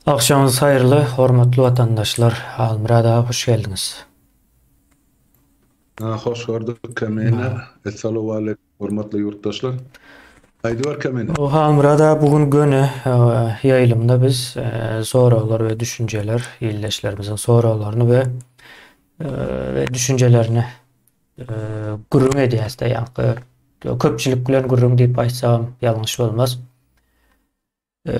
Agşamyňyz haýyrly, hormatly watandaşlar! Halmyrat aga hoş geldiňiz. Hoş gördük Kemine. Essalawwaleýkum hormatly ýurtdaşlar. Aýdyber Kemine. Halmyrat aga bu gün göni ýaýlymda biz soraglar we düşünjeler, ildeşlerimiziň soraglaryny we we düşünjelerini gürrüň edýäs-de, ýaňky köpçülik bilen gürrüň diýip aýtsagam ýalňyş bolmaz.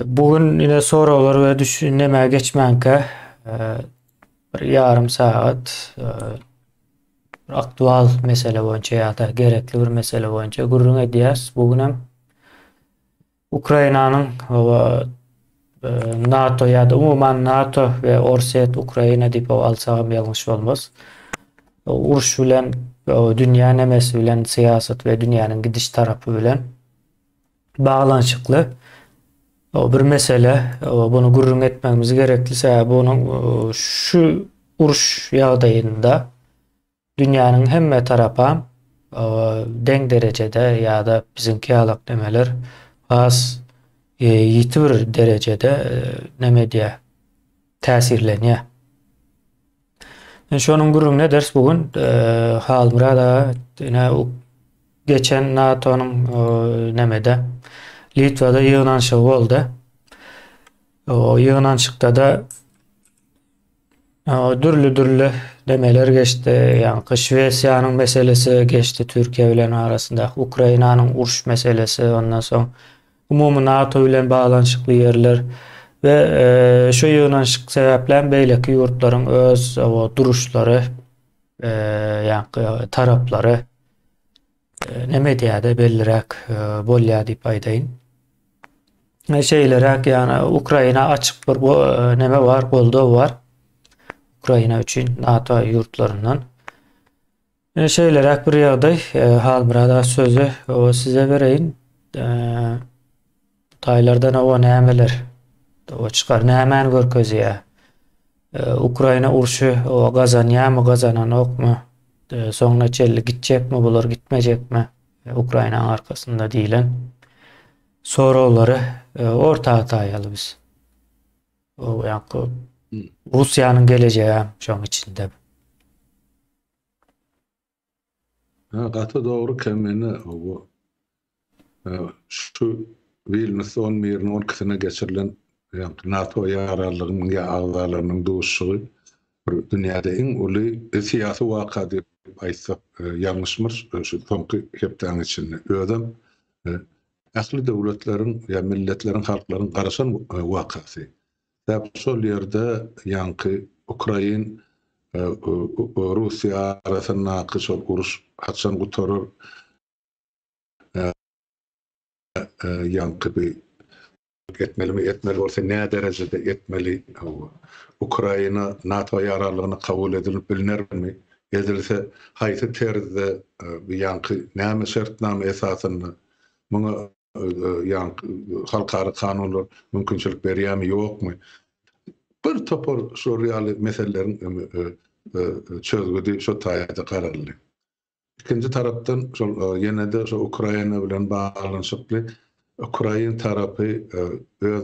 Bu gün ine soraglar we düşünmä geçmänkä bir ýarym sagat bir aktual mesele boýunça ýa-da gerekli bir mesele boýunça gürrüň edýäs. Bu gün hem Ukrainanyň NATO ýa-da umuman NATO we Orsýet Ukraina diýip alsagam ýalňyş bolmaz. Uruş bilen dünýä nemesi bilen syýasat we dünýäniň gidiş tarapy bilen baglanyşykly bir mesele. Bunu gürrüň etmegimiz gerekli. Sebäbi onuň şu uruş ýagdaýynda dünýäniň hemme tarapam deň derejede ýa-da biziňki ýalak nemeler has ýiti bir derejede neme edýär, täsirlenýär. Men şonuň gürrüňini ederis bu gün. Halmyrat aga ine geçen NATO-nyň nemede Litwada ýygnanyşygy boldy. O ýygnanyşykda-da dürli-dürli demeler geçdi. Ýaňky Şwesiýanyň meselesi geçdi Türkiýe bilen arasyndaky Ukrainanyň uruş meselesi, ondan soň umumy NATO bilen baglanyşykly ýerler we şu ýygnanyşyk sebäplem beýleki ýurtlaryň öz duruşlary, ýaňky taraplary neme edýär-de belliräk bolýar diýip aýdaýyn. Şeýleräk ýagny Ukraina açyk bir neme bar, goldaw bar. Ukraina üçin NATO ýurtlaryndan. Ine şeýleräk bir ýagdaý. Halmyrat aga sözi o size bereýin. Taýlardan o nämeler o çykar, nämäni görkezýär? Ukraina urşy o gazanýarmy, gazananokmy? Soňuna çenli gitjekmi bular, gitmejekmi? Ukrainanyň arkasynda diýlen soraglary orta ataýaly biz. O ýa-da Russiýanyň gelejegi hem şoň içinde. Ha, gaty dogry Kemine bu şu Wilnusda on birine on ikisine geçirilen NATO ýararlygynyň ýa agzalarynyň duşuşygy bir dünýäde iň uly syýasy waka diýip aýtsak ýalňyşmyrys şu soňky hepdäniň içinde. Özem ähli döwletleriň ýa milletleriň halklaryň garaşan wakasy. Sebäp şol ýerde ýaňky Ukrain Russiýa arasyndaky şol uruş haçan gutarar ýaňky bir etmelimi etmeli bolsa nä derejede etmeli Ukraina NATO ýararlygyna kabul edilip bilnermi edilse haýsy terzde ýaňky näme şertnama esasynda muňa ýaňky halkara kanunlar mümkinçilik berýärmi, ýokmy? Bir topar şol ýaly meseleleriň çözgüdi şo taýda garaldy. Ikinji tarapdan şol ýene-de şo Ukraina bilen baglanyşykly ukrain tarapy öz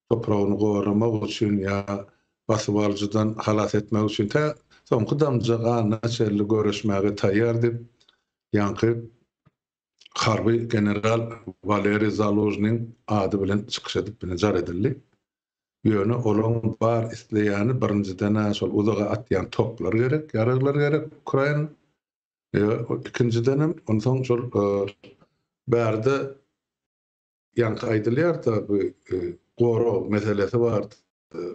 topragyny goramak üçin ýa basybalyjydan halas etmek üçin tä soňky damja ganyna çenli göreşmäge taýýar diýip, ýaňky harby general Waleriý Zalužnyň ady bilen çykyş edip ine jar edildi. Ýöne olaň bar isleýäni birinjiden-ä şol uzaga atýan toplar gerek, ýaraglar gerek Ukraina. Ikinjidenem onsoň şol bärde Ýaňky aýdylýar-da, bu gorag meselesi bar,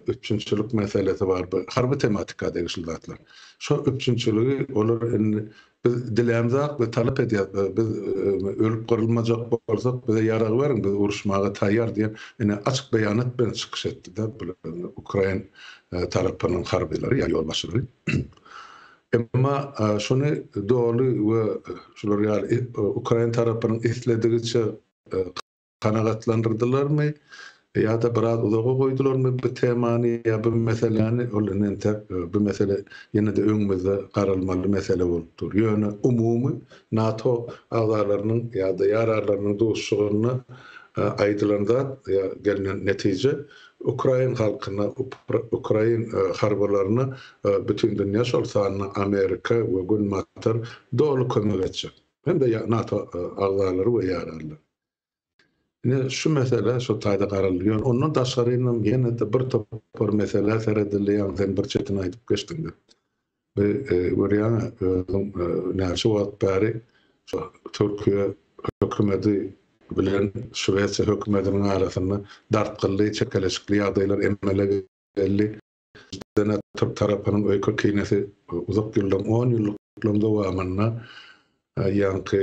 üpjünçilik meselesi bar, bu harby tematika degişli zatlar. Şo üpjünçiligi olar indi biz dilämzok we talap edýäs, biz ölüp gyrylmajak bolsak, bize ýarag beriň, biz uruşmaga taýýar diýen ine açyk beýanat bilen çykyş etdi-de bular ukrain tarapynyň harbylary ýa ýolbaşçylary. Emma şuny doly we şular ýaly ukrain tarapynyň isledigiçe kanagatlandyrdylarmy ýa-da biraz uzaga goýdularmy bu temany ýa bu meseläni, ol indi entek bu mesele ýene-de öňümizde garalmaly mesele bolup dur. Ýöne umumy NATO agzalarynyň ýa-da ýararlarynyň duşuşygynda aýdylan zat ýa gelnen netije. ukrain halkyna, ukrain harbylaryna bütin dünýä, şol sanda Amerika we Günbatar doly kömek etjek. Hem-de NATO agzalary we ýaranlar. Ine, şu mesele şu taýda garaldy. Ýöne ondan daşgarynam ýene-de bir topar meselä seredildi, ýagny sen bir çetini aýdyp geçdiň-de. Bi görýäň-ä, özüň näçe wagt bäri şu Türkiýe hökümeti bilen Şwesiýa hökümetiniň arasynda dartgynly, çekeleşikli ýagdaýlar emele geldi. Bizden türk tarapynyň öýke-kinesi uzak ýyllaryň, on ýyllyklaryň dowamynda ýaňky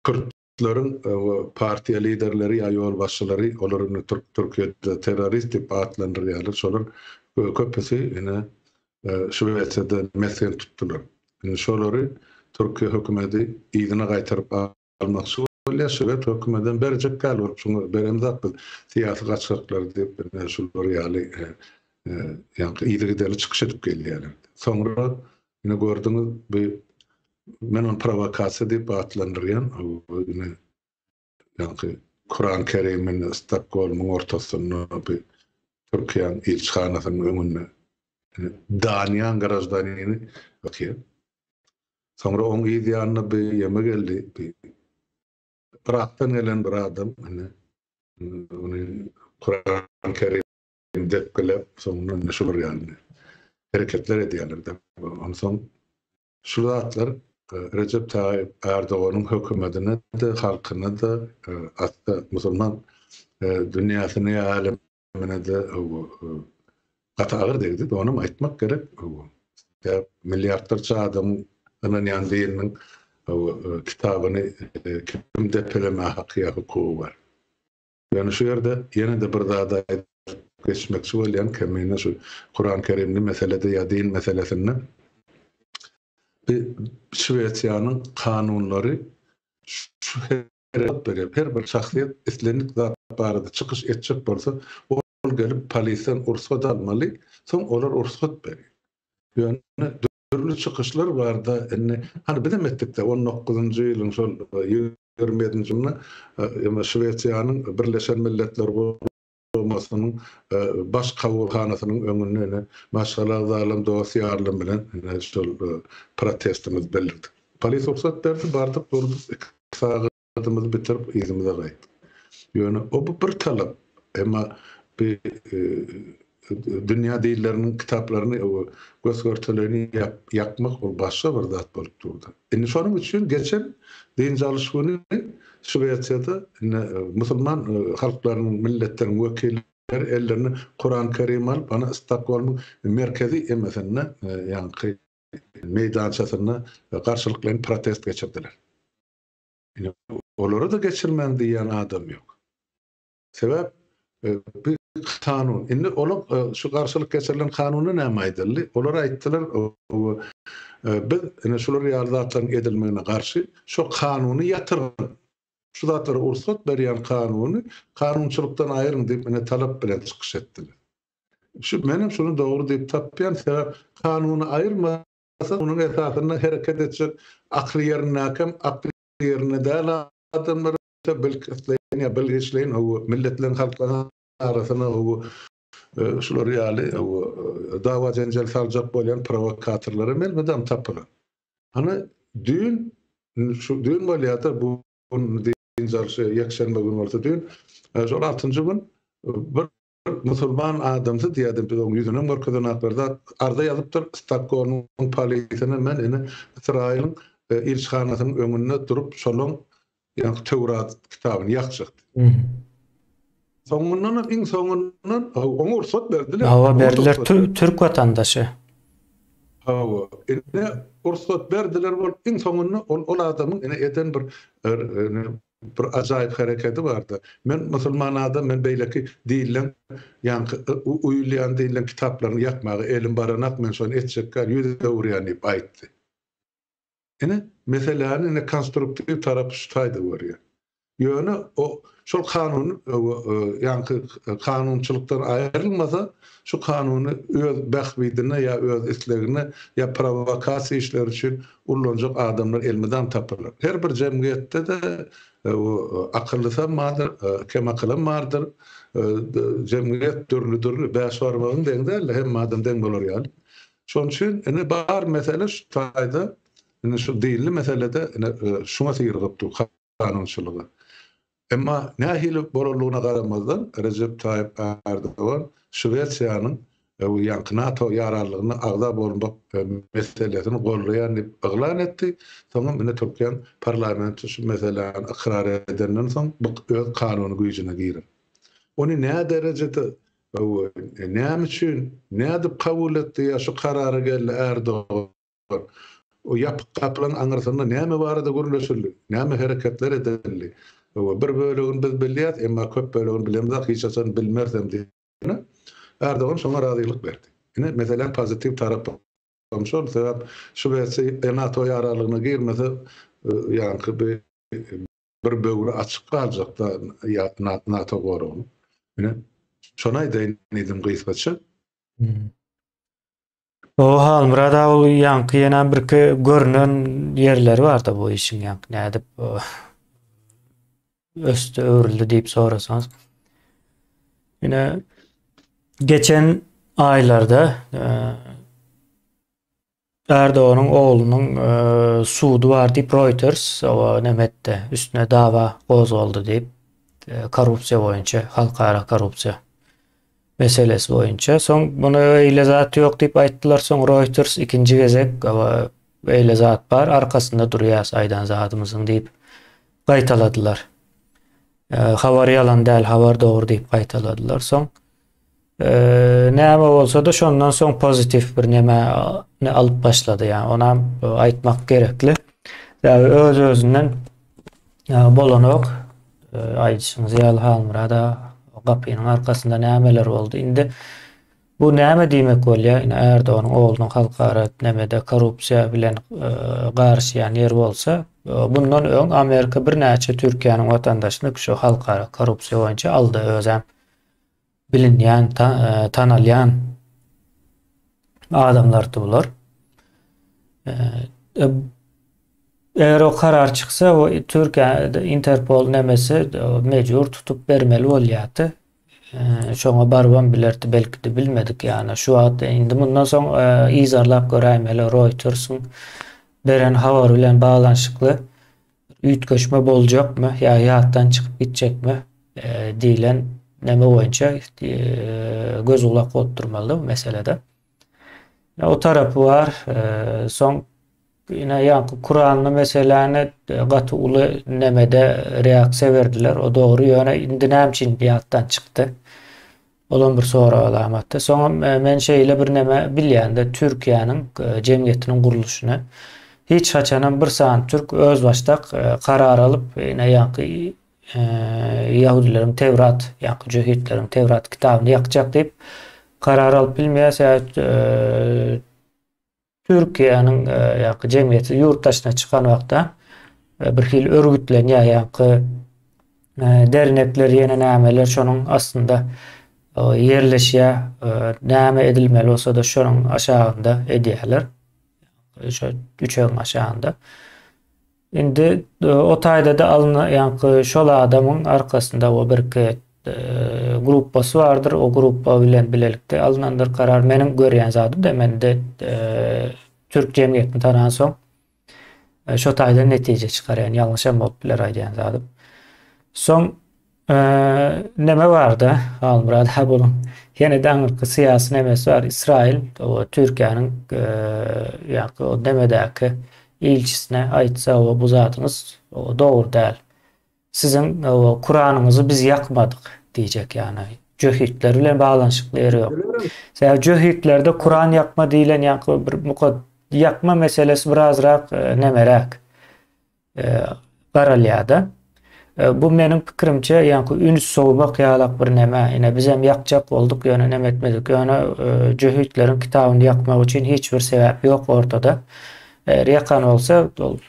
kürtleriň partiýa liderleri ýa ýolbaşçylary, olar indi türk Türkiýede terrorist diýip atlandyrýarlar, şolar köpüsi ine Şwesiýada mesgen tutdular. Indi şolary Türkiýe hökümeti yzyna gaýtaryp almakçy bolýar, şwed hökümedem berjek däl bolup şuňa beremzok biz syýasy gaçgaklary diýip ine şular ýaly ýaňky yzygiderli çykyş edip gelýärler. Soňra ine gördüňiz bu men ony prowokasiýa diýip atlandyrýan ine ýaňky Kuran Kerimini Stokgolmyň ortasynda bu Türkiýäniň ilçihanasynyň öňünde Daniýanyň graždanini otyr. Soňra oň yz ýanyna bir ýeme geldi. Bir Yrakdan gelen bir adam ine ony Kuran Kerim depgiläp soňundan ine şular ýaly hereketler edýärler-de. Onsoň şu zatlar Rejep Taýyp Erdoganyň hökümetine-de, halkyna-da, asla musulman dünýäsine ýa älemine-de gaty agyr degdi. Onam aýtmak gerek. Milliardlarça adamyň ynanýan dininiň kitabyny kim depelemäge haky ýa hukugy bar? Ýöne şu ýerde ýene-de bir zady aýdyp geçmekçi bolýan, kemine şu Kuran Kerimli meselede ýa din meselesinde bi Şwesiýanyň kanunlary şu hereket berýär. Her bir şahsyýet islendik zat barada çykyş etjek bolsa, ol gelip polisden rugsat almaly, soň olar rugsat berýär. Ýöne dürli çykyşlar barda indi hany bizem etdikde on dokuzynjy ýylyň şol 27-nji ýylynda Şwesiýanyň Birleşen Milletler Guramasynyň Baş kabulhanasynyň öňünde ine maşgala agzalarym, dost-ýarlarym bilen ine şol protestimizi bildirdik. Polis rugsat berdi, bardyk, durduk, iki sagadymyzy bitirip yzymyza gaýtdyk. Ýöne o bu bir talap. Emma bi dünýä dilleriniň kitaplaryny gös-görteleýini ýakmak ol başga bir zat bolup durdy. Indi şonuň üçin geçen dynç alyş güni Şwesiýada indi musulman halklarynyň, milletleriň wekilleri ellerine Kuran Kerim alyp, ana Stokgolmyň merkezi emesinde, ýaňky meýdançasynda garşylyklaýyn protest geçirdiler. Indi olara-da geçirmäň diýýän adam ýok. Sebäp bu kanun. Indi olar şu garşylyk geçirilen kanunda näme aýdyldy? Olar aýtdylar, biz ine şular ýaly zatlaryň edilmegine garşy şo kanuny ýatyryň. Şu zatlara rugsat berýän kanuny kanunçylykdan aýyryň diýip ine talap bilen çykyş etdiler. Şu menem şuny dogry diýip tapýan, sebäp kanuny aýyrmasa onuň esasynda hereket etjek akly ýerindäkem akly ýerinde däl adamlar Bilkastlaýyn ýa bilgeşleýin hawa milletleriň halklaryň arasyna hawa şular ýaly hawa dawa jenjel saljak bolýan prowokatorlar hem elmydam tapylar. Hany düýn şu düýn bolýada bu dynç alyş ýekşenbe güni bolsa düýn şol altynjy gün bir Musulman adamsy diýýärdim biz oň ýüzünem görkezenok bir zat arza ýazypdyr Stokgolmyň polisine men ine Ysraýylyň ilçihanasynyň öňünde durup şolaň ýaňky Töwrat kitabyny ýakjak diýip. Soňundanam iň soňundan oňa rugsat berdiler. Hawa berdiler türk watandaşy. Hawa ine rugsat berdiler bolup iň soňunda ol ol adamyň ine eden bir Bir ajaýyp hereketi bardy. Men musulman adam, men beýleki dinleň, ýaňky uýulýan dinleň kitaplaryny ýakmaga elim baranak, men şony etjekgär, ýüz öwürýän diýip aýtdy. Ine, meseläni ine konstruktiw tarapy şu taýda görýän. Ýöne o. Şol kanun ýaňky kanunçylykdan aýrylmasa, şu kanuny öz bähbidine ýa öz islegine ýa prowokasiýa işleri üçin ullanjak adamlar elmydam tapylar. Her bir jemgyýetde-de akyllysam bardyr, kemakylam bardyr. Jemgyýet dürli-dürli, bäş barmagyň deň däl-de, hemme adam deň bolar ýaly. Şonuň üçin indi bar mesele şu taýda, indi şu dinli meselede ine şuňa syrygyp dur kanunçylyga. Emma nähili bolanlygyna garamazdan, Rejep Taýyp Ärdogan Şwesiýanyň ýaňky NATO ýaranlygyna agza bolmak meselesini goldaýan diýip yglan etdi. Soňam ine Türkiýäň parlamenti şu meseläni ykrar edenden soň bu öz kanuny güýjüne girer. Ony näderejede näme üçin, nädip kabul etdi ýa şu karara geldi Ärdogan? O ýapyk gapylaryň aňyrsynda näme barada gürleşildi, näme hereketler edildi? Bir bölegini biz bilýäs, emma köp bölegini bilemzok, hiç haçan bilmerisem diýip, Erdogan şoňa razylyk berdi. Ine, meseläň pozitiw tarapy hem şol, sebäp Şwesiýa NATO ýararlygyna girmese, ýaňky bir böwri açyk galjakda NATO goragynyň. Ine, şony aýdaýyn diýdim gysgaça. O Halmyrat aga ol ýaňky ýene birki görünen ýerleri barda bu işiň ýaňky nädip ösdi öwrüldi diýip sorasaňyz. Ine geçen aýlarda e, Erdoganyň oglunyň e, sudy bar diýip Reuters o näme etdi üstüne dawa gozgaldy diýip e, korrupsiýa boýunça halkara korrupsiýa meselesi boýunça. Soň muny eýle zat ýok diýip aýtdylar. Soň Reuters ikinji gezek eýle zat bar, arkasynda durýas aýdan zadymyzyň diýip gaýtaladylar. E, habar ýalan däl, habar dogry diýip gaýtaladylar. Soň e, näme bolsa-da şondan soň pozitiw bir näme ne alyp başlady. Ýani onam aýtmak gerekli. Sebäbi öz-özünden Bolanok. Aýdyşyňyz ýaly Halmyrat aga, gapynyň arkasynda nämeler boldy? Indi bu näme diýmek bolýar? Ine Erdoganyň oglunyň halkara nemede korrupsiýa bilen garyşýan ýeri bolsa, bundan öň Amerika birnäçe Türkiýäniň watandaşyny şu halkara korrupsiýa boýunça aldy özem. Bilinýän, tanalýan adamlardy bular. Eger o karar çyksa, o Türkiýe Interpol nemesi mejbur tutup bermeli bolýardy. Şoňa barybam bilerdi, belki-de bilmedik ýa-ni. Şu wagt indi mundan soň yzarlap göräýmeli Reutersiň beren habary bilen baglanyşykly üýtgeşme boljakmy ýa ýatdan çykyp gitjekmi diýlen neme boýunça göz-gulak bolup durmaly bu meselede. O tarapy bar. Soň ine ýaňky Kuranly meseläni gaty uly nemede reaksiýa berdiler. O dogry, ýöne indi näme üçin ýatdan çykdy? Olam bir sorag alamatdy. Soňam men şeýle bir neme bilýän-de, Türkiýäniň jemgyýetiniň gurluşyny. Hiç haçanam bir sany türk özbaşdak karar alyp, ine ýaňky ýahudileriň Tewrat, ýaňky jöhitleriň Tewrat kitabyny ýakjak diýip karar alyp bilmeýär. Sebäbi Türkiýäniň ýaňky jemgyýeti ýurt daşyna çykan wagtda bir hili örgütlenýär ýaňky dernekler ýene nämeler şonuň astynda ýerleşýär. Näme edilmeli bolsa-da şonuň aşagynda edýärler. Şo üçegiň aşagynda. Indi o taýda-da alna ýaňky şol adamyň arkasynda o birki gruppasy bardyr. O gruppa bilen bilelikde alynandyr karar. Meniň görýän zadym da mende türk jemgyýetini tanansoň şo taýdan netije çykarýan. Ýalňyşam bolup biler aýdýan zadym. Soň Neme barda, Halmyrat aga buluň ýene-de aňyrky syýasy nemesi bar. Ysraýyl o Türkiýäniň ýa-da o nemedäki ilçisine aýtsa, o bu zadyňyz dogry däl. Siziň o Kuranyňyzy biz ýakmadyk diýjek ýagny. Jöhitler bilen baglanyşykly ýeri ýok. Sebäbi jöhitlerde Kuran ýakma diýlen ýaňky bir mukad ýakma meselesi birazrak nemeräk. garalýar-da. Bu meniň pikirimçe, ýaňky üns sowmak ýalak bir neme. Ine, bizem ýakjak bolduk, ýöne neme etmedik. Ýöne jöhitleriň kitabyny ýakmak üçin hiç bir sebäp ýok ortada. Eger ýakan bolsa, ol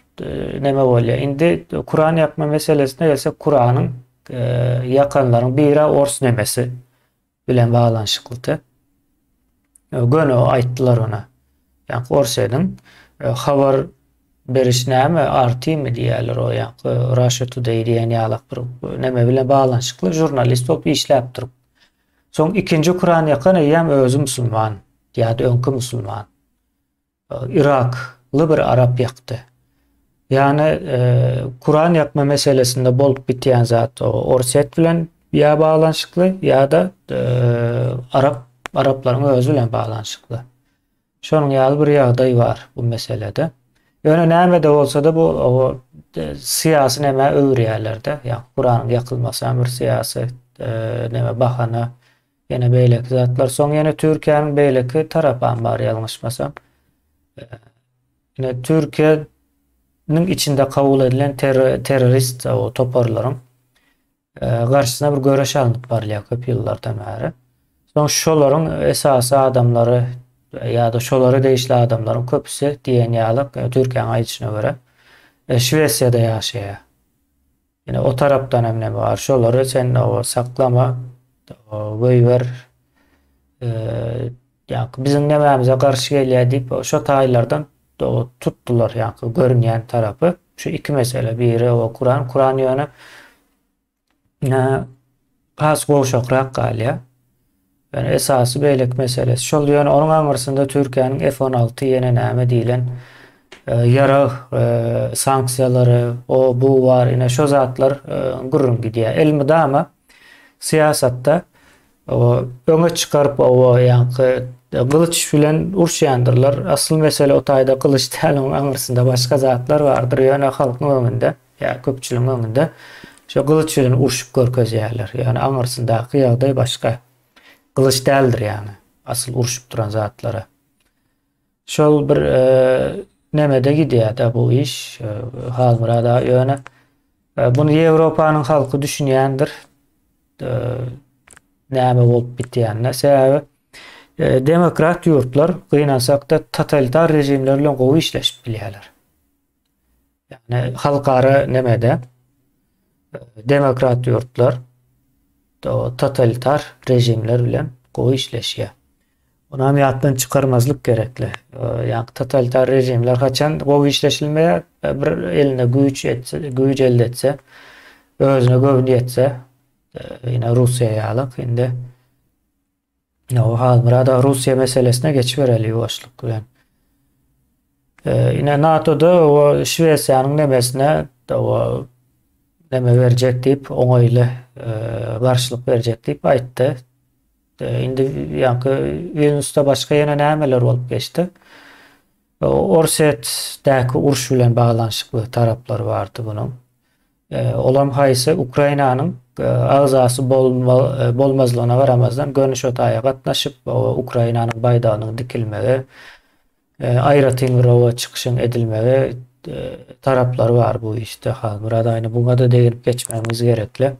neme bolýar. Indi Kuran ýakma meselesine gelsek, Kuranyň. ýakanlaryň biri ors nemesi bilen baglanyşyklydy. Göni aýtdylar ony. Ýa Orsýetiň habar beriş näme RT-mi diýýärler o ýa Russia Today diýen ýalak bir neme bilen baglanyşykly žurnalist bolup işläpdir. Soň ikinji Kuran ýakan eýýäm özi musulman ýa-da öňki musulman. Yrakly bir arap ýakdy. Ýagny Kuran ýakma meselesinde bolup bitýän zat o Orsýet bilen ýa baglanyşykly ýa-da arap araplaryň özi bilen baglanyşykly. Şonuň ýaly bir ýagdaý bar bu meselede. Ýöne näme-de bolsa-da bu o syýasy nämä öwürýärler-de. Ýa Kuranyň ýakylmasy hem bir syýasy neme bahana Ýene beýleki zatlar. Soň ýene Türkiýäniň beýleki tarapam bar ýalňyşmasam. Ine Türkiýäniň içinde kabul edilen terrorist o toparlaryň garşysyna bir göreş alnyp barylýar köp ýyllardan bäri. Soň şolaryň esasy adamlary ýa-da şolara degişli adamlaryň köpüsi diýen ýaly Türkiýäniň aýdyşyna görä Şwesiýada ýaşaýar. Ine o tarapdan hem näme bar? Şolary sen o saklama, goýber. Ýa biziň nämämize garşy gelýär diýip, şo taýlardan tutdular, ýa görünýän tarapy. Şu iki mesele, biri o Kuran, Kuran ýöne has gowşakrak galýar. Ýöne esasy beýleki meselesi şol ýöne onuň aňyrsynda Türkiýäniň F-16 ýene näme diýlen ýarag sanksiýalary o bu bar ine şo zatlar gürrüň gidýär. Elmydama syýasatda öňe çykaryp o ýaňky gylyç bilen urşýandyrlar. Asyl mesele o taýda gylyç däl onuň aňyrsynda başga zatlar bardyr ýöne halkyň öňünde Ýa köpçüligiň öňünde şo gylyç bilen urşup görkezýärler. Ýöne aňyrsyndaky ýagdaý başga. Gylyç däldir ýagny asyl urşup duran zatlary. Şol bir e, nemede gidýär-de bu iş e, Halmyrat aga ýöne e, buny Ýewropanyň halky düşünýändir. E, näme bolup bitýänine. Sebäbi e, demokrat ýurtlar gynansakda totalitar režimler bilen gowy işleşip bilýärler. Ýagny halkara nemede demokrat ýurtlar totalitar režimler bilen gowy işleşýär. Onam ýatdan çykarmazlyk gerekli. Ýagny totalitar režimler haçan gowy işleşilmeýär? Bir eline güýç etse, güýç elde etse, özüne göwni ýetse, ýene Russiýa ýaly indi Ýa Halmyrat aga Russiýa meselesine geçibereli ýuwaşlyk bilen. Ine NATO-da o Şwesiýanyň nemesine o neme berjek diýip oňaýly garşylyk berjek diýip aýtdy. Indi ýaňky Wilnusda başga ýene nämeler bolup geçdi? Orsýetdäki uruş bilen baglanyşykly taraplary bardy bunuň. Olam haýsy Ukrainanyň agzasy bolmazlygyna garamazdan göni şo taýa gatnaşyp, Ukrainanyň baýdagynyň dikilmegi, aýratyn bir oba çykyşyň edilmegi taraplary bar bu işde. Halmyrat aýny buňa-da deginip geçmegimiz gerekli.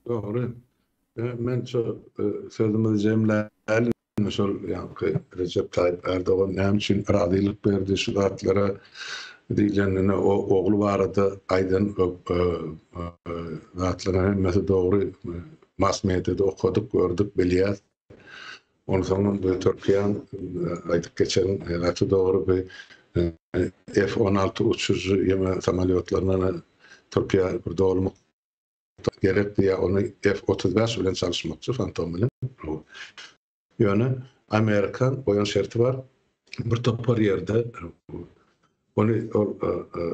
Dogry. Men şu sözümizi jemläýeli. Şol ýaňky Rejep Taýyp Ärdogan näme üçin razylyk berdi şu zatlara diýlenine o ogly barada aýdan zatlaryň hemmesi dogry. Mass mediada okadyk, gördük, bilýäs. Onsoňam bu Türkiýäň aýdyp geçen gaty dogry bu F-16 uçujy ýeme samolýotlaryna Türkiýä bir doly gerek diýýär, ony F-35 bilen çalyşmakçy, Fantom bilen. Ýöne Amerikan goýan şerti bar, bir topar ýerde ony ol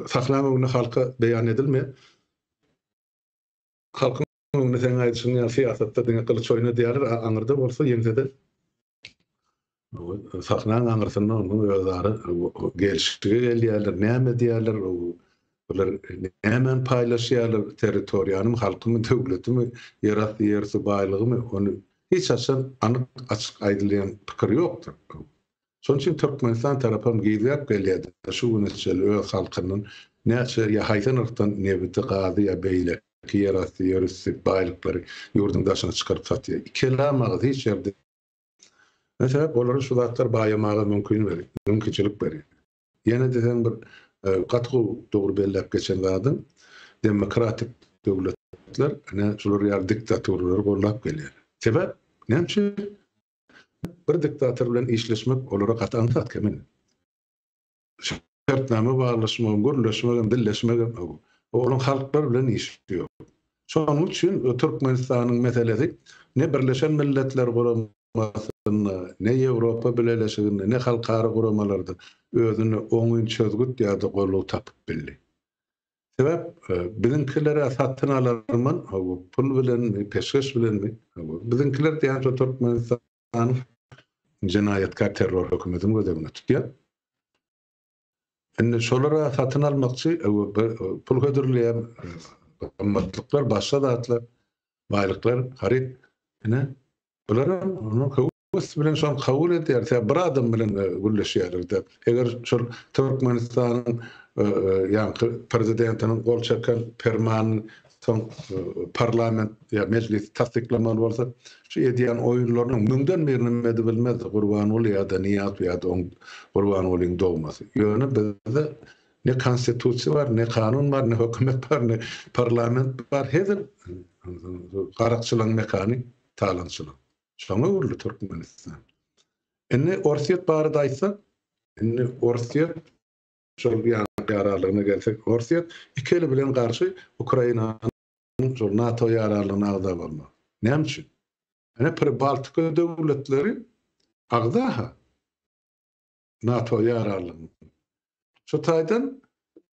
sahnaň öňünde halka beýan edilmeýär. Halkyň öňünde seň aýdyşyň ýaly syýasatda diňe gylyç oýna diýýärler, a aňyrda bolsa ýeňsede Sahnaň aňyrsynda onuň özara gelşige gelýärler, näme edýärler, bular nämäni paýlaşýarlar, territoriýanymy, halkymy, döwletimi, ýerasty, ýerüsti baýlygymy, ony hiç haçan anyk, açyk aýdylýan pikir ýokdur. Şonuň üçin Türkmenistan tarapam gizläp gelýär-de, şu güne çenli öz halkyndan näçe ýa haýsy nyrhdan nebiti, gazy ýa beýleki ýerasty, ýerüsti baýlyklary ýurduň daşyna çykaryp satýar. Kelam agyz hiç ýerde Sebäp olara şu zatlar baýamaga mümkin berýär, mümkinçilik berýär. Ýene diýseň bir Gaty gowy dogry belläp geçen zadyň, demokratik döwletler ine şular ýaly diktaturalary gollap gelýär. Sebäp näme üçin? Bir diktator bilen işleşmek olara gaty aňsat kemin. Şertnama baglaşmagam, gürleşmegem, dilleşmegem olaryň halklar bilen işi ýok. Şonuň üçin Türkmenistanyň meselesi ne Birleşen Milletler Guramasynda, ne Ýewropa Bileleşiginde, ne halkara guramalarda özüne oňyn çözgüt ýa-da goldaw tapyp bildi. Sebäp biziňkiler-ä satyn alarman, pul bilenmi, peşgeş bilenmi, biziňkiler diýýän şo Türkmenistanyň jenaýatkär terror hökümetini göz öňünde tutýar. Indi şolara satyn almakçy pul hödürleýän gymmatlyklar, başga zatlar, baýlyklar, haryt. Ine, bular onuň höwes bilen şony kabul edýär. Sebäbi bir adam bilen gürleşýärler-de. Eger şol Türkmenistanyň ýaňky prezidentiniň gol çeken permanyny soň parlament ýa mejlis tassyklamaly bolsa, şu edýän oýunlarynyň müňden birinem edibilmezdi Gurbanguly ýa-da Nyýazow ýa-da oň Gurbangulyň dogmasy. Ýöne bizde ne konstitusiýa bar, ne kanun bar, ne hökümet bar, ne parlament bar. Hezil garakçylygyň mekany, talaňçylyk. Şoňa öwrüldi Türkmenistan. Indi Orsýet barada aýtsak, indi Orsýet Şol ýaranlygyna gelsek, Orsýet iki eli bilen garşy Ukrainanyň şol NATO ýaranlygyna agza bolmagy. Näme üçin? Ine Pribaltika döwletleri agza-ha NATO ýaranlygyna. Şu taýdan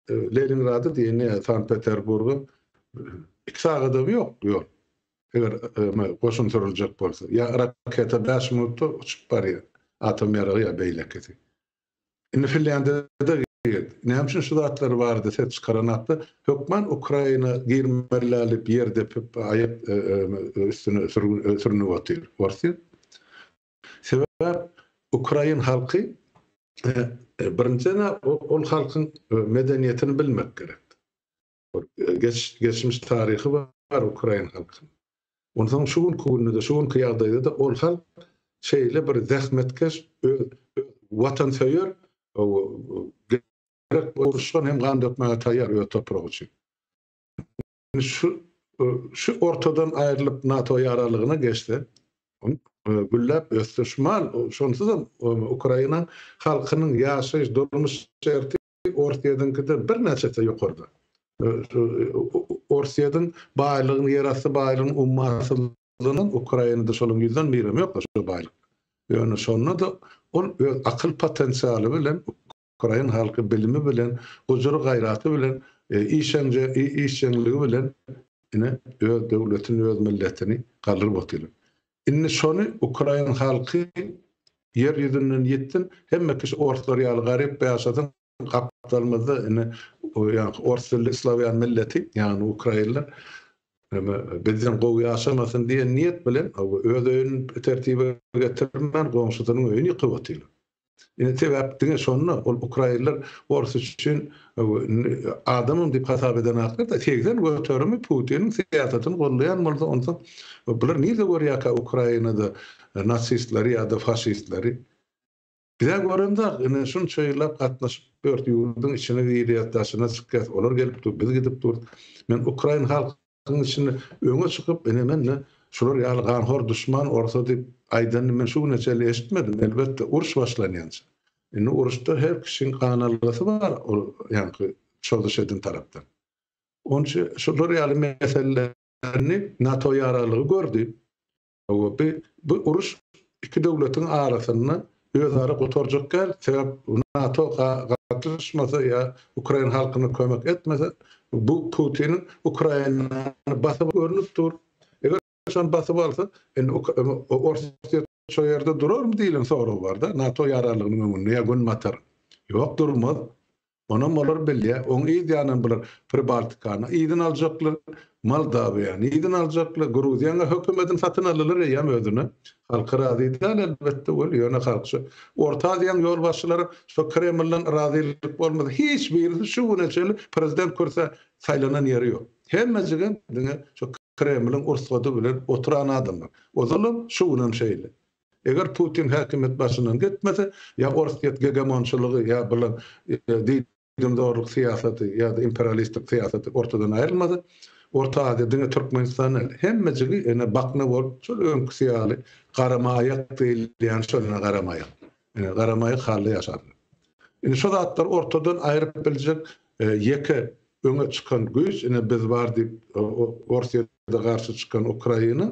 Leningrada diýen ýa Sankt-Peterburga iki sagadam ýok ýol. Eger goşun sürüljek bolsa. Ýa raketa bäş minutda uçup barýar. Atom ýaragy ýa beýlekisi. Indi Finlýandiýada girdi. Näme üçin şu zatlar barada ses çykaranakda hökman Ukraina girmeli diýip ýer depip aýak üstüne sürünip otyr Orsýet. Sebäp ukrain halky birinjiden ol halkyň medeniýetini bilmek gerek. Geç, geçmiş taryhy bar ukrain halkynyň. Onsoň şu günki günde-de, şu günki ýagdaýda-da ol halk şeýle bir zähmetkeş, öz watansöýer, gerek uruşdan hem gan dökmäge taýýar öz topragy üçin. Şu şu ortadan aýrylyp NATO ýaralygyna geçse, gülläp össe şu mal, şonsuzam Ukraina halkynyň ýaşaýyş, durmuş şerti Orsýetiňkiden birnäçe esse ýokarda. Orsýetiň baýlygyny, ýerasty baýlygyny ummasyzlygyndan Ukrainada şolaryň ýüzden birem ýok şo baýlyk. Ýöne şonda-da ol öz akyl potensialy bilen, ukrain halky bilimi bilen, gujur-gaýraty bilen, işeňje işjeňligi bilen ine öz döwletini, öz milletini galdyryp otyr. Indi şony ukrain halky ýer ýüzünden ýitsin, hemme kişi orslar ýaly garyp ýaşasyn, gapdalymyzda indi ýaňky ors dilli slawýan milleti, ýagny ukrainler neme bizden gowy ýaşamasyn diýen niýet bilen öz öýüni tertibe getirmän goňşusynyň öýüni ýykyp otyrlar. Ine sebäp diňe şonda ol ukrainler ors üçin adamam diýip hasap edenaklar-da 80 göterimi Putiniň syýasatyny goldaýan bolsa onsoň bular nirde görýärkä Ukrainada nasistleri ýa-da faşistleri. Bizä göremzok ine şunça ýyllap gatnaşyp ýörüs ýurduň içine girýäs daşyna çykýas olar gelip dur biz gidip durus. Men ukrain halky Halkyň içinde öňe çykyp, ine men-de şular ýaly ganhor duşman orsa diýip aýdanyny men şu güne çenli eşitmedim. Elbetde, uruş başlanýança. Indi uruşda her kişiň gan algysy bar, ol ýaňky çozuş eden tarapdan. Onuň üçin şular ýaly meselelerini NATO ýararlygy gördi. Hawa, bu bu uruş iki döwletiň arasynda özara gutarjak däl, sebäp NATO gatnaşmasa ýa ukrain halkyna kömek etmese, bu Putiniň Ukrainany basyp görnüp dur. Eger şony basyp alsa, indi Orsýet şo ýerde durarmy diýlen sorag bar-da, NATO ýararlygynyň öňünde ýa Günbatar. Ýok, durmaz. Onam olar bilýär. Oň yz ýanam bular Pribaltikany yzyna aljaklar, Moldawiýany yzyna aljaklar, Gruziýanyň hökümetini satyn aldylar eýýäm özüne. Halky razy däl elbetde weli, ýöne halk şu Orta Aziýanyň ýolbaşçylary şo Kremlden razylyk bolmasa hiç birisi şu güne çenli prezident kürsä saýlanan ýeri ýok. Hemmejigem diňe şo Kremliň ursgady bilen oturan adamlar. Ozalam şu günem şeýle. Eger Putin häkimiýet başyndan gitmese, ýa Orsýet gegemonçylygy, ýa bular. Diýdimzorluk syýasaty ýa-da imperialistik syýasaty ortadan aýrylmasa, Orta Aziýa diňe Türkmenistan däl, hemmejigi ene bakna bolup, şol öňküsi ýaly garamaýak diýilýän şol ene garamaýak. Ene garamaýak halda ýaşarlar. Indi şo zatlary ortadan aýryp biljek ýeke öňe çykan güýç ine biz bar diýip Orsýete garşy çykan Ukraina,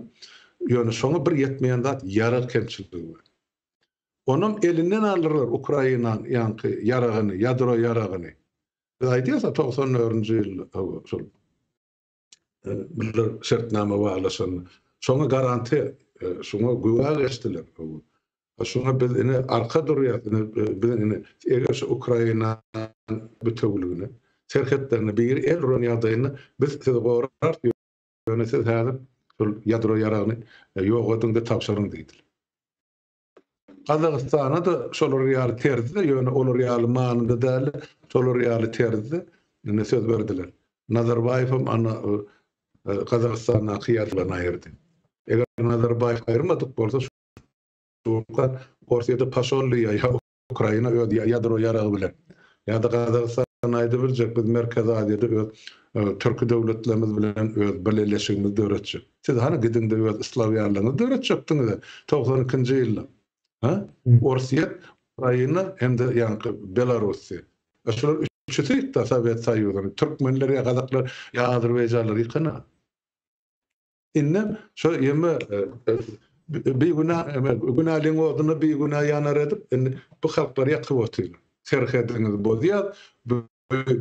ýöne şoňa bir ýetmeýän zat ýarag kemçiligi bar. Onam elinden aldyrlar Ukrainaň ýaňky ýaragyny, ýadro ýaragyny. Biz aýdýas-a 94-nji ýylda şol bular şertnama baglaşanda. Şoňa garantiýa, şoňa güwä geçdiler. Şoňa biz ine arka durýas, ine biz ine eger şu Ukraina bütewüligine, serhetlerine biri el uran ýagdaýynda biz sizi gorarys, ýöne siz häzir şol ýadro ýaragyny ýok ediň-de tabşyryň diýdiler. Gazagystana-da şolar ýaly terzde, ýöne olar ýaly manyda däldi, şolar ýaly terzde indi söz berdiler. Nazarbaýewem ana Gazagystandaky ýazgylaryny aýyrdy. Eger Nazarbaýew aýyrmadyk bolsa, şu wagtda Orsýete paşol diýýär, ýa Ukraina öz ýadro ýaragy bilen ýa-da Gazagystan aýdybiljek biz Merkezi Aziýada öz türki döwletlerimiz bilen öz bileleşigimizi döretjek. Siz hany gidiňde öz slawýanlaryňyzy döretjekdiňiz 92-nji ýylda. Ha? Orsýet, Ukraina hem-de ýaňky Belarussiýa. Şular üçüsi ýykdy Sowet Soýuzyny. Türkmenler ýa gazaklar ýa azerbaýjanlar ýykana. Indem şo ýeme bigünä eme günäliň oduna bigünä ýanar edip indi bu halklary ýakyp otyrlar. Serhediňizi bozýas, bu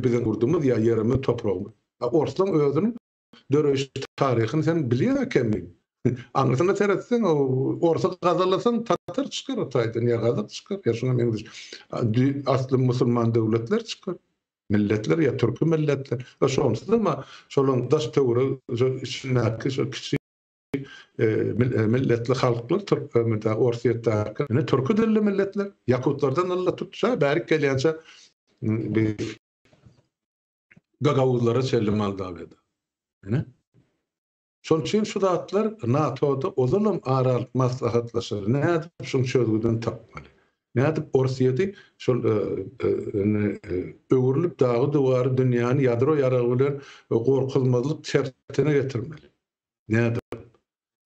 biziň ýurdumyz ýa ýerimiz, topragymyz. A orslaň özüniň döreýiş taryhyny sen bilýän ekeniň. Aňyrsyna seretseň, orsy gazalasaň tatar çykar o taýdan ýa gazak çykar ýa şuňa meňzeş asly musulman döwletler çykar. Milletler ýa türki milletler. We şonsuzam şolaryň daş töweregi şo içindäki şo kiçi milletli halklar türk Orsýetdäki ine türki dilli milletler ýakutlardan ylla tut şa bärik gelýänçä bir gagauzlara çenli Moldawiýada. Ine. Şonuň üçin şu zatlar NATO-da ozalam ara alyp maslahatlaşyldy. Nädip şuň çözgüdini tapmaly? Nädip Orsýeti şol öwrülip dagy-duwary dünýäni ýadro ýaragy bilen gorkuzmazlyk şertine getirmeli? Nädip?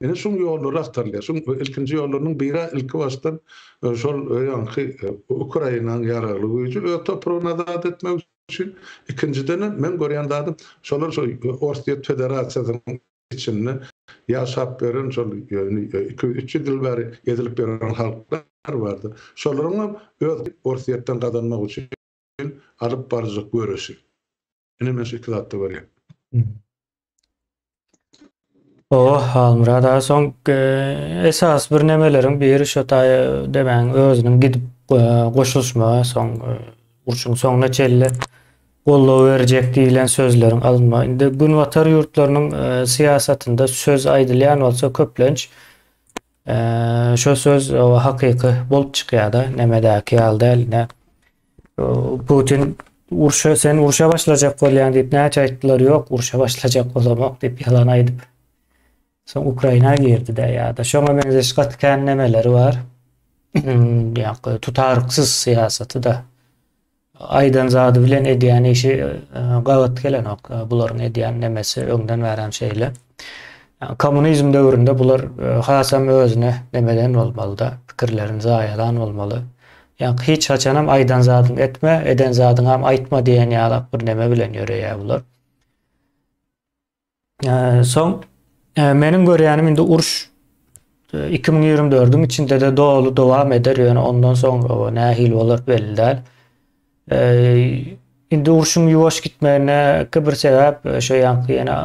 Ine şuň ýollary agtarylýar. Şuň ilkinji ýollarynyň biri ilki başdan şol ýaňky Ukrainanyň ýaragly güýji öz topragyny azat etmek üçin. Ikinjidenem meň görýän zadym şolar şol Orsýet Federasiýasynyň içinde ýaşap ýören şol 200-300 ýyl bäri ezilip ýören halklar bardy. Şolaryň hem öz Orsýetden gazanmak üçin alyp barjak göreşi. Ine men şu iki zatda görýän. Owa, Halmyrat aga, soň esasy bir nemeleriň biri şo taýa demäň özüniň gidip goşulyşmagy, soň urşuň soňuna çenli goldaw berjek diýlen sözleriň alynmagy. Indi günbatar ýurtlarynyň syýasatynda söz aýdylýan bolsa köplenç şo söz hakyky bolup çykýar-da, nemedäki ýaly däl, ine Putin urşa sen urşa başlajak bolýaň diýip näçe aýtdylar, ýok urşa başlajak bolamok diýip ýalan aýdyp. Soň Ukraina girdi-de ýa-da şoňa meňzeş gaty kän nemeleri bar. Ýa tutaryksyz syýasaty-da. Aýdan zady bilen edýän işi gabat gelenok. Bularyň edýän nemesi öňden bärem şeýle. Kommunizm döwründe bular hasam özüne nemeden bolmaly-da, pikirlerini zaýalan bolmaly. Ýaňky hiç haçanam aýdan zadyňy etme, eden zadyňam aýtma diýen ýalak bir neme bilen ýöreýär bular. Soň meniň görýänim indi uruş 2024-iň içinde-de doly dowam eder, ýöne ondan soň nähili bolar belli däl. Indi urşuň ýuwaş gitmegine bir sebäp şo ýaňky ýene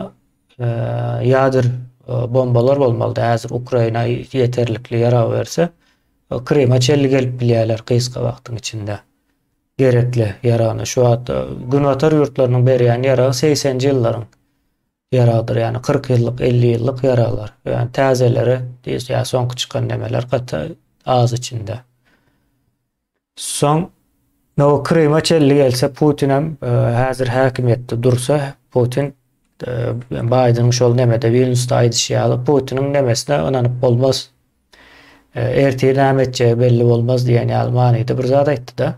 ýader bombalar bolmalydy. Häzir Ukraina ýeterlikli ýarag berse, Kryma çenli gelip bilýärler gysga wagtyň içinde. Gerekli ýaragyny şu wagt Günbatar ýurtlarynyň berýän ýaragy segseninji ýyllaryň ýaragydyr, ýagny 40 ýyllyk, 50 ýyllyk ýaraglar. Ýagny täzeleri ýa soňky çykan nemeler gaty az içinde. Soň Nowa Kryma çenli gelse Putinem häzir häkimiýetde dursa Putin Baýdeniň şol nemede Wilnusda aýdyşy ýaly Putiniň nemesine ynanyp bolmaz. Ertir näme etjegi belli bolmaz diýen ýaly manyda bir zat aýtdy-da.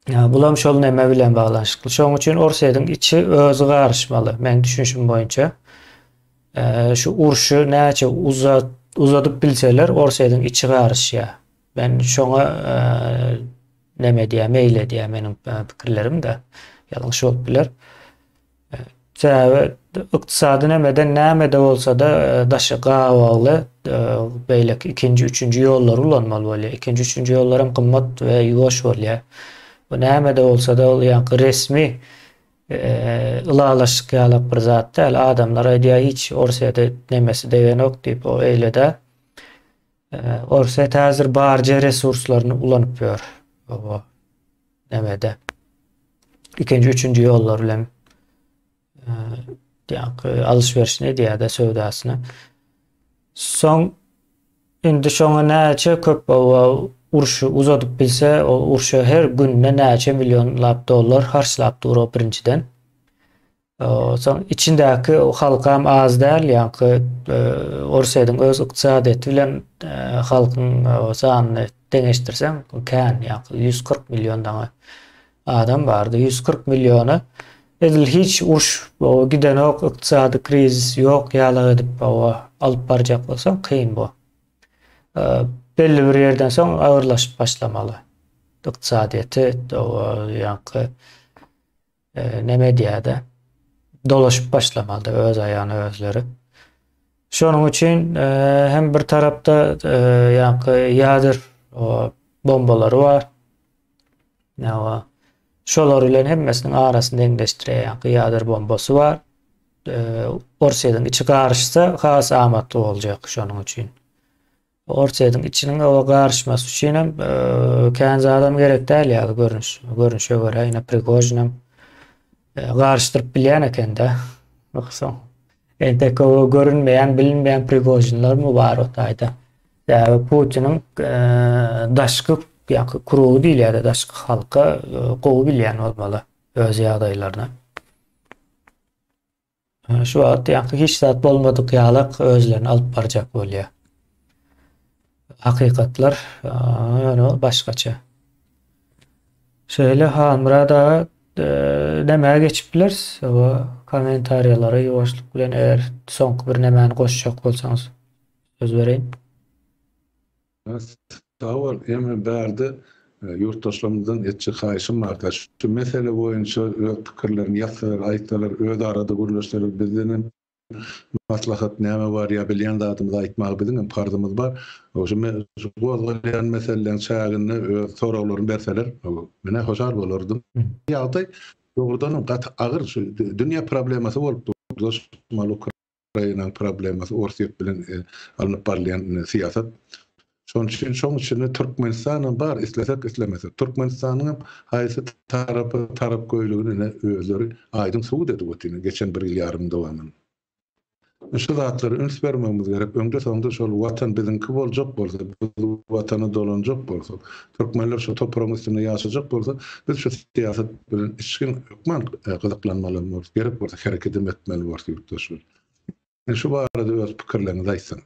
Bulam şol neme bilen baglanyşykly. Şonuň üçin Orsýetiň içi özi garyşmaly, meň düşünişim boýunça. Şu urşy näçe uzat uzadyp bilseler, Orsýetiň içi garyşýar. Men şoňa neme edýär, meýil edýär meniň pikirlerim-de. Ýalňyş bolup biler. Sebäbi ykdysady nemeden näme-de bolsa-da daşy gabawly beýleki ikinji, üçünji ýollary ulanmaly bolýar. Ikinji, üçünji ýollar hem gymmat we ýuwaş bolýar. Bu näme-de bolsa-da ol ýaňky resmi ylalaşyk ýalak bir zat däl. Adamlar aýdýar hiç Orsýete nemesi degenok diýip, o eýle däl. Orsýet häzir barja resurslaryny ulanyp ýör. Nemede. Ikinji, üçünji ýollar bilen ýaňky alyş-berişini edýär-de söwdasyny. Soň indi şoňa näçe köp urşy uzadyp bilse, ol urşa her günde näçe millionlap dollar harçlap dur o birinjiden. Soň içindäki halkam az däl, ýaňky Orsýetiň öz ykdysadyýeti bilen halkyň sanyny deňeşdirseň kän, ýaňky 140 million daňy adam bardy. 140 milliona edil hiç uruş gidenok, ykdysady krizis ýok ýalak edip alyp barjak bolsaň kyn bu. Belli bir ýerden soň agyrlaşyp başlamaly. Ykdysadyýeti ýaňky neme edýär-de, dolaşyp başlamalydy öz aýagyna özleri. Şonuň üçin hem bir tarapda ýaňky ýader bombalary bar. Ýa şolar bilen hemmesiniň arasyny deňleşdirýär. Ýaňky ýader bombasy bar. Orsýetiň içi garyşsa has amatly boljak şonuň üçin. Orsýetiň içiniň oba garyşmasy üçin hem kän zadam gerek däl ýaly görnüş, görnüşe görä ýene Prigožinem garyşdyryp bilýän ekende. Soň entek o görünmeýän, bilinmeýän Prigožinlermi bar o taýda. Sebäbi Putiniň daşky ýa-da krugy diýilýär-de, daşky halka gowy bilýän bolmaly öz ýagdaýlaryny. Şu wagt ýaňky hiç zat bolmadyk ýalak özlerini alyp barjak bolýar. Hakykatlar ýöne ol başgaça. Şeýle Halmyrat aga nämä geçip bileris? O kommentariýalara ýuwaşlyk bilen eger soňky bir nämäni goşjak bolsaňyz söz bereýin. Sag bol. Emme bärde ýurtdaşlarymyzdan etjek haýyşym bar-da, şu mesele boýunça öz pikirlerini ýazsalar, aýtsalar, öz arada gürleşseler, bizdenem maslahat näme bar ýa bilýän zadymyzy aýtmaga biziňem parzymyz bar. Şu gozgalýan meseleleriň çäginde öz soraglaryny berseler, men-ä hoşal bolardym. Ýagdaý dogrudanam gaty agyr, şu dünýä problemasy bolup dur. Ukrainanyň problemasy Orsýet bilen alnyp barylýan syýasat. Şonuň üçin şoň içinde Türkmenistanam bar, islesek islemesek. Türkmenistanyň hem haýsy tarapa tarapgöýlügini ine özleri aýdyň subut edip otyr geçen bir ýyl ýarymyň dowamynda. Şu zatlara üns bermegimiz gerek. Öňde-soňda şol Watan biziňki boljak bolsa, biz Watana dolanjak bolsak, türkmenler şu topragyň üstünde ýaşajak bolsa, biz şu syýasat bilen içgin hökman gyzyklanmaly borus, gerek bolsa herekedem etmeli borus ýurtdaşlar. Indi şu barada öz pikirleriňizi aýtsaň.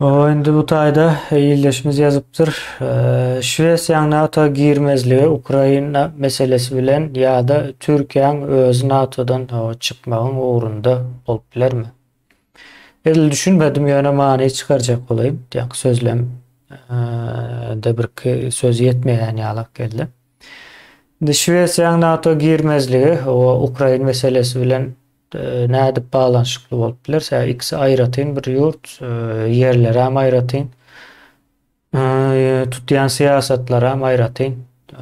O indi bu taýda ildeşimiz ýazypdyr. Şwesiýanyň NATO girmezligi Ukraina meselesi bilen ýa-da Türkiýäň özi NATO-dan çykmagyň ugrunda bolup bilermi? Edil düşünmedim ýöne many çykarjak bolaýyn. Ýaňky sözlem de birki söz ýetmeýän ýalak geldi. Indi Şwesiýanyň NATO girmezligi o Ukrain meselesi bilen nädip baglanyşykly bolup biler? Sebäbi ikisi aýratyn bir ýurt, ýerleri hem aýratyn. Tutýan syýasatlaram aýratyn.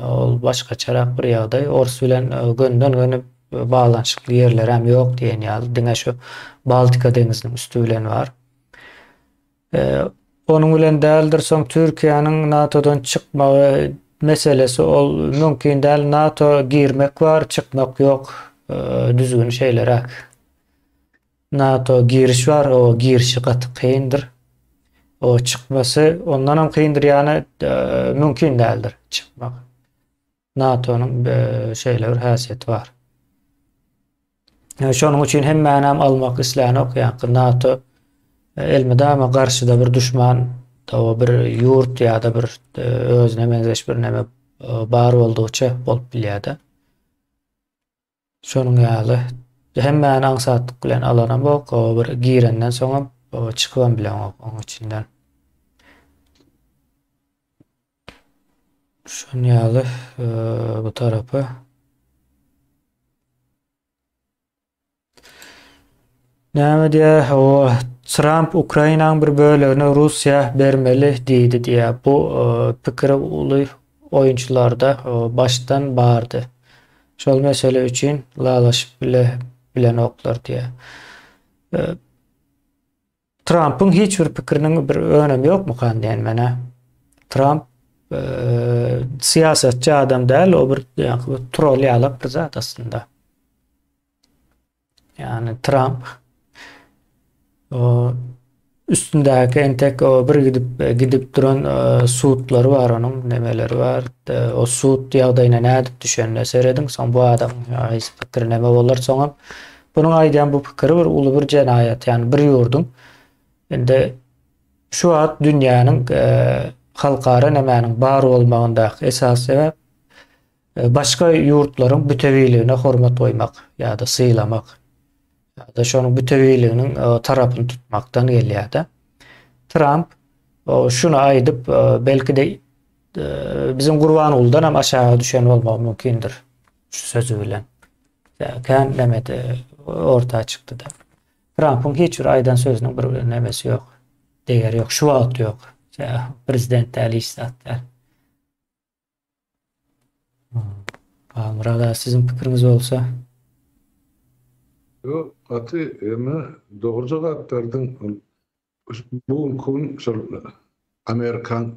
Ol başgaçarak bir ýagdaý. Ors bilen gönden-göni baglanyşykly ýerlerem ýok diýen ýaly. Diňe şu Baltika deňziniň üsti bilen bar. Onuň bilen däldir. Soň Türkiýäniň NATO-dan çykmagy meselesi ol mümkin däl. NATO girmek bar, çykmak ýok. Düzgün şeýleräk. NATO giriş bar, o girişi gaty kyndyr. O çykmasy ondanam kyndyr, ýagny mümkin däldir çykmak. NATO-nyň şeýle bir häsiýeti bar. Şonuň üçin hemmänem almak islänok, ýagny NATO elmydama garşyda bir duşman. bir ýurt ýa-da bir özüne meňzeş bir neme bar boldugyça bolup bilýär-de. Şonuň ýaly hemmäni aňsatlyk bilen alanam bok, bir girenden soňam çykybam bileňok oň içinden. Şonuň ýaly bu tarapy. Näme diýýär? O Tramp Ukrainanyň bir bölegini Russiýa bermeli diýdi diýýär. Bu e, pikiri uly oýunçylarda başdan bardy. Şol mesele üçin ylalaşyp bile bilenoklar diýýär. E, Trampyň hiç bir pikiriniň bir önemi ýokmukan diýen menä. Tramp e, syýasatçy adam däl, o bir ýa-da troll ýalak bir zat aslynda. Ýagny Tramp o üstündäki entek o bir gidip gidip duran e, sudlary bar onuň nemeleri bar. E, o sud ýagdaýyna nädip düşenine serediň. Soň bu adamyň haýsy pikiri neme bolar soňam. Bunuň aýdýan bu pikiri bir uly bir jenaýat. Ýagny bir ýurduň indi şu wagt dünýäniň e, halkara nemäniň bar bolmagyndaky esasy sebäp Başga ýurtlaryň bütewiligine hormat goýmak ýa-da sylamak ýa-da şonuň bütewiliginiň tarapyny tutmakdan gelýär-de. Tramp şuny aýdyp, belki-de biziň Gurbangulydan hem aşaga düşen bolmagy mümkindir şu sözi bilen. Kän nemede orta çykdy-da. Trampyň hiç bir aýdan sözüniň bir nemesi ýok. Degeri ýok. Şu wagt ýok. Prezident däl, hiç zat däl. Halmyrat aga siziň pikiriňiz bolsa. Ýok, gaty eme dogry jogap berdiň. Bu günki gün şol Amerikan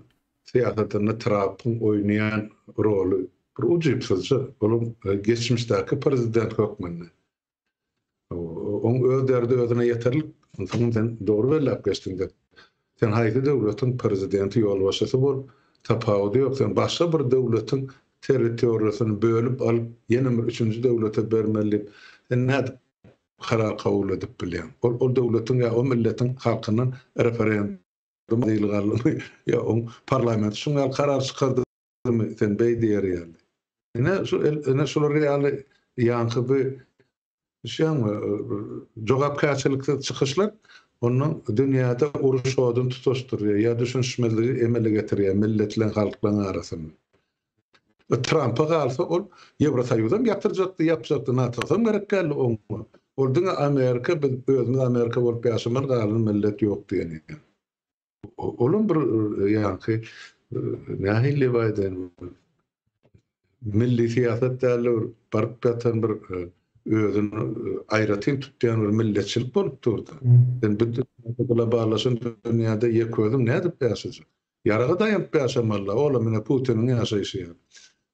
syýasatynda Trampyň oýnaýan roly bir ujypsyzja. Olam geçmişdäki prezident hökmünde. Oň öz derdi özüne ýeterlik. Onsoňam sen dogry belläp geçdiň-de. Sen haýsy döwletiň prezidenti, ýolbaşçysy bol, tapawudy ýok. Sen başga bir döwletiň territoriýasyny bölüp alyp, ýene bir üçünji döwlete bermeli diýip, sen nädip karar kabul edip bilýäň? Ol ol döwletiň ýa o milletiň halkyndan referendum aldymy ýa oň parlamenti şuň ýaly karar çykardymy, sen beý diýer ýaly. Ine şu ine şular ýaly ýaňky bu düşýäňmi jogapkärçiliksiz çykyşlar ondan dünýäde uruş oduny tutaşdyrýar ýa düşünişmezligi emele getirýär milletleň halklaň arasynda. Trampa galsa ol Ýewrosoýuzam ýatyrjakdy ýapjakdy NATO-sam gerek däldi oňa. Ol diňe Amerika biz özümiz Amerika bolup ýaşamaly galan millet ýok diýen eken. Olam bir ýaňky nähili diýip aýdaýyn milli syýasat dälde bir baryp ýatan bir özüni aýratyn tutýan bir milletçilik bolup durdy. Sen bu globallaşan dünýäde ýeke özüň nädip ýaşajak? Ýaraga daýanyp ýaşamaly-la, olam ine Putiniň ýaşaýşy ýaly.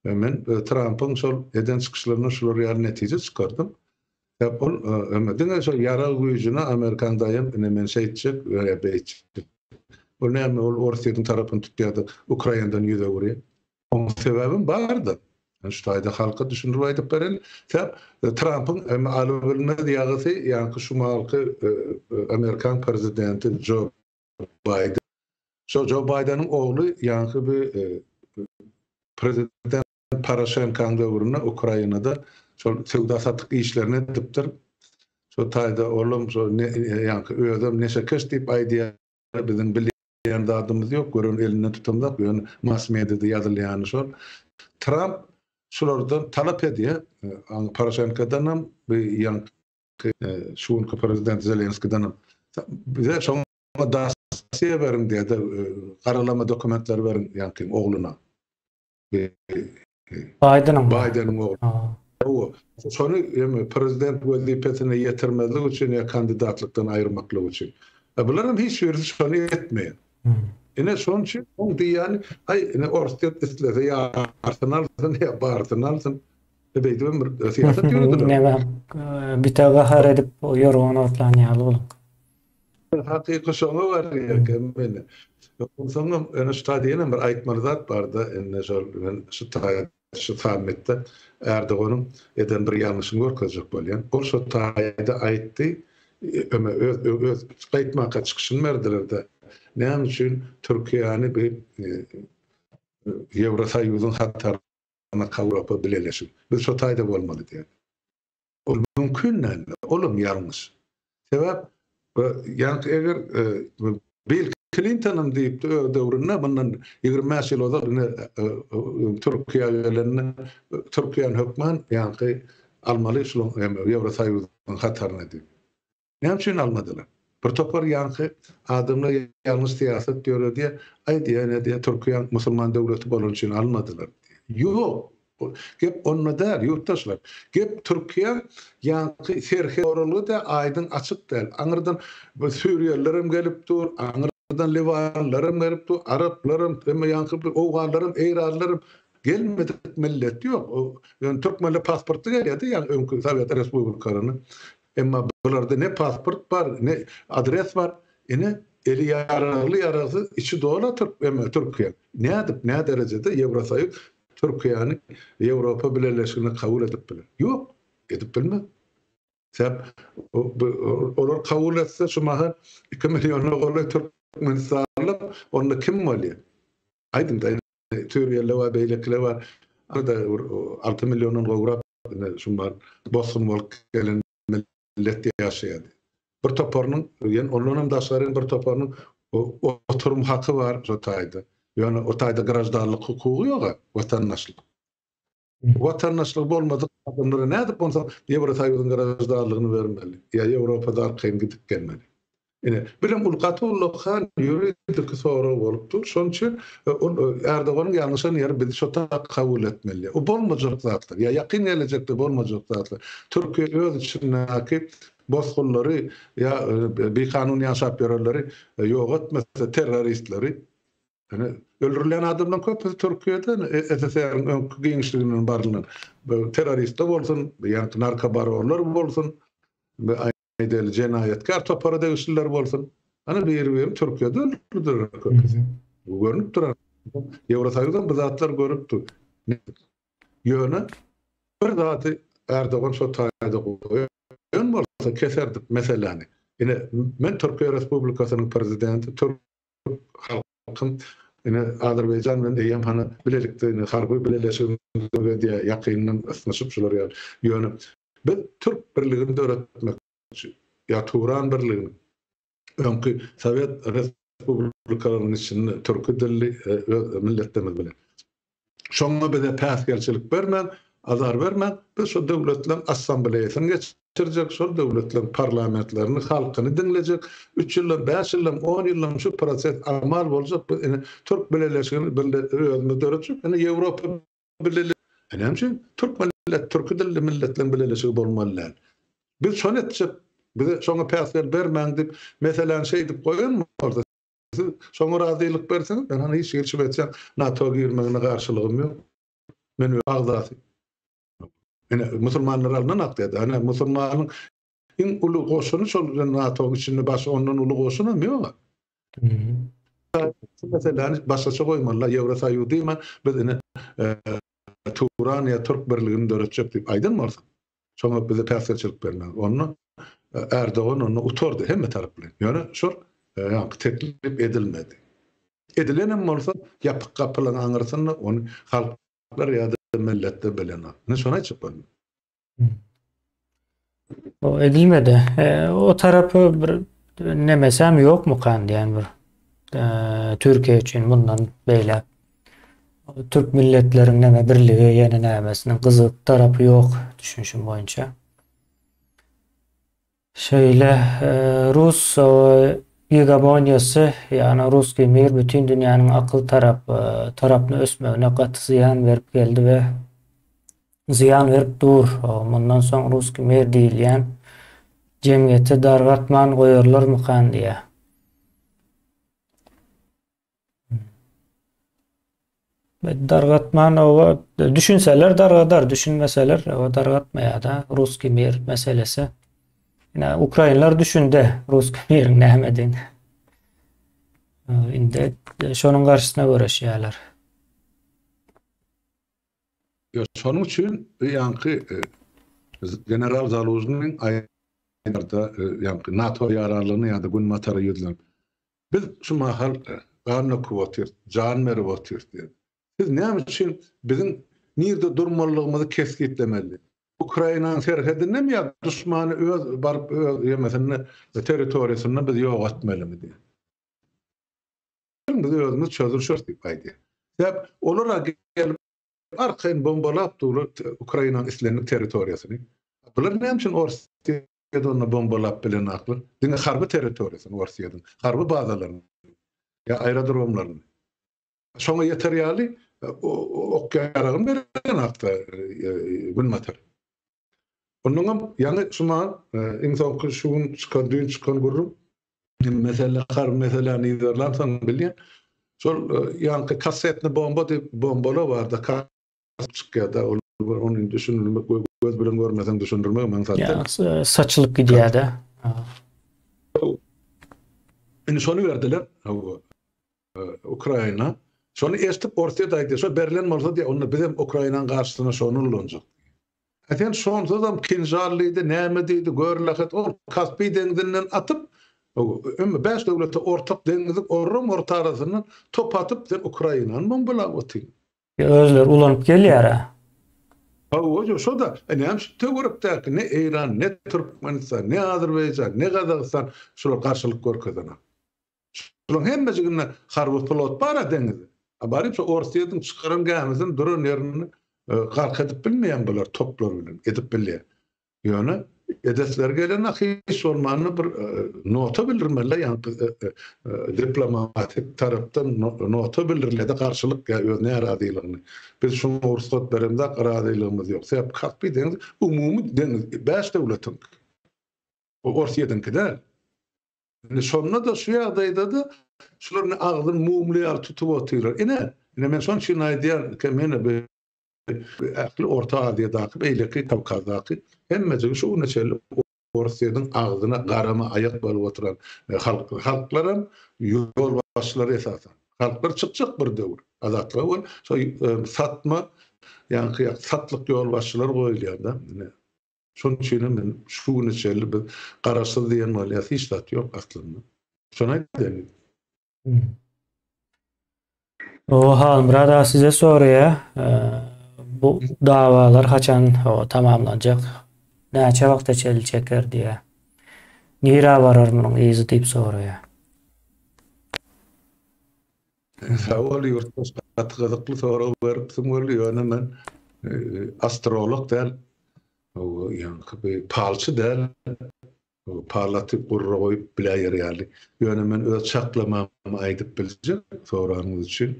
Men Trampyň şol eden çykyşlaryndan şular ýaly netije çykardym. Ýa ol eme diňe şo ýarag güýjüne Amerikan daýanyp ine men şeýtjek ýa beýtjek. Ol näme ol Orsýetiň tarapyny tutýar-da Ukrainadan ýüz öwürýär. Oň sebäbem bardyr. Men şu taýda halka düşündirip aýdyp bereli. Sebäp Trampyň eme alybilmez ýagysy ýaňky şu mahalky Amerikan prezidenti Jo Baýden. Şo Jo Baýdeniň ogly ýaňky bi prezident Poroşenkanyň döwründe Ukrainada şol söwda-satyk işlerini edipdir. Şo taýda olam şo ýaňky özem neşekeş diýip aýdýar, biziň bilýän zadymyz ýok, gören elinden tutamzok, ýöne mass mediada ýazylýany şol. Tramp şulardan talap edýär, Poroşenkodanam, bu ýaňky şu günki prezident Zelenskidenem bize şoňa dosýe beriň diýýär-de, garalama dokumentleri beriň ýaňkyň ogluna. Baýdeniň. Baýdeniň ogly. Hawa. Şony hem prezident wezipesine ýetirmezlik üçin ýa kandidatlykdan aýyrmaklyk üçin. Bular hem hiç birisi şony etmeýär. Ine şonuň üçin oň diýýäni, aý ine Orsýet islese ýarsyny alsyn ýa barysyny alsyn. Beýdibem bir syýasat ýörediler. Näme bite gahar edip ýorgan otlan ýaly bolup. Hakyky şoňa barýar eken meni. Onsoňam ýöne şu taýda ýene bir aýtmaly zat barda, indi şol men şu taýda şu sammitde Erdoganyň eden bir ýalňyşyny görkezjek bolýan. Ol şo taýda aýtdy, öme öz öz gaýtmaka çykyşyny berdiler-de. Näme üçin Türkiýäni bir Ýewrosoýuzyň hataryna Ýewropa Bileleşigi. Biz şo taýda bolmaly diýýär. Ol mümkin däl, olam ýalňyş. Sebäp ýaňky eger Bill Klintonam diýipdi öz döwründe mundan 25 ýyl ozal ine Türkiýä gelende Türkiýäni hökman ýaňky almaly şunuň Ýewrosoýuzyň hataryna diýip. Näme üçin almadylar? Bir topar ýaňky adamlar ýalňyş syýasat ýöredýär, aý diýýär, ine diýýär, Türkiýäň musulman döwleti bolany üçin almadylar diýýär. Ýok! Gep onda däl, ýurtdaşlar. Gep Türkiýäň ýaňky serhet goralgy däl, aýdyň açyk däl. Aňyrdan bu suriýalylaram gelip dur, aňyrdan liwanlylaram gelip dur, araplaram, emma ýaňky bu owganlaram, eýranlylaram gelmedik millet ýok. Ýöne türkmenler pasportly gelýärdi, ýaňy öňki sowet respublikalaryna. Emma bularda ne pasport bar, ne adres bar. Ine, eli ýaragly, ýaragsyz, içi doly türk, eme, Türkiýe. Nädip, nä derejede Ýewrosoýuz Türkiýäni Ýewropa Bileleşigine kabul edip biler? Ýok, edip bilmez. Sebäp olar kabul etse şu mahal 2 milliona golaý türkmenistanly onda kim bolýar? Aýdyň-da, Suriýaly bar, beýlekiler bar. Arada bir 6 milliondan gowrak ine şu bar bosgun bolup gelen millet ýaşaýardy. Bir toparynyň, ýene ondan hem daşgary bir toparynyň oturum haky bar şo taýda. Ýöne o taýda graždanlyk hukugy ýok-a, watandaşlyk. Watandaşlygy bolmadyk adamlara nädip onsoň Ýewrosoýuzyň graždanlygyny bermeli ýa Ýewropada arkaýyn gidip gelmeli? Ine, birem ul gaty ullakan ýuridiki sorag bolup dur. Şonuň üçin ol Erdoganyň ýalňyşan ýeri bizi şo tak kabul etmeli. O bolmajak zatlar ýa ýakyn gelejekde bolmajak zatlar. Türkiýe öz içindäki bosgunlary ýa bikanun ýaşap ýörenleri ýok etmese terroristleri Ine, öldürilýän adamlaryň köpüsi Türkiýeden, SSR-iň öňki giňişliginden barylan terroristler bolsun, ýa narkobaronlar bolsun, aýdaly jenaýatkär topara degişliler bolsun. Ana biri-birini Türkiýede öldürdiler köpüsi. Bu görnüp duran. Ýewrosoýuzam bu zatlary görüp dur. Ýöne bir zady Erdogan şo taýda goýan bolsa keserdik meseläni. Ine, men Türkiýe Respublikasynyň prezidenti, türk halkyň ine Azerbaýjan bilen eýýäm hany bilelikde ine harby bileleşigini edýär, ýakyndan ysnyşyp şular ýaly. Ýöne biz türk birligini döretmekçi ýa Turan birligini öňki Sowet respublikalarynyň içinde türki dilli öz milletlerimiz bilen. Şoňa bize päsgelçilik bermän, azar bermän, biz şo döwletleriň assambleýasyny geçirjek, şol döwletleriň parlamentlerini, halkyny diňlejek, üç ýyldan, bäş ýyldan, on ýyldan şu proses amal boljak, biz ine türk bileleşigini birle özümiz döretjek, ine Ýewropa bilele E näme üçin türk millet, türki dilli milletleriň bileleşigi bolmaly däl? Biz şony etjek, bize şoňa päsgel bermäň diýip, meseläni şeýdip goýan bolsa, Siz şoňa razylyk berseňiz, men hany hiç hili Şwesiýaň NATO girmegine garşylygym ýok. Men öz agzasy. Ine, musulmanlar alnan akýada. Ine, musulmanyň iň uly goşuny şol NATO-nyň içinde başga ondan uly goşunam ýok. Şu meseläni başgaça goýmalylar. Ýewrosoýuz diýmän, biz ine Turan ýa Türk birligini döretjek diýip aýdan bolsa. Şoňa bize päsgelçilik bermez. Onda Erdogan onda utardy hemme taraplaýyn. Ýöne şol ýaňky teklip edilmedi. Edilenem bolsa ýapyk gapylaryň aňyrsynda ony halklar ýa-da milletler bilenok. Ine şony aýtjak bolýan. O edilmedi. O tarapy bir nemesem ýokmukan diýen bir Türkiýe üçin mundan beýläk. Türk milletleriň näme birligi ýene nämesiniň gyzyk tarapy ýok düşünişim boýunça. Şeýle rus gegemoniýasy, ýagny ruskiý mir bütin dünýäniň akyl tarap tarapyny ösmegine gaty zyýan berip geldi we zyýan berip dur. Mundan soň ruskiý mir diýilýän jemgyýeti dargatman goýarlarmykan diýýär. Dargatman oba düşünseler dargadar, düşünmeseler oba dargatmaýar-da. Ruskiý mir meselesi. Ine ukrainler düşündi ruskiý miriň nämedigini. Indi şonuň garşysyna göreşýärler. Şonuň üçin ýaňky general Zalužnyň aýdarda ýaňky NATO ýaranlygyna ýa-da Günbatara ýüzlenip. Biz şu mahal gan döküp otyrys, jan berip otyrys diýýär. Siz näme üçin biziň nirde durmalylygymyzy kesgitlemeli? Ukrainanyň serhedindemi ýa duşmany öz baryp öz ýemesinde territoriýasynda biz ýok etmelimi diýýär. Biz özümiz çözülişeris diýip aýdýar. Sebäp olar-a gelip arkaýyn bombalap durlar Ukrainanyň islendik territoriýasyny. Bular näme üçin Orsýeti onda bombalap bilenaklar? Diňe harby territoriýasyny Orsýetiň, harby bazalaryny ýa aerodromlaryny. Şoňa ýeter ýaly ok-ýaragyny berenakda Günbatar. Onnoňam ýaňy şu mahal iň soňky şu gün çykan, düýn çykan gürrüň mesele harby meseläni yzarlansoň bilýän. Şol ýaňky kassetny bomba diýip bombalar barda çykýar-da ol ony düşündirmek göz bilen görmeseň düşündirmek aňsat däl. Ýa saçylyp gidýär-de. Indi şony berdiler. Hawa. Ukraina. Şony eşidip Orsýet aýdýar, şo berlen bolsa diýýär, onda bizem Ukrainanyň garşysyna şony ulanjak diýýär. A sen şonsuzam kinžal diýdi, näme diýdi, gör lahat, ol Kaspi deňzinden atyp, ömmi bäş döwlete ortak deňziň orram orta arasyndan top atyp sen Ukrainany bombalap otyň. Özleri ulanyp gelýär-ä. Hawa, şo-da, näme üçin töwerekdäki ne Eýran, ne Türkmenistan, ne Azerbaýjan, ne Gazagystan şular garşylyk görkezenok. Şularyň hemmejiginde harby flot bar-a deňizde. A baryp şu Orsýetiň çykaran gämisini duran ýerinde gark edip bilmeýän bular toplar bilen, edip bilýär. Ýöne edesleri gelende hiç bolmanda bir nota bildirmeli, ýaňky diplomatik tarapdan nota bildirilýär-de garşylyk ýa öz närazylygyny. Biz şuňa rugsat beremzok, razylygymyz ýok. Sebäp Kaspi deňizi umumy deňiz, bäş döwletiňki. O Orsýetiňki däl. Indi şonda-da şu ýagdaýda-da şular indi agzyny mumly ýaly tutup otyrlar. Ine, ine men şonuň üçin aýdýan, meni bu ähli Orta Aziýadaky, beýleki Kawkazdaky hemmejigi şu güne çenli Orsýetiň agzyna garama aýak bolup oturan halk, halklaram ýolbaşçylary esasan. Halklar çykjak bir döwür azatlyga we şo satma, ýaňky satlyk ýolbaşçylar goýulýar-da. Ine, Şonuň üçin hem men şu güne çenli biz garaşsyz diýen bolýas, hiç zat ýok aslynda. Şony aýdaýyn. O Halmyrat aga size soraýar. Bu dawalar haçan tamamlanjak? Näçe wagta çenli çeker diýýär. Nirä barar munuň yzy diýip soraýar. Sag bol ýurtdaş gaty gyzykly sorag beripsiň weli ýöne men astrolog däl ýaňky bir palçy däl pal atyp gurra goýup biläýer ýaly ýöne men öz çaklamamy aýdyp biljek soranyňyz üçin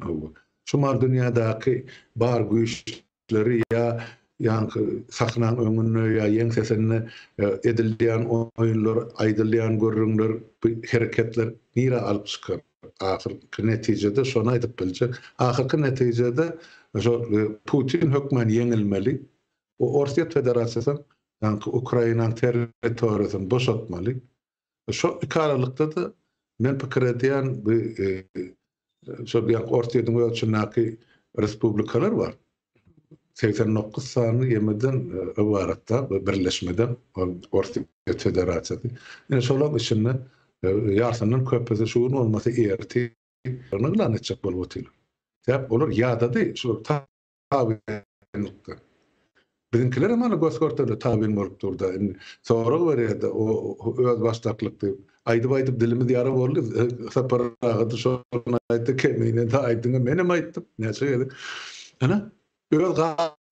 şu mal dünýädäki bar güýç leri ýa ýaňky sahnaň öňünde ýa ýeňsesinde edilýän oýunlar, aýdylýan gürrüňler, bu hereketler nirä alyp çykar? Ahyrky netijede şony aýdyp biljek. Ahyrky netijede şo Putin hökman ýeňilmeli. O Orsýet Federasiýasam ýaňky Ukrainanyň territoriýasyny boşatmaly. Şo iki aralykda-da men pikir edýän bu şol ýa Orsýetiň öz içindäki respublikalar bar. 89 sany ýemeden ybaratda bu birleşmeden Orsýet Federasiýasy. Ine şolaryň içinde ýarsyndan köpüsi şu gün bolmasa ertir yglan etjek bolup otyrlar. Sebäp olar ýadady şu tabynlykda. Biziňkiler hem ana gös-görtele tabyn bolup durda. Indi sorag berýärdi, o özbaşdaklyk diýip. Aýdyp-aýdyp dilimiz ýara boldy. Sapar aga-da şony aýtdy, Kemine-de aýdyňa, menem aýtdym näçe gezek. Ana, öz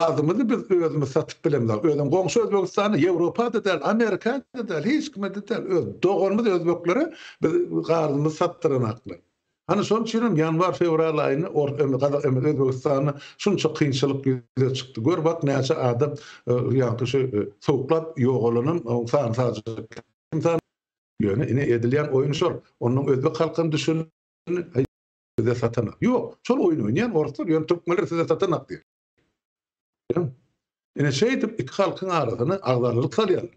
gazymyzy biz özümiz satyp bilemzok. Özem goňşy Özbegistana, Ýewropa-da däl, Amerika-da däl, hiç kime-de däl. Öz doganymyz özbeklere biz gazymyzy satdyranaklar. Hany şonuň üçin hem ýanwar-fewral aýynda Özbegistanda şunça kynçylyk ýüze çykdy. Gör bak näçe adam ýaňky şu sowuklap ýogalanam sany sajyk. Ýöne ine edilýän oýun şol. Onnoň özbek halkam düşündi, aý bize satanak. Ýok, şol oýun oýnaýan orslar ýöne türkmenler size satanak diýýär. Ine şeýdip iki halkyň arasyna agzalalyk salýarlar.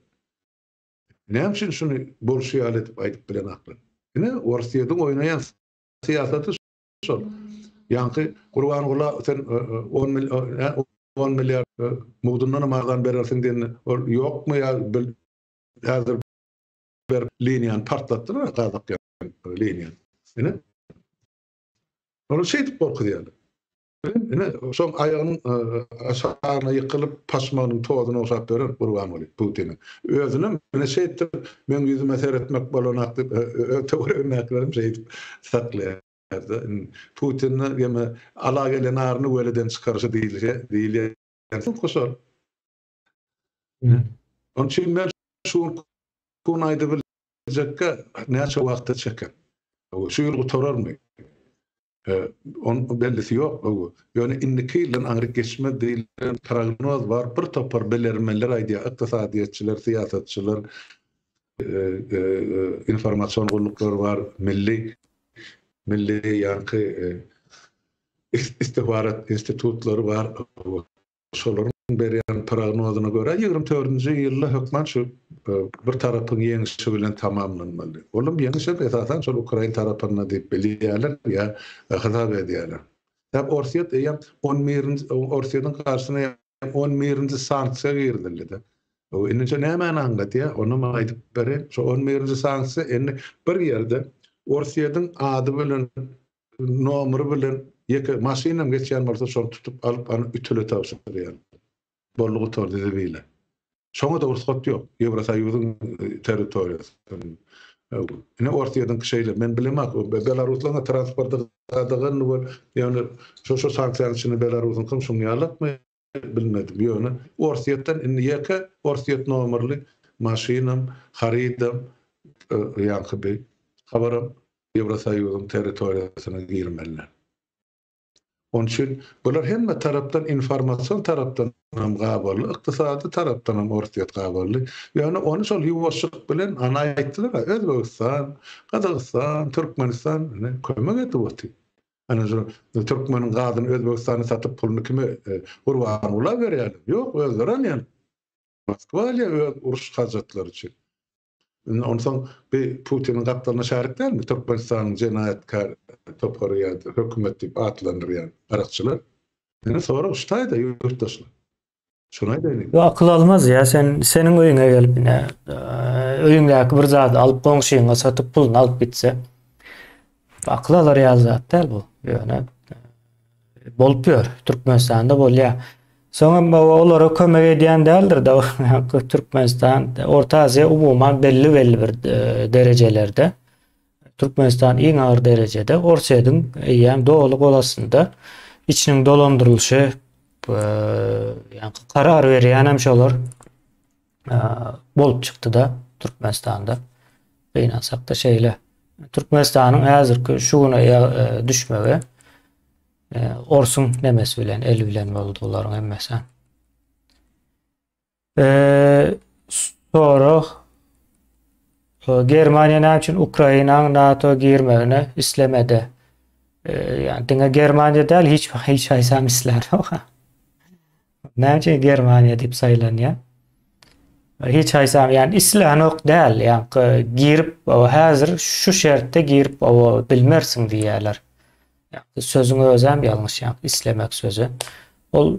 Näme üçin şuny bolşy ýaly edip aýdyp bilenaklar? Ine, Orsýetiň oýnaýan syýasaty şol. Ýaňky Gurbangula sen on on milliard mugdundanam arzan berersiň diýende, ol ýokmy ýa häzir berip liniýany partlatdylar gazak liniýany. Ine. Olar şeýdip gorkuzýarlar. Ine, şoň aýagynyň aşagyna ýykylyp, paşmagynyň tozuny ogşap ýören Gurbanguly Putiniň. Özünem ine şeýtdirip, meň ýüzüme seretmek bolanak diýip, öz töweregindäkilerem şeýdip saklaýar. Putinde ýene ala gelen aryny weleden çykaryşy diýilýän şol. Onuň üçin men şu gün aýdyp biljekkä näçe wagta çeker? Şu ýyl gutararmy? Onuň bellisi ýok. Ýöne indiki ýyldan aňryk geçmez diýlen prognoz bar. Bir topar bilermenler aýdýar, ykdysadyýetçiler, syýasatçylar, informasion gulluklar bar, milli milli ýaňky istihbarat institutlary bar. Şolaryň berýän prognozyna görä, 24-nji ýylda hökman şu bir tarapyň ýeňşi bilen tamamlanmaly. Olam ýeňiş hem esasan şol ukrain tarapynda diýip bilýärler ýa hasap edýärler. Sebäbi Orsýet eýýäm on birinji Orsýetiň garşysyna eýýäm on birinji sanksiýa girizildi-de. Indi şo nämäni aňladýar, onam aýdyp bereýin. Şo on birinji sanksiýa indi bir ýerde Orsýetiň ady bilen nomeri bilen ýeke maşynam geçýän bolsa şony tutup alyp any ütüle tabşyrýar. Boldy gutardy zibile. Şoňa-da rugsat ýok Ýewrosoýuzyň territoriýasynda. Ine Orsýetiňki şeýle. Men bilemok Belaruslaryň transporty gadagan bol. Ýöne şo şo sanksiýanyň içinde Belarusyňkam şuň ýalakmy bilmedim. Ýöne Orsýetden indi ýeke Orsýet nomerli maşynam, harydam, ýaňky bi habaram Ýewrosoýuzyň territoriýasyna girmeliler. Onuň üçin bular hemme tarapdan informasion tarapdan hem gabaldy, ykdysady tarapdan hem Orsýet gabaldy. Ýöne ony şol ýuwaşlyk bilen ana aýtdylar-a, Özbegistan, Gazagystan, Türkmenistan ine kömek edip otyr. Ana şu türkmeniň gazyny Özbegistana satyp puluny kime Gurbangula berýärler? Ýok, özleri alýan. Moskwa alýar öz uruş hajatlary üçin. Indi onsoň bi Putiniň gapdalyna şärik dälmi Türkmenistanyň jenaýatkär topary ýa-da hökümet diýip atlandyrýan garakçylar? Indi sorag şu taýda ýurtdaşlar. Şuny aýdaýyn. Bu akyl almaz ýa sen seniň öýüňe gelip ine öýüňdäki bir zady alyp goňşyňa satyp puluny alyp gitse akyl alar ýaly zat däl bu. Ýöne bolup ýör. Türkmenistanda bolýar. Soňam olara kömek edýän däldir-de Türkmenistan, Orta Aziýa umuman belli-belli bir derejelerde. Türkmenistan iň agyr derejede Orsýetiň eýýäm doly gol astynda. Içiniň dolandyrylyşy, ýa-ni karar berýänem şolar bolup çykdy-da Türkmenistanda. Gynansak-da şeýle. Türkmenistanyň häzirki şu güne düşmegi orsuň nemesi bilen, eli bilen boldy bularyň hemmesi. Sorag Germaniýa näme üçin Ukrainanyň NATO girmegini islemedi? Ýani diňe Germaniýa däl, hiç hiç haýsam islänok. Näme üçin Germaniýa diýip saýlanýar? Hiç haýsam ýani islänok däl, ýa girip häzir şu şertde girip bilmersiň diýýärler. Sözüň özem ýalňyş ýa islemek sözi. Ol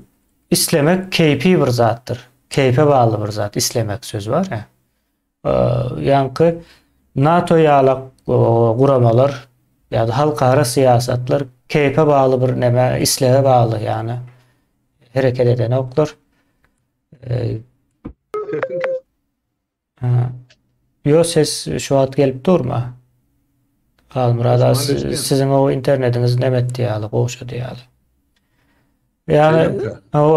islemek keýpi bir zatdyr. Keýpe bagly bir zat islemek sözi bar ýa. Ýaňky NATO ýaly guramalar ýa-da halkara syýasatlar keýpe bagly bir neme islege bagly ýany hereket edenoklar. Ýo ses şu wagt gelip durma. Halmyrat aga siziň o internetiňiz neme etdi ýaly, gowşady ýaly. Ýani o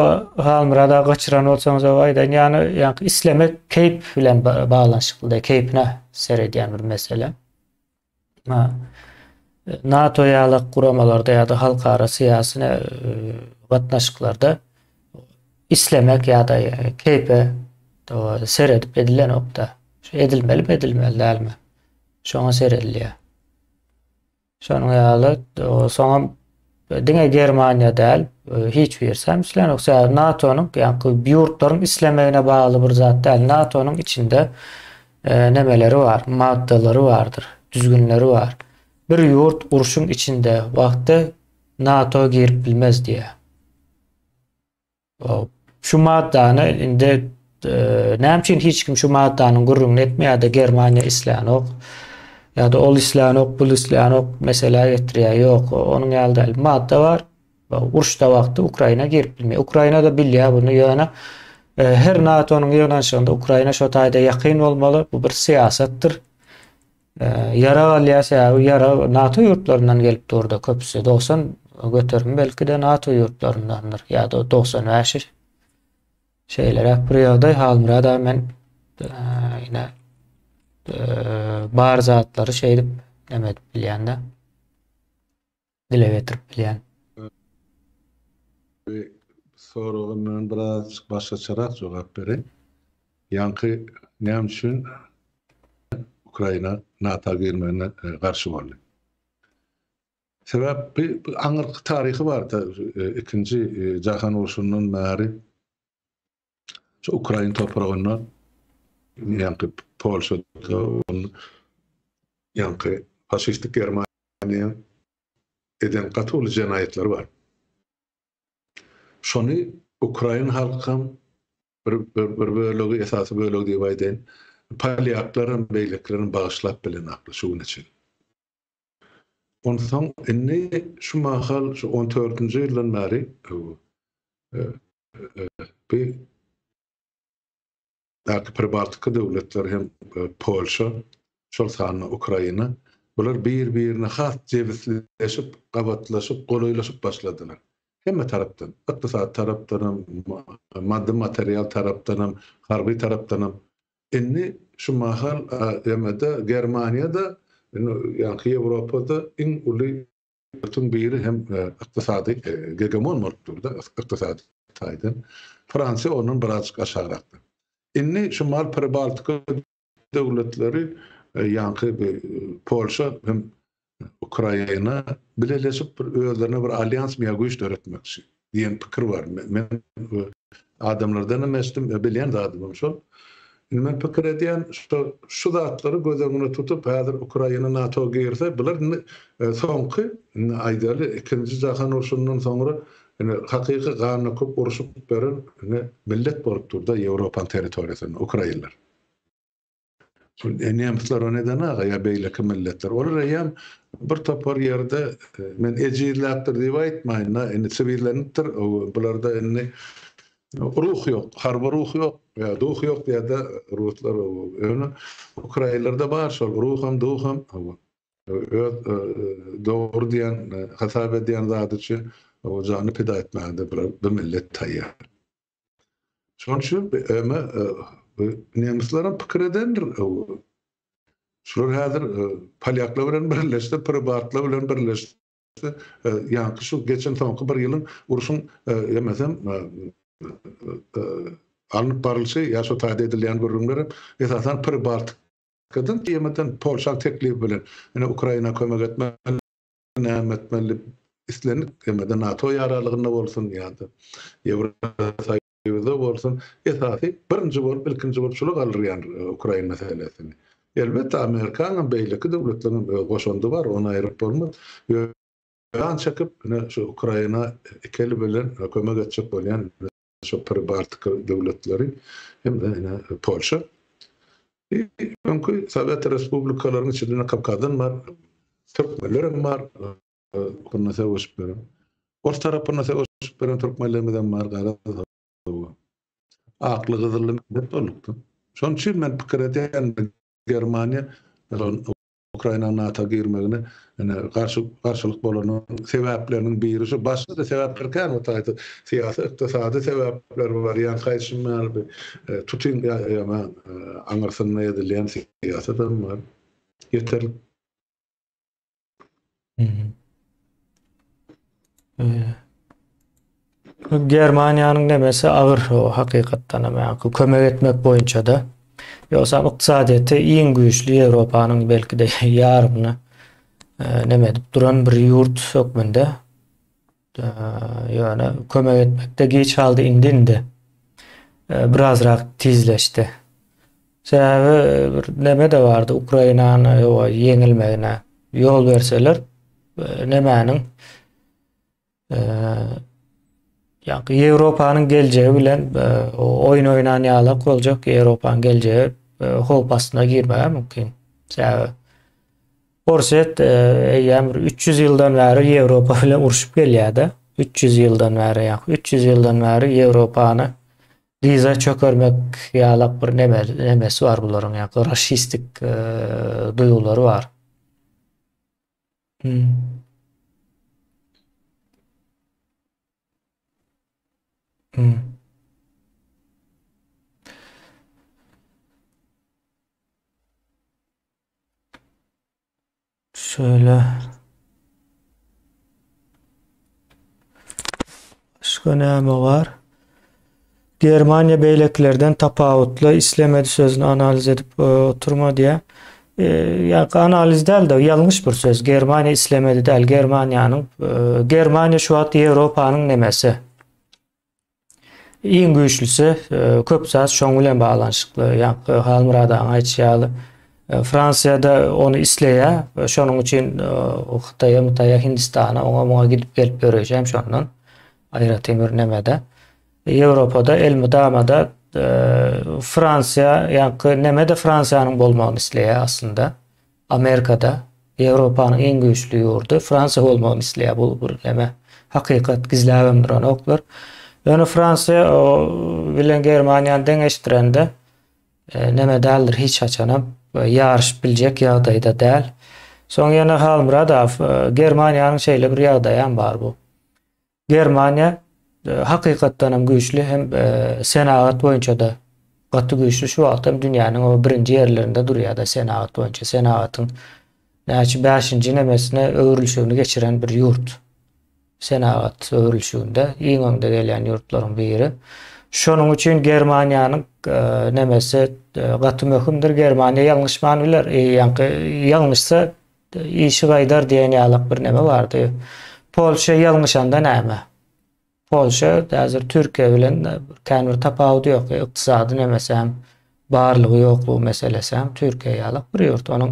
Halmyrat aga gaçyran bolsaňyz o aýdan ýani ýaňky islemek keýp bilen baglanyşykly keýpine seredýän bir mesele. NATO ýaly guramalarda ýa-da halkara syýasy gatnaşyklarda islemek ýa-da keýpe seredip edilenok-da. Şu edilmelimi, edilmeli dälmi? Şoňa seredilýär. Şonuň ýaly, soňam diňe Germaniýa däl, hiç birisi hem islenok. Sebäbi NATO-nyň, ýa-ni ýurtlaryň islemegine bagly bir zat däl. NATO-nyň içinde nemeleri bar, maddalary bardyr, düzgünleri bar. Bir ýurt urşuň içinde wagty NATO girip bilmez diýýär. Şu maddany indi näme üçin hiç kim şu maddanyň gürrüňini etmeýär-de Germaniýa islänok. Ýa-da ol islänok, bul islänok meselä getirýär. Ýok, onuň ýaly däl. Madda bar. Uruşda wagty Ukraina girip bilmeýär. Ukraina-da bilýär buny, ýöne her NATO-nyň ýygnanyşygynda Ukraina şo taýda ýakyn bolmaly. Bu bir syýasatdyr. Ýarag alýar, sebäbi ýarag NATO ýurtlaryndan gelip durda köpüsi. 90 göterim belki-de NATO ýurtlaryndandyr ýa-da 95-i. Şeýleräk bir ýagdaý Halmyrat aga men ine bar zatlary şeýdip neme edip bilýän-de. Dile getirip bilýän. Bu soraga men biraz başgaçarak jogap bereýin. Ýaňky näme üçin Ukraina NATO girmegine garşy boldy? Sebäp bu aňyrky taryhy bar-da, ikinji jahan urşundan bäri şu ukrain topragynda ýaňky Polşada ýaňky faşistik Germaniýa eden gaty uly jenaýatlary bar. Şony ukrain halkam bir bir bölegi, esasy bölegi diýip aýdaýyn, polýaklaram, beýlekilerem bagyşlap bilenoklar şu güne çenli. Onsoň indi şu mahal şu on dördünji ýyldan bäri bu Daky Pribaltika döwletleri hem Polşa, şol sanda Ukraina, bular bir-birine has jebisleşip, gabatlaşyp, golaýlaşyp başladylar. Hemme tarapdan, ykdysady tarapdanam, maddy-material tarapdanam, harby tarapdanam. Indi şu mahal ýa-da Germaniýada, indi ýaňky Ýewropada iň uly ýurtuň biri hem ykdysady gegemon bolup durdy, ykdysady taýdan. Fransiýa ondan birazjyk aşagrakda. Indi şu mahal Pribaltika döwletleri ýaňky Polşa hem Ukraina bileleşip bir özlerine bir alýans ýa güýç döretmekçi diýen pikir bar. Men adamlardan hem eşitdim, bilýän zadym hem şol. Indi men pikir edýän, şu şu zatlary göz öňüne tutup, häzir Ukraina NATO girse, bular indi soňky, indi aýdaly, ikinji jahan urşundan soňra indi hakyky gan döküp urşup beren indi millet bolup durda Ýewropanyň territoriýasynda ukrainler. Nemsler ony edenaga ýa beýleki milletler. Olar eýýäm bir topar ýerde men ejizläpdir diýip aýtmaýyn-da, indi siwillenipdir. Bularda indi ruh ýok, harby ruh ýok, ýa duh ýok diýýär-de ruslar. Ýöne ukrainlerde bar şol ruham, duham. Öz dogry diýen, hasap edýän zady üçin janyny pida etmäge-de bu millet taýýar. Şonuň üçin BM nemisler hem pikir edendir. Şular häzir polýaklar bilen birleşdi, pribaltlar bilen birleşdi. Ýaňky şu geçen soňky bir ýylyň urşuň ýemesem alnyp barylşy ýa şo taýda edilýän gürrüňler hem esasan Pribaltikadan ýemeden Polşaň teklibi bilen ine Ukraina kömek etmeli näme etmeli islendik hemede NATO ýaralygynda bolsun ýa-da Ýewrosoýuzda bolsun esasy birinji bolup ilkinji bolup şular galdyrýan Ukraina meselesini. Elbetde Amerikanyň hem beýleki döwletleriň hem öz goşandy bar ony aýryp bolmaz. Ýöne çekip ine şu Ukraina iki eli bilen kömek etjek bolýan şu Pribaltika döwletleri hem-de ine Polşa. Öňki Sowet respublikalaryň içinde Kawkazdan bar, türkmenler hem bar, onda söweşip beren. Ors tarapynda söweşip beren türkmenlerimiz hem bar, garaz. Akly gyzylly millet bolduk. Şonuň üçin men pikir edýän Germaniýa Ukrainanyň NATO girmegine ine garşy garşylyk bolanyň sebäpleriniň biri şu. Başga-da sebäpler kän o taýda syýasy, ykdysady sebäpler bar. Ýaňky aýdyşym ýaly bir tutyň ýa aňyrsynda edilýän syýasat hem bar. Ýeterlik. Germaniýanyň nemesi agyr o hakykatdan hem ýa kömek etmek boýunça-da. Ýogsam ykdysadyýeti iň güýçli Ýewropanyň belki-de ýarymyny e, neme edip duran bir ýurt hökmünde. E, ýöne kömek etmekde giç galdy indi indi. E, birazrak tizleşdi. Sebäbi bir neme-de bardy Ukrainany ýeňilmegine ýol berseler nemäniň ýa Ýewropanyň geljegi bilen oýun oýnan ýalak boljak Ýewropanyň geljegi howp astyna girmegi mümkin. Sebäbi. Orsýet eýýäm bir 300 ýyldan bäri Ýewropa bilen urşup gelýär-de. 300 ýyldan bäri, ýa 300 ýyldan bäri Ýewropany dyza çökermek ýalak bir neme, nemesi bar bularyň, ýa raşistik duýgulary bar. Hmm. Hmm. Şöyle. Başga näme bar? Germaniýa beýlekilerden tapawutly islemedi sözüni analiz edip e, oturma diýä. E, ýa analiz däl-de ýalňyş bir söz. Germaniýa islemedi däl. Germaniýanyň e, Germaniýa şu wagt Ýewropanyň nemesi. Iň güýçlüsi köp zat şoň bilen baglanyşykly. Ýaňky Halmyrat agaň aýdyşy ýaly, Fransiýada ony isleýär. Şonuň üçin Hytaýa, Mytaýa, Hindistana, oňa muňa gidip gelip ýöreýşem şondan. Aýratyn bir nemede. Ýewropada elmydama-da Fransiýa, ýaňky neme-de Fransiýanyň bolmagyny isleýär aslynda. Amerikada Ýewropanyň iň güýçli ýurdy Fransiýa bolmagyny isleýär. Bu bir neme hakykat gizläbem duranoklar. Ýöne Fransiýa bilen Germaniýany deňeşdirende e, neme däldir hiç haçanam e, ýaryşyp biljek ýagdaýda däl. Soň ýene Halmyrat e, Germaniýanyň şeýle bir ýagdaýam bar bu. Germaniýa hakykatdan hem güýçli hem senagat boýunça-da gaty güýçli. Şu wagt hem dünýäniň o birinji ýerlerinde durýar-da senagat boýunça. Senagatyň näçe bäşinji nemesine öwrülişigini geçiren bir ýurt. Senagat öwrülişiginde iň öňde gelýän ýurtlaryň biri. Şonuň üçin Germaniýanyň nemesi gaty möhümdir. Germaniýa ýalňyşman biler. Ýaňky ýalňyşsa Işi gaýdar diýen ýalak bir neme bardy. Polşa ýalňyşanda näme? Polşa häzir Türkiýe bilen kän bir tapawudy ýok. Ykdysady nemesi hem barlygy ýoklugy meselesi hem Türkiýe ýalak bir ýurt. Onuň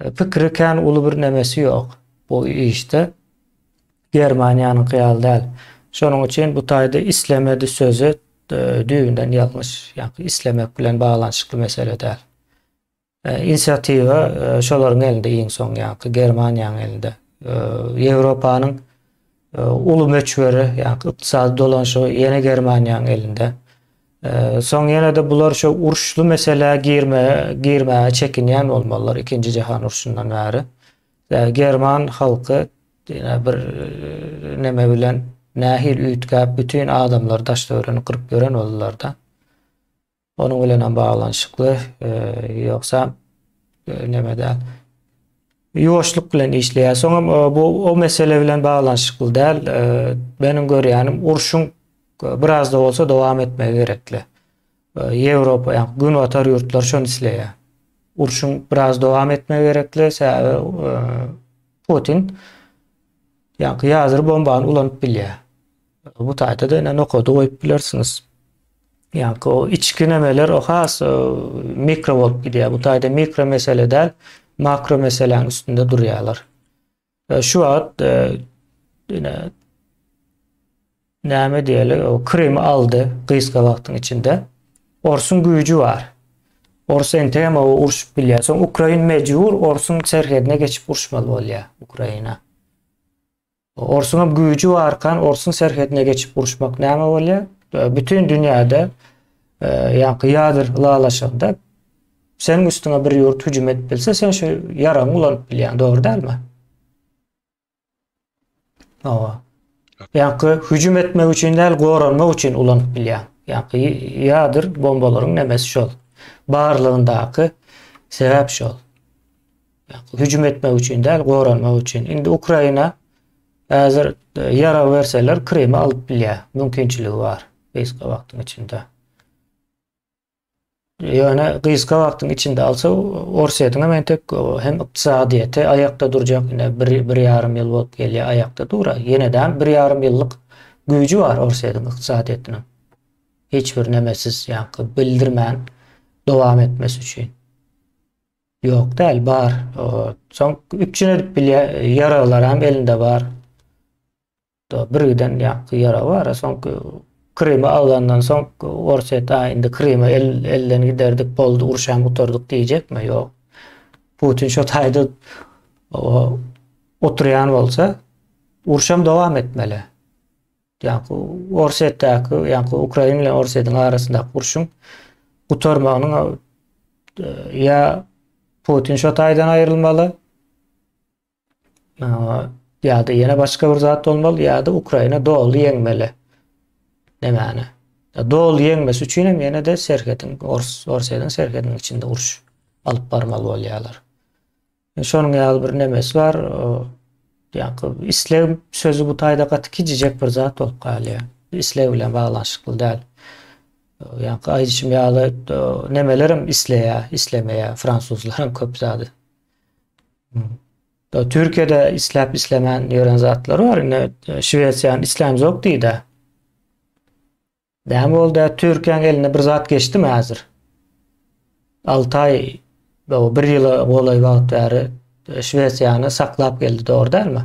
e, pikiri kän uly bir nemesi ýok bu işde. Germaniýanyňky ýaly däl. Şonuň üçin bu taýda islemedi sözi e, düýbünden ýalňyş, ýa-da islemek bilen baglanyşykly mesele däl. Inisiatiwa şolaryň elinde iň soň ýaňky Germaniýanyň elinde. Ýewropanyň uly möçberi, ýaňky ykdysady dolanşygy ýene Germaniýanyň elinde. Soň ýene-de bular şu uruşly meselä girme girmäge çekinýän bolmalylar ikinji jahan urşundan bäri. German halky ýene bir neme bilen nähili üýtgäp bütin adamlar daş-töweregini gyryp ýören boldular-da. Onuň bilen hem baglanyşykly, ýogsa neme däl. Ýuwaşlyk bilen işleýär. Soňam bu o mesele bilen baglanyşykly däl. Meniň görýänim urşuň biraz da bolsa dowam etmegi gerekli. Ýewropa, ýa Günbatar ýurtlary şony isleýär. Urşuň biraz dowam etmegi gerekli, sebäbi Putin ýa ýadro bombany ulanyp bilýär. Bu taýda-da ine nokady goýup bilersiňiz. Ýa-ki o içki nemeler o has mikro bolup gidýär. Bu taýda mikro mesele däl, makro meseläň üstünde durýarlar. Şu wagt ine näme diýeli, o Krymy aldy gysga wagtyň içinde. Orsuň güýji bar. Ors entegem o urşup bilýär. Soň Ukrain mejbur Orsuň serhedine geçip urşmaly bolýar Ukraina. Orsuňam güýji barkan orsuň serhedine geçip uruşmak näme bolýar? Bütin dünýäde ýaňky ýader ylalaşygynda seniň üstüňe bir ýurt hüjüm edip bilse, sen şu ýaragyňy ulanyp bilýäň, dogry dälmi? Hawa. Ýaňky hüjüm etmek üçin däl, goranmak üçin ulanyp bilýäň. Ýaňky ýader bombalaryň nemesi şol. Barlygyndaky sebäp şol. Hüjüm etmek üçin däl, goranmak üçin. Indi Ukraina häzir e, ýarag berseler Krymy alyp bilýär. Mümkinçiligi bar gysga wagtyň içinde. Ýöne gysga wagtyň içinde alsa Orsýetiň hem entek hem ykdysadyýeti aýakda durjak ine bir, bir ýarym ýyl bolup gelýär aýakda dur. Ýene de bir ýarym ýyllyk güýji bar Orsýetiň ykdysadyýetiniň. Hiç bir nemesiz ýa-da bildirmän dowam etmesi üçin. Ýok däl, bar. Soň üpjün edip bilýär, ýaraglar hem elinde bar. Bir giden ýaňky ýarag bar. Soň Krymy alandan soň Orsýet a indi Krymy el, elden giderdik, boldy, urşam gutardyk diýjekmi? Ýok. Putin şo taýda Oturýan bolsa, urşam dowam etmeli. Ýaňky Orsýetdäki, ýaňky Ukraina bilen Orsýetiň arasyndaky urşuň gutarmagynyň ýa Putin şo taýdan aýrylmaly, ýa-da ýene başga bir zat bolmaly, ýa-da Ukraina doly ýeňmeli. Nämäni? Doly ýeňmesi üçin hem ýene-de serhediň, Ors, Orsýetiň serhediniň içinde uruş alyp barmaly bolýarlar. Şonuň ýaly bir nemesi bar. Ýa-da isleg sözi bu taýda gaty kiçijek bir zat bolup galýar. Isleg bilen baglanyşykly däl. Ýa-da aýdyşym ýaly nemelerem isleýär, islemeýär, fransuzlaram köp zady. Türkiýede isläp islemän ýören zatlary bar. Indi Şwesiýany islämzok diýdi. Näme boldy Türkiýäň eline bir zat geçdimi häzir? 6 aý, bir ýyla golaý wagt bäri Şwesiýany saklap geldi, dogry dälmi?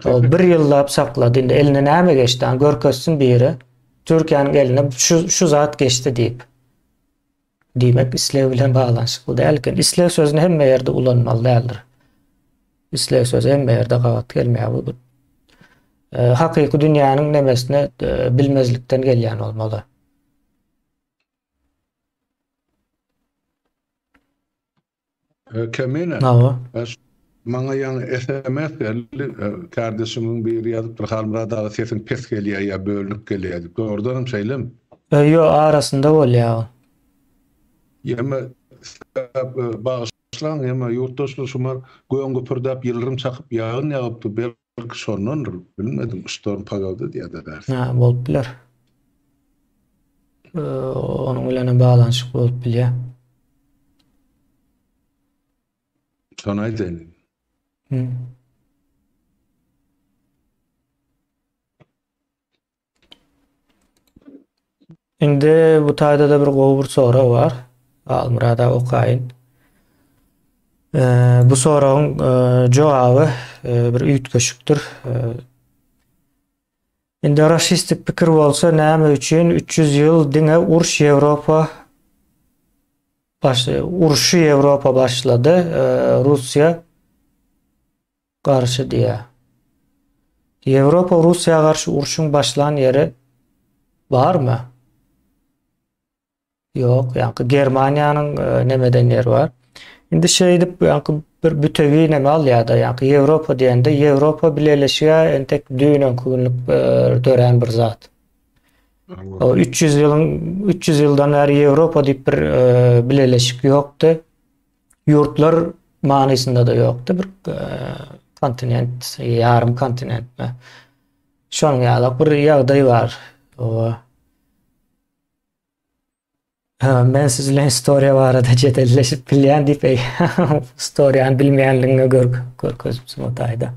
O bir ýyllap saklady. Indi eline näme geçdi? An görkezsin biri. Türkiýäniň eline şu şu zat geçdi diýip. Diýmek isleg bilen baglanyşykly däl eken. Isleg sözüni hemme ýerde ulanmaly däldir. Isleg sözi hemme ýerde gabat gelmeýär. Bu e, hakyky dünýäniň nemesine e, bilmezlikden gelýän bolmaly. Kemine. Hawa. Maňa ýaňy SMS geldi. Kardeşimiň biri ýazypdyr, Halmyrat aga sesiň pes gelýär ýa bölünip gelýär diýip. Dogrudanam şeýlemi? Ýok, arasynda bolýar ol. Ýeme bagyşlaň, ýeme ýurtdaşlar şumar göň güpürdäp ýyldyrym çakyp ýagyn ýagypdy, belki şondandyr, bilmedim, ştorm pagody diýýärler bärsi. Hä, bolup biler. Onuň bilenem baglanyşykly bolup bilýär. Şony aýdaýyn. Hmm. Indi bu taýda-da bir gowy bir sorag bar. Almyrada okaýyn. Bu soragyň jogaby bir üýtgeşikdir. Indi raşistik pikir bolsa näme üçin 300 ýyl diňe urş Ýewropa baş urşy Ýewropa başlady, Russiýa garşy diýýär. Ýewropa Russiýa garşy urşuň başlan ýeri barmy? Ýok, ýaňky Germaniýanyň e, nemeden ýeri bar. Indi şeýdip ýaňky bir bütewi neme alýar-da, ýaňky Ýewropa diýende Ýewropa bileleşigi entek düýn-öňki günlük e, dörän bir zat. O 300 ýylyň 300 ýyldan bäri Ýewropa diýip bir e, bileleşik ýokdy. Ýurtlar manysynda-da ýokdy bir kontinent, ýarym kontinentmi. Şonuň ýaly bir ýagdaý bar. O Men siz bilen istoriýa barada jedelleşip bilýän diýip eý istoriýany bilmeýänligiňe gör görkezipsiň o taýda.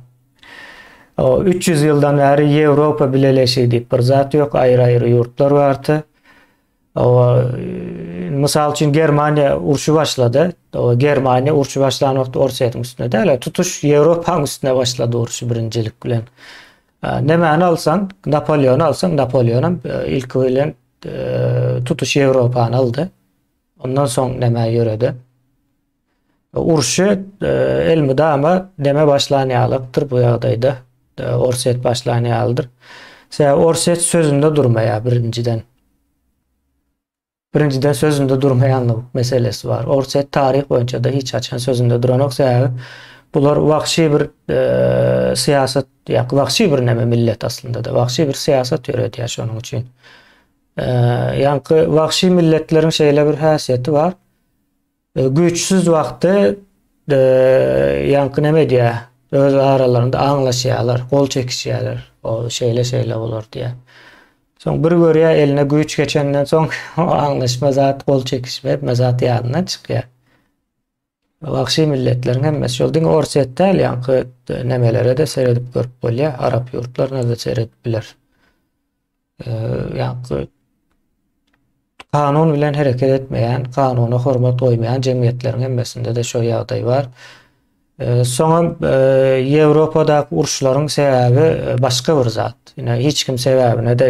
O 300 ýyldan bäri Ýewropa bileleşigi diýip bir zat ýok, aýry-aýry ýurtlar bardy. O mysal üçin Germaniýa urşy başlady. O Germaniýa urşy başlan wagty Orsýetiň üstüne däl, tutuş Ýewropanyň üstüne başlady urşy birinjilik bilen. Nämäni alsaň, Napoleony alsaň, Napoleonam ilki bilen tutuş Ýewropany aldy. Ondan soň näme ýöredi? Urşy elmydama neme başlan ýalykdyr bu ýagdaýda. Orsýet başlan ýalydyr. Sebäbi Orsýet sözünde durmaýar birinjiden. Birinjiden sözünde durmaýanlyk meselesi bar. Orsýet taryh boýunça-da hiç haçan sözünde duranok sebäbi bular wagşy bir syýasat ýa wagşy bir neme millet aslynda-da wagşy bir syýasat ýöredýär şonuň üçin. Ýaňky wagşy milletleriň şeýle bir häsiýeti bar. Güýçsüz wagty ýaňky neme edýär? Öz aralarynda aňlaşýarlar, gol çekişýärler. O şeýle-şeýle bolar diýýär. Soň bir görýär, eline güýç geçenden soň o aňlaşma zat, gol çekişme hemme zat ýadyndan çykýar. Wagşy milletleriň hemmesi şol diňe Orsýet däl, ýaňky nemelere-de seredip görüp bolýar, arap ýurtlaryna-da seredip biler. Ýaňky kanun bilen hereket etmeýän, kanuna hormat goýmaýan jemgyýetleriň hemmesinde-de şo ýagdaý bar. Soňam Ýewropadaky uruşlaryň sebäbi başga bir zat. Ine hiç kim sebäbine-de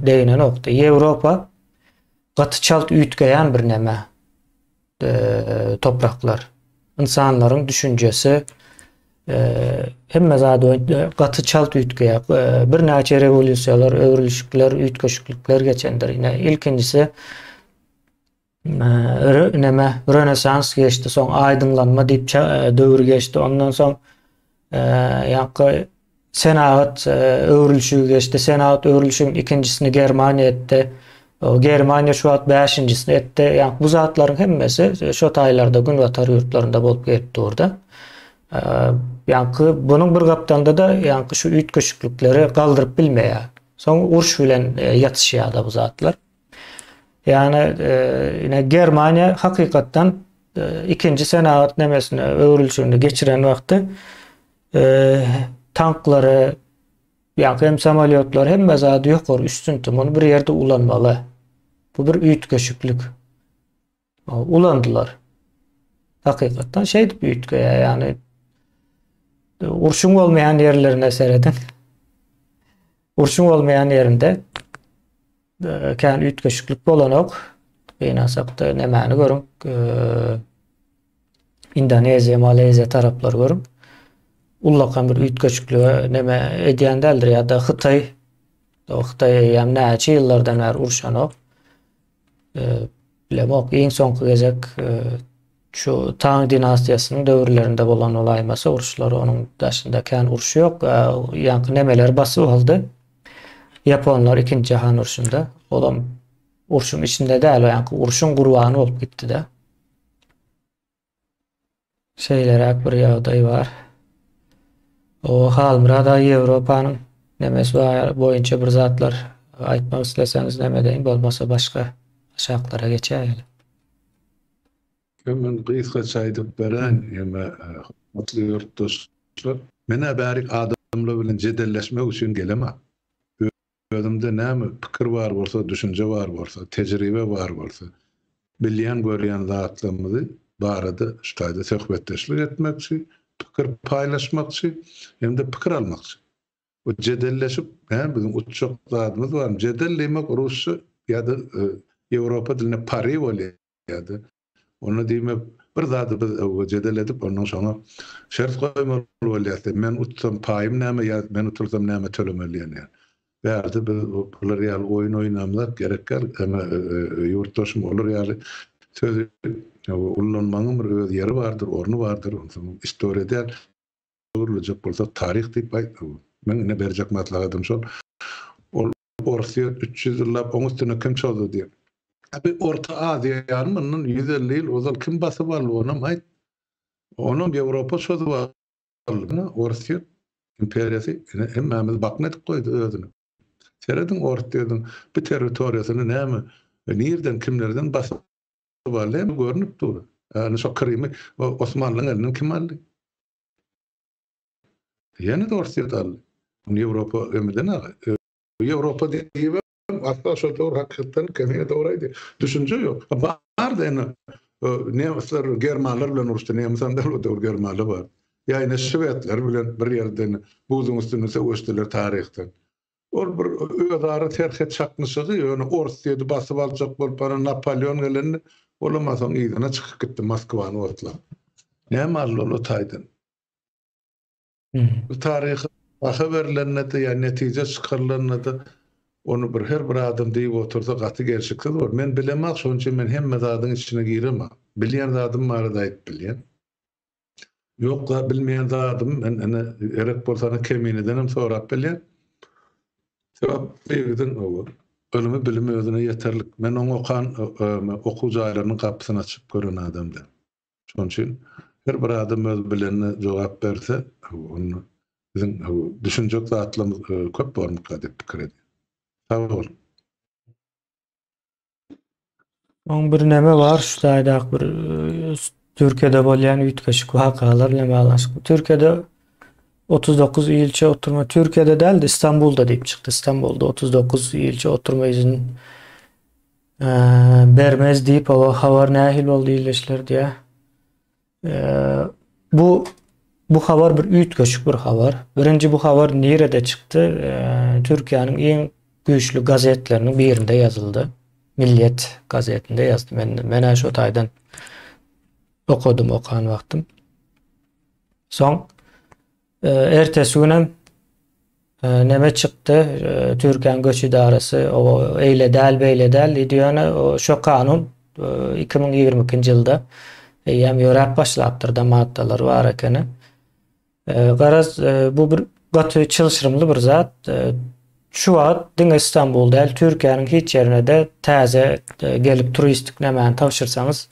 deginenokdy. Ýewropa gaty çalt üýtgeýän bir neme topraklar. Ynsanlaryň düşünjesi hemme zat gaty çalt üýtgeýär. Birnäçe rewolýusiýalar, öwrülişikler, üýtgeşiklikler geçendir. Ine, ilkinjisi neme Rönesans geçdi, soň aýdyňlanma diýip döwür geçdi. Ondan soň ýaňky senagat öwrülişigi geçdi. Senagat öwrülişiginiň ikinjisini Germaniýa etdi. Germaniýa şu wagt bäşinjisini etdi. Ýa bu zatlaryň hemmesi şo taýlarda günbatar ýurtlarynda bolup gelip durdy. Ýaňky bunuň bir gapdalynda-da ýaňky şu üýtgeşiklikleri galdyryp bilmeýär. Soň uruş bilen ýatyşýar-da bu zatlar. Ýagny ine Germaniýa hakykatdan ikinji senagat nemesine öwrülişigini geçiren wagty tanklary ýa hem samolýotlary hemme zady ýokary üstünti muny bir ýerde ulanmaly. Bu bir üýtgeşiklik. Ulandylar. Hakykatdan şeýdip üýtgeýär. Ýagny urşuň bolmaýan ýerlerine serediň. Urşuň bolmaýan ýerinde kän üýtgeşiklik bolanok. Gynansakda nämäni görüň? Indoneziýa, Malaýziýa taraplary görüň. Ullakan bir üýtgeşiklige näme edýän däldir ýa-da Hytaý. Hytaý eýýäm näçe ýyllardan bäri urşanok. Bilemok, iň soňky gezek şu Tang dinastiýasynyň döwürlerinde bolan bolaýmasa uruşlar, onuň daşynda kän uruş ýok. Ýaňky nemeleri basyp aldy. Ýaponlar ikinji jahan urşunda. Olam urşuň içinde däl, ýaňky urşuň gurbany bolup gitdi-de. Şeýleräk bir ýagdaý bar. O Halmyrat aga Ýewropanyň nemesi boýunça bir zatlar aýtmak isleseňiz neme deýin, bolmasa başga aşaklara geçäýeli. Men gysgaça aýdyp beräýin, ýöne hormatly ýurtdaşlar, men-ä bärik adamlar bilen jedelleşmek üçin gelemok. Özümde näme pikir bar bolsa, düşünje bar bolsa, tejribe bar bolsa, bilýän görýän zatlarymyzy barada şu taýda söhbetdeşlik etmekçi, pikir paýlaşmakçy hem-de pikir almakçy. Bu jedelleşip, näme biziň utjak zadymyz barmy? Jedel diýmek rusça ýa-da ýewropa dilinde pari bolýar-da. Onda diýmek, bir zady biz jedel edip, ondan şoňa şert goýmaly bolýar. Men utsam paýym näme ýa men utulsam näme tölemeli diýen ýaly. Bärde biz bular ýaly oýun oýnamzak gerek däl. Emma ýurtdaşym olar ýaly sözi ullanmagyň bir öz ýeri bardyr, orny bardyr. Onsoň istoriýa däl. Öwrülejek bolsa taryh diýip aýt. Meň ine berjek maslahatym şol. Ol Orsýet 300 ýyllap oň üstüne kim çozdy diýip. A bi Orta Aziýany mundan 150 ýyl ozal kim basyp aldy onam aýt. Onam Ýewropa çozup aldy. Ine Orsýet imperiýasy ine hemmämizi bakna edip goýdy özüni. Serediň Orsýetiň bu territoriýasyny näme nirden kimlerden basyp aldy hemme görnüp dur. Ýani şo Krymy Osmanlyň elinden kim aldy? Ýene-de Orsýet aldy. Ony Ýewropa ömürden aldy. Ýewropa diýibem asla şo döwür hakykatdan kemine dogry aýdýar. Düşünje ýok. Bardy indi nemisler germanlar bilen uruşdy. Nemisem däl o döwür germanlar bar. Ýa ine şwedler bilen bir ýerde buzuň üstünde söweşdiler taryhda. Ol bir özara serhet çaknyşygy, ýöne Orsýeti basyp aljak bolup baran Napoleon gelende, olam soň yzyna çykyp gitdi Moskwany otlap. Näme aldy ol o taýdan? Bu taryhy baha berlende-de ýa netije çykarylanda-da ony bir her bir adam diýip otursa gaty gelşiksiz bolar. Men bilemok, şonuň üçin men hemme zadyň içine giremok. Bilýän zadym barada aýdyp bilýän. Ýok-la, bilmeýän zadym, men ine, gerek bolsa ine Keminedenem sorap bilýän. Sebäp bu ýigidiň ylmy bilimi özüne ýeterlik. Men oň okan okuw jaýlarynyň gapysyny açyp gören adam däl. Şonuň üçin her bir adam öz bilenine jogap berse, onda biziň düşünjek zatlarymyz köp bormyka diýip pikir edýän. Sag boluň. Oň bir neme bar şu taýdaky bir Türkiýede bolýan üýtgeşik wakalar bilen baglanyşykly. Türkiýede 39 ilçe oturma Türkiýede däldi İstanbulda diýip çykdy. İstanbulda 39 ilçe oturma izin bermez diýip o habar nähili boldy ildeşler diýä. Bu bu habar bir üýtgeşik bir habar. Birinji bu habar nirede çykdy? Türkiýäniň iň güýçli gazetleriniň birinde ýazyldy. Milliýet gazetinde ýazdy. Men men şo taýdan. Okadym okan wagtym. Soň ertesi günem neme çykdy, Türkiýäniň göç idarasy o eýle däl, beýle däl diýdi, ýöne şo kanun 2022-nji ýylda eýýäm ýöräp başlapdyr-da, maddalary bar ekeni. Garaz, bu bir gaty çylşyrymly bir zat. Şu wagt diňe Istanbul däl, Türkiýäniň hiç ýerine-de täze gelip turistik nämäni tabşyrsaňyz,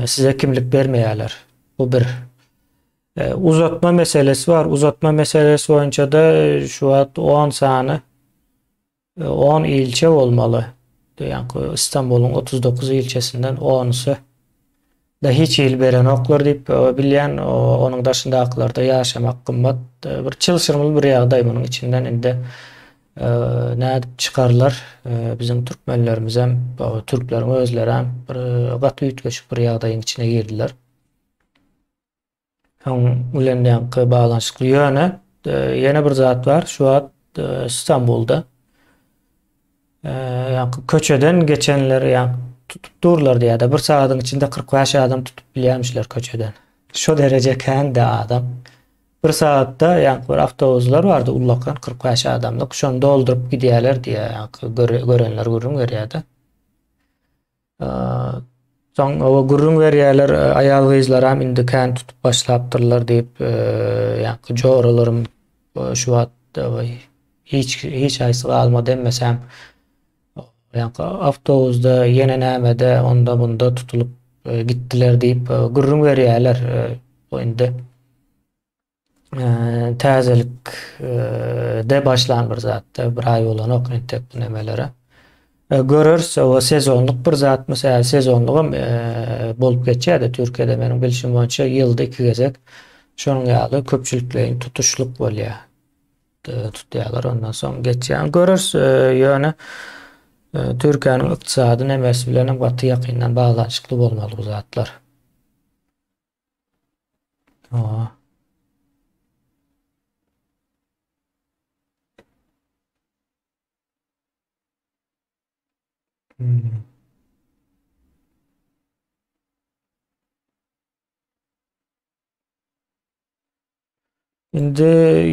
size kimlik bermeýärler. Bu bir. Uzatma meselesi bar. Uzatma meselesi boýunça-da şu wagt 10 sany 10 ilçe bolmaly. Ýaňky Istanbulyň 39 ilçesinden 10-usy da hiç hili berenoklar diýip bilýän, onuň daşyndakylarda ýaşamak gymmat. Bir çylşyrymly bir ýagdaý munuň içinden indi nädip çykarlar? Biziň türkmenlerimizem, türkleriň özlerem bir gaty üýtgeşik bir ýagdaýyň içine girdiler. Oň bilen ýaňky baglanyşykly. Ýöne ýene bir zat bar. Şu wagt Stambulda ýaňky köçeden geçenleri ýaňky tutup durlar diýýär-de. Bir sagadyň içinde 45 adam tutup bilýärmişler köçeden. Şo dereje kän-de adam. Bir sagatda ýaňky bir awtobuslar bardy ullakan 45 adamlyk. Şony dolduryp gidýärler diýýär. Ýaňky görenler gürrüň berýär-de. Soň oba gürrüň berýärler, aýal-gyzlaram indi kän tutup başlapdyrlar diýip, ýaňky joralarym şu wagt hiç hiç haýsy galmady hemmesem ýaňky awtobusda ýene nämede onda-munda tutulyp gitdiler diýip gürrüň berýärler. Bu indi Täzelikde başlan bir zatda, bir aý bolanok entek bu nemelere. Göreris, o sezonlyk bir zatmy, sebäbi sezonlygam bolup geçýär-de Türkiýede meniň bilşim boýunça ýylda iki gezek şonuň ýaly köpçülikleýin tutuşlyk bolýar. Tutýarlar, ondan soň geçýär. Göreris, ýöne Türkiýäniň ykdysady nemesi bilenem gaty ýakyndan baglanyşykly bolmaly bu zatlar. Oha. Hmm. Indi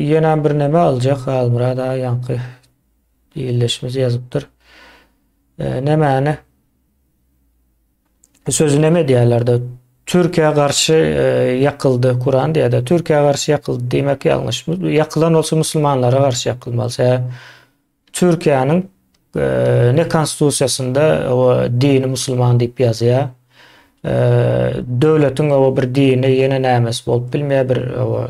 ýene bir neme aljak Halmyrat aga ýaňky illeşimiz ýazypdyr. E, nemäni? Sözi neme diýýärler-de? Türkiýä garşy e, ýakyldy Kuran diýýär-de. Türkiýä garşy ýakyldy diýmek ýalňyş. Ýakylan bolsa musulmanlara garşy ýakylmaly. Sebäbi Türkiýäniň e, ne konstitusiýasynda o dini musulman diýip ýazýar. E, döwletiň o bir dini ýene nämesi bolup bilmeýär, bir o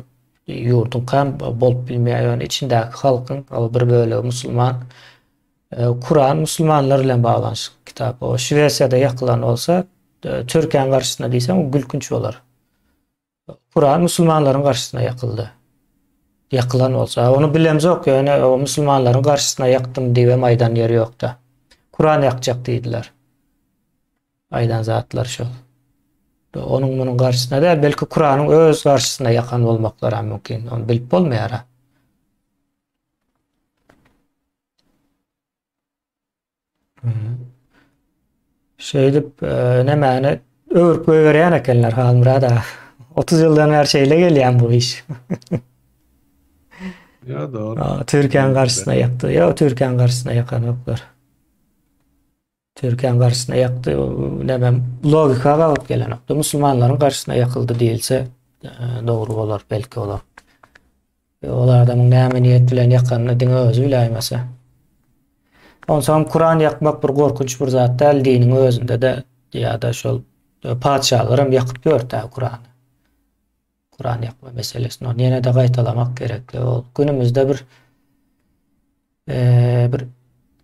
ýurduň kam bolup bilmeýär. Ýöne içindäki halkyň o bir bölegi musulman. Kuran musulmanlar bilen baglanyşykly kitap. O Şwesiýada ýakylan bolsa, Türkiýäniň garşysyna diýseň, o gülkünç bolar. Kuran musulmanlaryň garşysyna ýakyldy. Ýakylan bolsa, ony bilemzok, ýöne o musulmanlaryň garşysyna ýakdym diýibem aýdan ýeri ýokda. Kuran ýakjak diýdiler. Aýdan zatlary şol. Onuň munuň garşysyna däl, belki Kuranyň öz garşysyna ýakan bolmaklaram mümkin. Ony bilip bolmaýar. Şeýdip, e, nämäni öwürip goýberýän ekenler Halmyrat aga. 30 ýyldan bäri şeýle gelýän bu iş. Ýa dogry. Türkiýäniň garşysyna ýakdy. Ýok, Türkiýäniň garşysyna ýakanoklar. Türkiýäniň garşysyna ýakdy. Näme logika gabat gelenokdy. Musulmanlaryň garşysyna ýakyldy diýilse, e, dogry bolar belki olar. E, ol adamyň näme niýet bilen ýakanyny diňe özi biläýmese. Onsoň Kuran ýakmak bir gorkunç bir zat däl, diniň özünde-de ýa-da şol e, patyşalar hem ýakyp ýördi Kurany. Kuran ýakma meselesini ony ýene-de gaýtalamak gerekli. Ol günümizde bir e, bir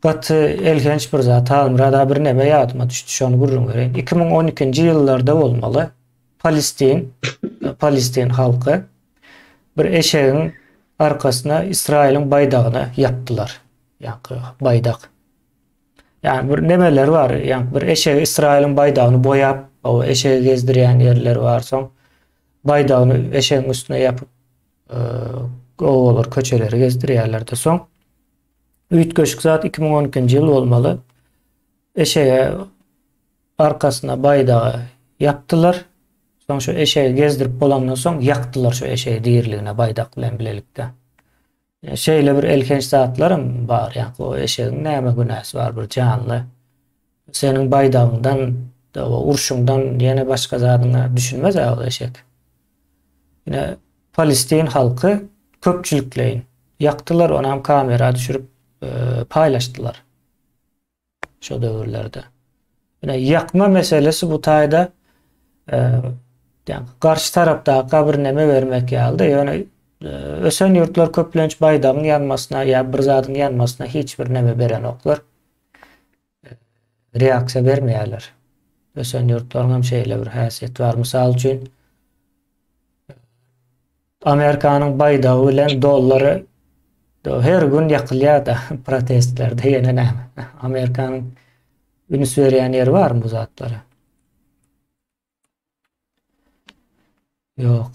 gaty elhenç bir zat. Halmyrat aga bir neme ýadyma düşdi, şony gürrüň bereýin. 2012-nji ýyllarda bolmaly. Palestin, Palestin halky bir eşegiň arkasyna Ysraýylyň baýdagyny ýapdylar. Ýaňky baýdak. Ýagny bir nemeler bar, ýagny bir eşegi Ysraýylyň baýdagyny boýap, o eşegi gezdirýän ýerler bar. Soň baýdagyny eşegiň üstüne ýapyp, obalar, köçeleri gezdirýärler-de. Soň üýtgeşik zat 2012-nji ýyl bolmaly. Eşege arkasyna baýdagy ýapdylar. Soň şu eşegi gezdirip bolandan soň ýakdylar şu eşegi diriligine baýdak bilen bilelikde. Şeýle bir elhenç zatlaram bar, ýa o eşegiň näme günäsi bar bir janly. Seniň baýdagyňdan, urşuňdan ýene başga zadyňa düşünmez-ä ol eşek. Ine Palestin halky köpçülikleýin ýakdylar, onam kamera düşürip paýlaşdylar. Şo döwürlerde. Ine ýakma meselesi bu taýda garşy tarapdaka bir neme bermek ýalyda, ýöne ösen ýurtlar köplenç baýdagyň ýanmasyna ýa bir zadyň ýanmasyna hiç bir neme berenoklar. Reaksiýa bermeýärler. Ösen ýurtlaryň hem şeýle bir häsiýeti bar. Mysal üçin Amerikanyň baýdagy bilen dollary her gün ýakylýar-da protestlerde ýene näme. Amerikanyň üns berýän ýeri barmy bu zatlara? Ýok.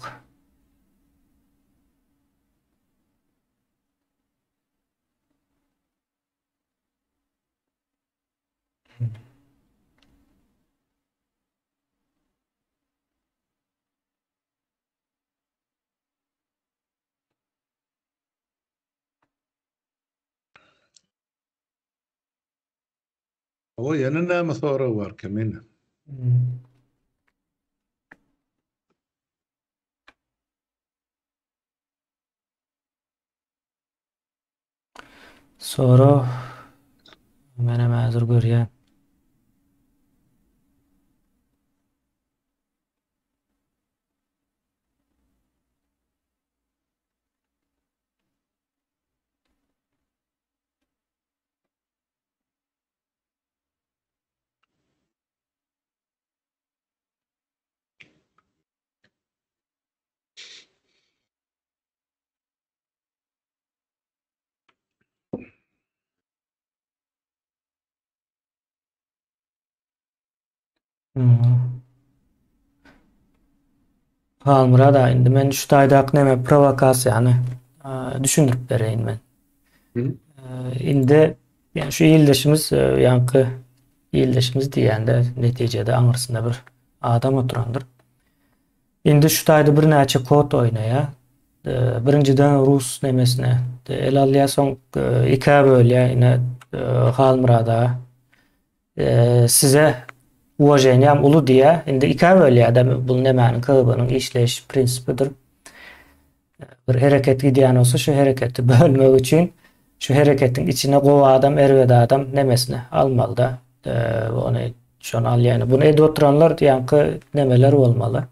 Hawa, ýene näme sorag bar Kemine? Sorag menem häzir görýän. Halmyrat aga indi men şu taýdaky neme prowokasiýany düşündirip bereýin men. Indi ýani şu ildeşimiz ýaňky ildeşimiz diýende netijede aňyrsynda bir adam oturandyr. Indi şu taýda birnäçe kod oýnaýar. Birinjiden rus nemesine el alýar, soň ikä bölýär ine Halmyrat aga. Size uwaženiýam uly diýýär. Indi ikä bölýär-de bu nemäniň KGB-niň işleýiş prinsipidir. Bir hereket gidýän bolsa şu hereketi bölmek üçin şu hereketiň içine gowy adam, erbet adam nemesini almaly-da. Ony şony alýan. Buny edip oturanlar ýaňky nemeler bolmaly.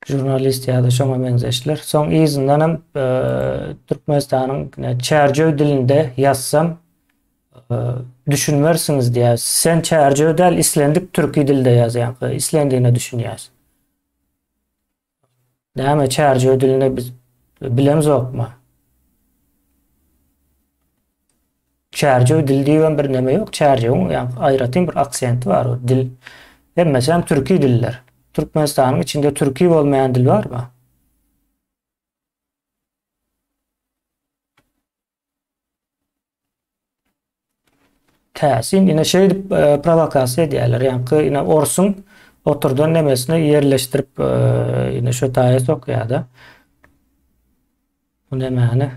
Žurnalist ýa-da şoňa meňzeşler. Soň yzyndan hem Türkmenistanyň çärjew dilinde ýazsam düşünmersiňiz diýýär. Sen çärjew däl, islendik türki dilde ýaz ýaňky, islendigine düşünýäs. Näme çärjew dilinde biz bilemzokmy? Çärjew dil diýibem bir neme ýok. Çärjewiň ýa aýratyn bir aksenti bar. O dil hemmesi hem türki diller. Türkmenistanyň içinde türki bolmaýan dil barmy? Täsin, ine şeýdip e, prowokasiýa edýärler. Ýaňky ine orsuň oturdan nemesini ýerleşdirip e, ine şu taýa sokýar-da. Bu nemäni?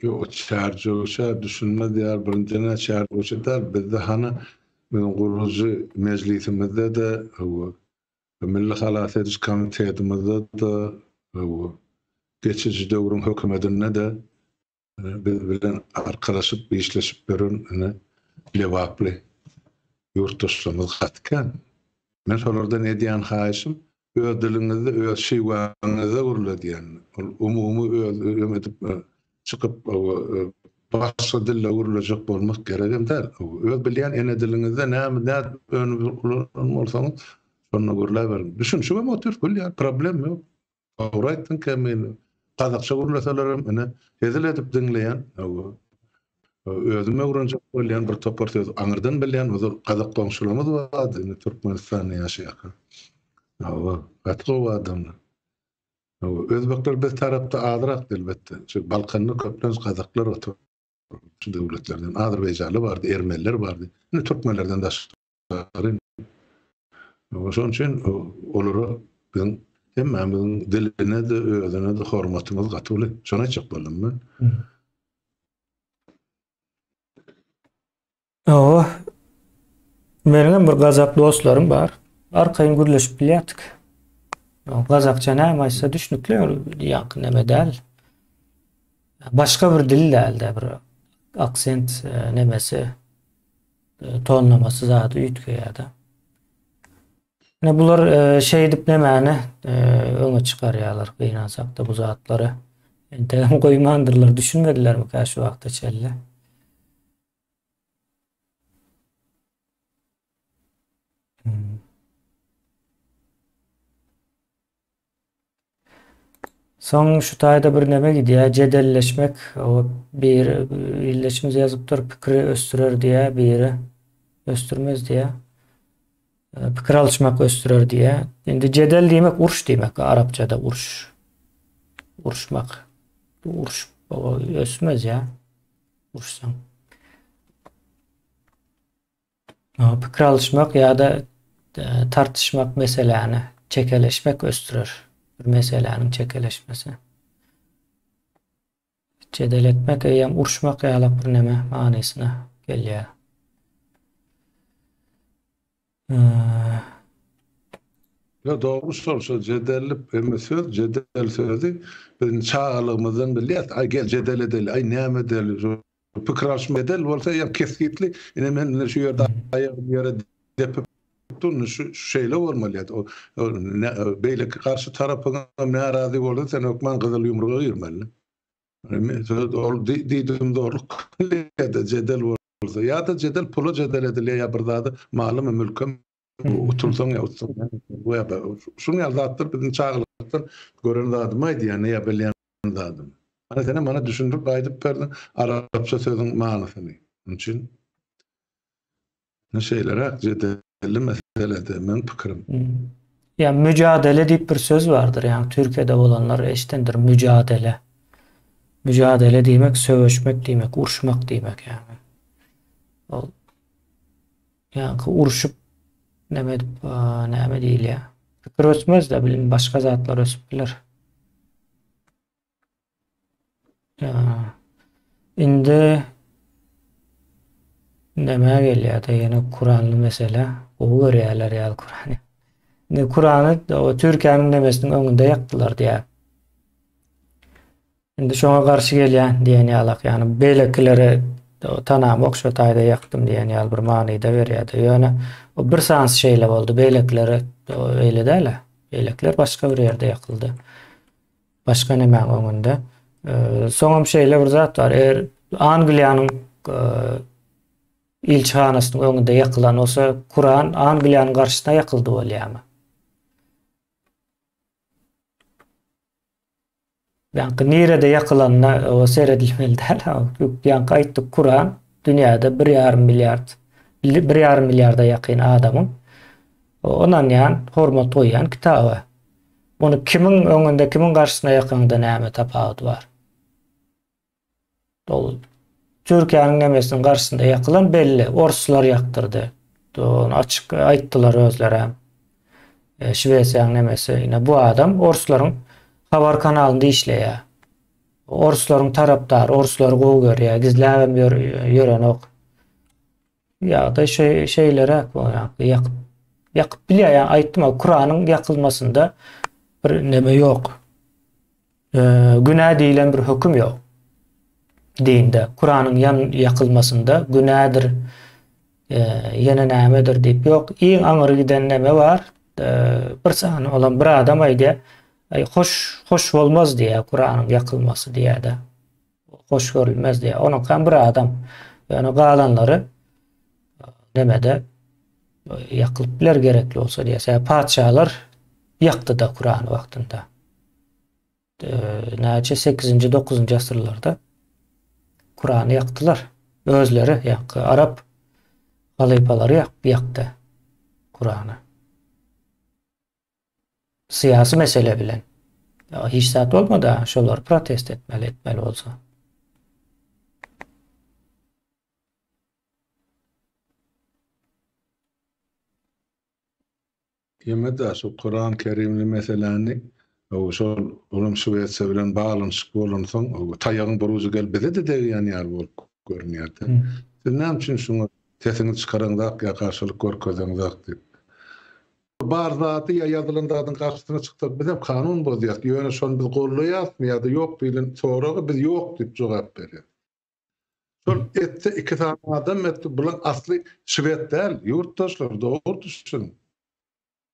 Ýok, çärjewşä düşünmez ýaly birinjiden-ä çärjewşe däl, bizde hany biziň gurujy mejlisimizde-de hawa, Milli halas ediş komitetimizde-de hawa, geçiji döwrüň hökümetinde-de biz bilen arkalaşyp işleşip ýören ine lebaply ýurtdaşlarymyz gaty kän. Men şolardan edýän haýyşym, öz diliňizde, öz şiwäňizde gürle diýen. Ol umumy öz öm edip çykyp başga dilde gürlejek bolmak geregem däl. Öz bilýän ene diliňizde näme nädip önüp ulanan bolsaňyz, şonda gürläberiň. Düşünişibem otyrys, gülýär, problem ýok. Dogry aýtdyň Kemine. Gazakça gürleselerem ine hezil edip diňleýän. Özüm öwrenjek bolýan bir topar söz aňyrdan bilýän ozal gazak goňşularymyz bardy indi Türkmenistanda ýaşaýarka. Hawa, gaty gowy adamlar. Hawa, özbekler biz tarapda azrak elbetde. Şu Balkanda köplenç gazaklar otur. Şu döwletlerden azerbaýjanly bardy, ermeniler bardy. Indi türkmenlerden daşgary. Şonuň üçin olara biziň hemmämiziň diline-de, özüne-de hormatymyz gaty uly. Şony aýtjak boldum men. Hawa. Meniňem bir gazak dostlarym bar. Arkaýyn gürleşip bilýärdik. Gazakça näme aýtsa düşnükli, ýaňky neme däl. Başga bir dil däl-de bir aksent e, nemesi, e, tonlamasy zady üýtgeýär-de. Ine bular e, şeýdip nemäni öňe çykarýarlar gynansak-da bu zatlary. Entegem goýmandyrlar, düşünmedilermikä şu wagta çenli. Soň şu taýda bir neme gidýär, jedelleşmek, o bir ildeşimiz ýazypdyr, pikiri ösdürer diýýär, biri ösdürmez diýýär. E, pikir alyşmak ösdürer diýýär. Indi jedel diýmek uruş diýmek, arapçada uruş. Uruşmak. Uruş ösmez ýa. Uruşsaň. Pikir alyşmak ýa-da e, tartyşmak meseläni çekeleşmek ösdürer. Bir meseläniň çekeleşmesi. Jedel etmek eýýäm uruşmak ýalak bir neme manysyna gelýär. Ýa dogry şol şol jedelli emme söz jedel sözi biz çagalygymyzdan bilýäs. Aý gel jedel edeli, aý näme edeli. Pikir alyşma jedel bolsa ýa kesgitli ine men ine şu ýerde aýagymy ýere depip durun şu şeýle bolmaly ýa beýleki garşy tarapyňam närazy bolsa sen hökman gyzyl ýumruga girmeli. Ol diýdim zorluk ýa-da jedel bolsa ýa-da jedel pula jedel edilýär ýa bir zada malymy mülküm utulsaň ýa utsaň ýa-da şunuň ýaly zatlar biziň çagalykdan gören zadymy aýdýan ýa bilýän zadym. Ana senem mana düşündirip aýdyp berdiň arapça sözüň manysyny. Şonuň üçin şeýleräk jedelli meselede meň pikirim. Ýa mücadele diýip bir söz bardyr, ýagny Türkiýede bolanlar eşdendir mücadele. Mücadele diýmek söweşmek diýmek, uruşmak diýmek ýagny. Ol ýagny uruşyp näme edip, näme diýilýär? Pikir ösmez-de, bilim başga zatlar ösüp biler. Indi nämä gelýär-de ýene Kuranly mesele. Gowy görýärler ýaly Kurany. Indi Kurany Türkiýäniň nemesiniň öňünde ýakdylar diýýär. Indi şoňa garşy gelýän diýen ýalak, ýagny beýlekileri tanamok şo taýda ýakdym diýen ýaly bir manyda berýärdi. Ýöne o bir sanysy şeýle boldy, beýlekileri beýle däl-ä. Beýlekiler başga bir ýerde ýakyldy. Başga nemäň öňünde. Soňam şeýle bir zat bar. Eger Angliýanyň ilçihanasynyň öňünde ýakylan bolsa, Kuran Angliýanyň garşysyna ýakyldy bolýarmy? Ýaňky nirede ýakylanyna seredilmeli däl. Ýaňky aýtdyk Kuran dünýäde bir ýarym milliard, bir ýarym milliarda ýakyn adamyň ynanýan, hormat goýýan kitaby. Muny kimiň öňünde, kimiň garşysyna ýakaňda näme tapawudy bar? Ol Türkiýäniň nemesiniň garşysynda ýakylan belli. Orslar ýakdyrdy. Ony açyk aýtdylar özlerem. E, Şwesiýanyň nemesi. Ine bu adam orslaryň habar kanalynda işleýär. Orslaryň tarapdary, orslary gowy görýär, gizläbem ýörenok. Ýagdaý şeýleräk bolýar. Ýakyp ýakyp bilýär. Ýa aýtdym, Kuranyň ýakylmasynda bir neme ýok. Günä diýlen bir höküm ýok. Dinde Kuranyň ýan ýakylmasynda günädir, ýene nämedir diýip ýok. Iň aňyry giden neme bar? Bir sany olan bir adam aýdýar, hoş hoş bolmaz diýýär Kuranyň ýakylmasy diýýär-de. Hoş görülmez diýýär. Onuňkam bir adam. Ýöne galanlary nemede ýakylyp biler gerekli bolsa diýýär. Sebäbi patyşalar ýakdy-da Kurany wagtynda. Näçe 8-nji, 9-njy asyrlarda Kurany ýakdylar. Özleri ýakdy. Arap halypalary ýakdy Kurany. Syýasy mesele bilen. Hiç zat bolmady, şolar protest etmeli, etmeli bolsa. Ýeme-de şu Kuran Kerimli meseläni şol olam Şwesiýa bilen baglanyşykly bolansoň taýagyň bir ujy gelip bize-de degýän ýaly bolup görünýär-de. Siz näme üçin şuňa sesiňizi çykaraňzak ýa garşylyk görkezeňzak diýip. Bar zady ýa ýazylan zadyň garşysyna çyksak bizem kanun bozýas. Ýöne şony biz gollaýasmy ýa-da ýok diýlen soraga biz ýok diýip jogap berýäs. Şol etse iki sany adam etdi. Bulaň asly şwed däl, ýurtdaşlar, dogry düşüniň.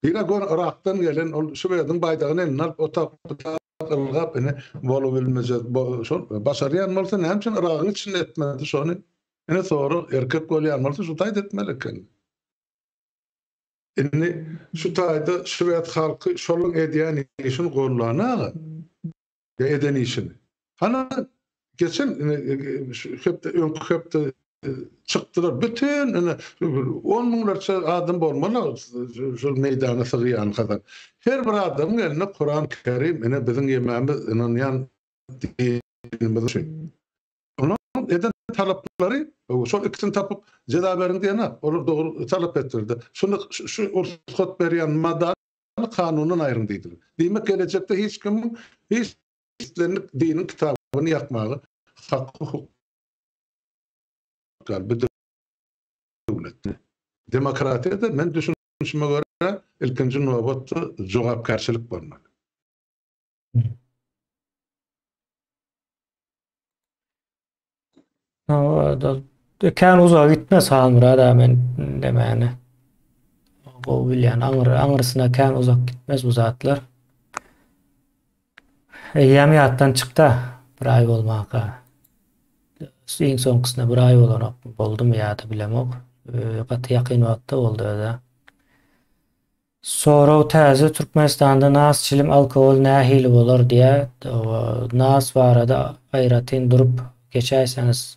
Bira gör Yrakdan gelen ol şwediň baýdagyny eline alyp otap ylgap ine bolubilmejek şol başarýan bolsa näme üçin Yragyň içinde etmedi şony? Ine sorag erkek bolýan bolsa şu taýda etmeli eken. Indi şu taýda şwed halky şolaň edýän işini gollanaga. Ýa eden işini. Hany geçen şu hepde öňki hepde çykdylar bütin ine on müňlerçe adam bolmaly şol meýdana sygýan kadar. Her bir adamyň elinde Kuran Kerim ine biziň ýemämiz ynanýan dinimiz üçin. Onuň eden talaplary şol ikisini tapyp jeza beriň diýenok. Olar dogry talap etdiler. Şuny şu rugsat berýän madda kanundan aýryň diýdiler. Diýmek gelejekde hiç kimiň hiç islendik diniň kitabyny ýakmaga haky hukugy ýok bu döwletde. Demokratiýada men düşünişime görä ilkinji nobatda jogapkärçilik bolmaly. Kän uzaga gitmez Halmyrat aga men demäni. Gowy bilýän aňry aňrysyna kän uzak gitmez bu zatlar. Eýýäm ýatdan çykda bir aý bolmaka. Iň soňkusyna bir aý bolanok boldumy ýa-da bilemok. Gaty ýakyn wagtda boldy özä. Sorag täze Türkmenistanda nas çilim alkogol nähili bolar diýä nas barada aýratyn durup geçäýseňiz.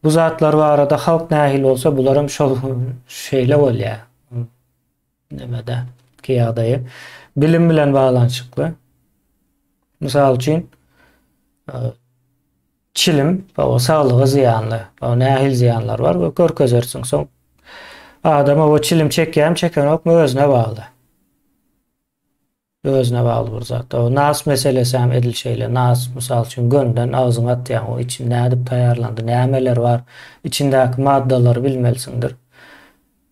Bu zatlar barada halk nähili bolsa bularam şol şeýle bolýa. Nemede ki ýagdaýy bilim bilen baglanyşykly. Mysal üçin Çilim o saglyga zyýanly. O nähili zyýanlary bar we görkezersiň. Soň adam o çilim çekýärmi, çekenokmy özüne bagly. Özüne bagly bir zat. O nas meselesi hem edil şeýle. Nas mysal üçin gönden agzyňa atýaň, o içi nädip taýýarlandy, nämeler bar, içindäki maddalary bilmelisiňdir.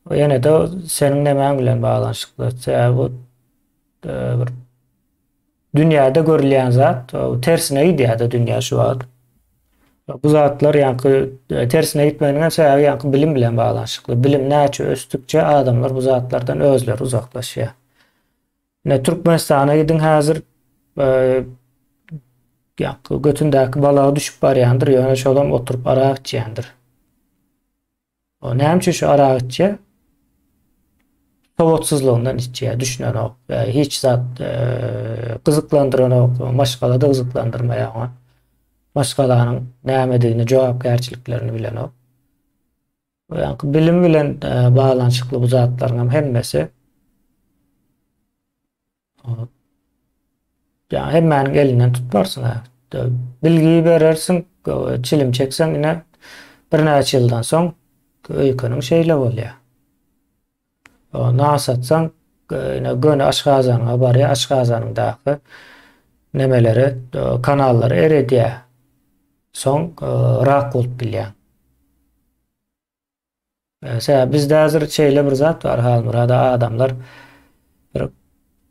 O ýene-de seniň nemäň bilen baglanyşykly. Sebäbi bu bir Dünýäde görülýän zat tersine gidýär-de dünýä şu wagt. Bu zatlar ýaňky tersine gitmeginiň hem sebäbi ýaňky bilim bilen baglanyşykly. Bilim näçe ösdükçe adamlar bu zatlardan özleri uzaklaşýar. Ine Türkmenistana gidiň häzir ýaňky götündäki balagy düşüp barýandyr, ýöne şolam oturyp arak içýändir. O näme üçin şu arak içýär? Sowatsyzlygyndan içýär, düşünenok. Hiç zat gyzyklandyranok, maşgala-da gyzyklandyrmaýar oňa. Maşgalanyň nämedigini, jogapkärçiliklerini bilenok. Ýaňky bilim bilen baglanyşykly bu zatlaryň hem hemmesi. Ýa hemmäniň elinden tutmarsyň ha. Bilgi berersiň, çilim çekseň ine birnäçe ýyldan soň öýkeniň şeýle bolýar. Nas atsaň ine göni aşgazanyňa barýar, aşgazanyňdaky nemeleri, kanallary eredýär. Soň rak bolup bilýäň. Sebäbi bizde häzir şeýle bir zat bar Halmurada adamlar bir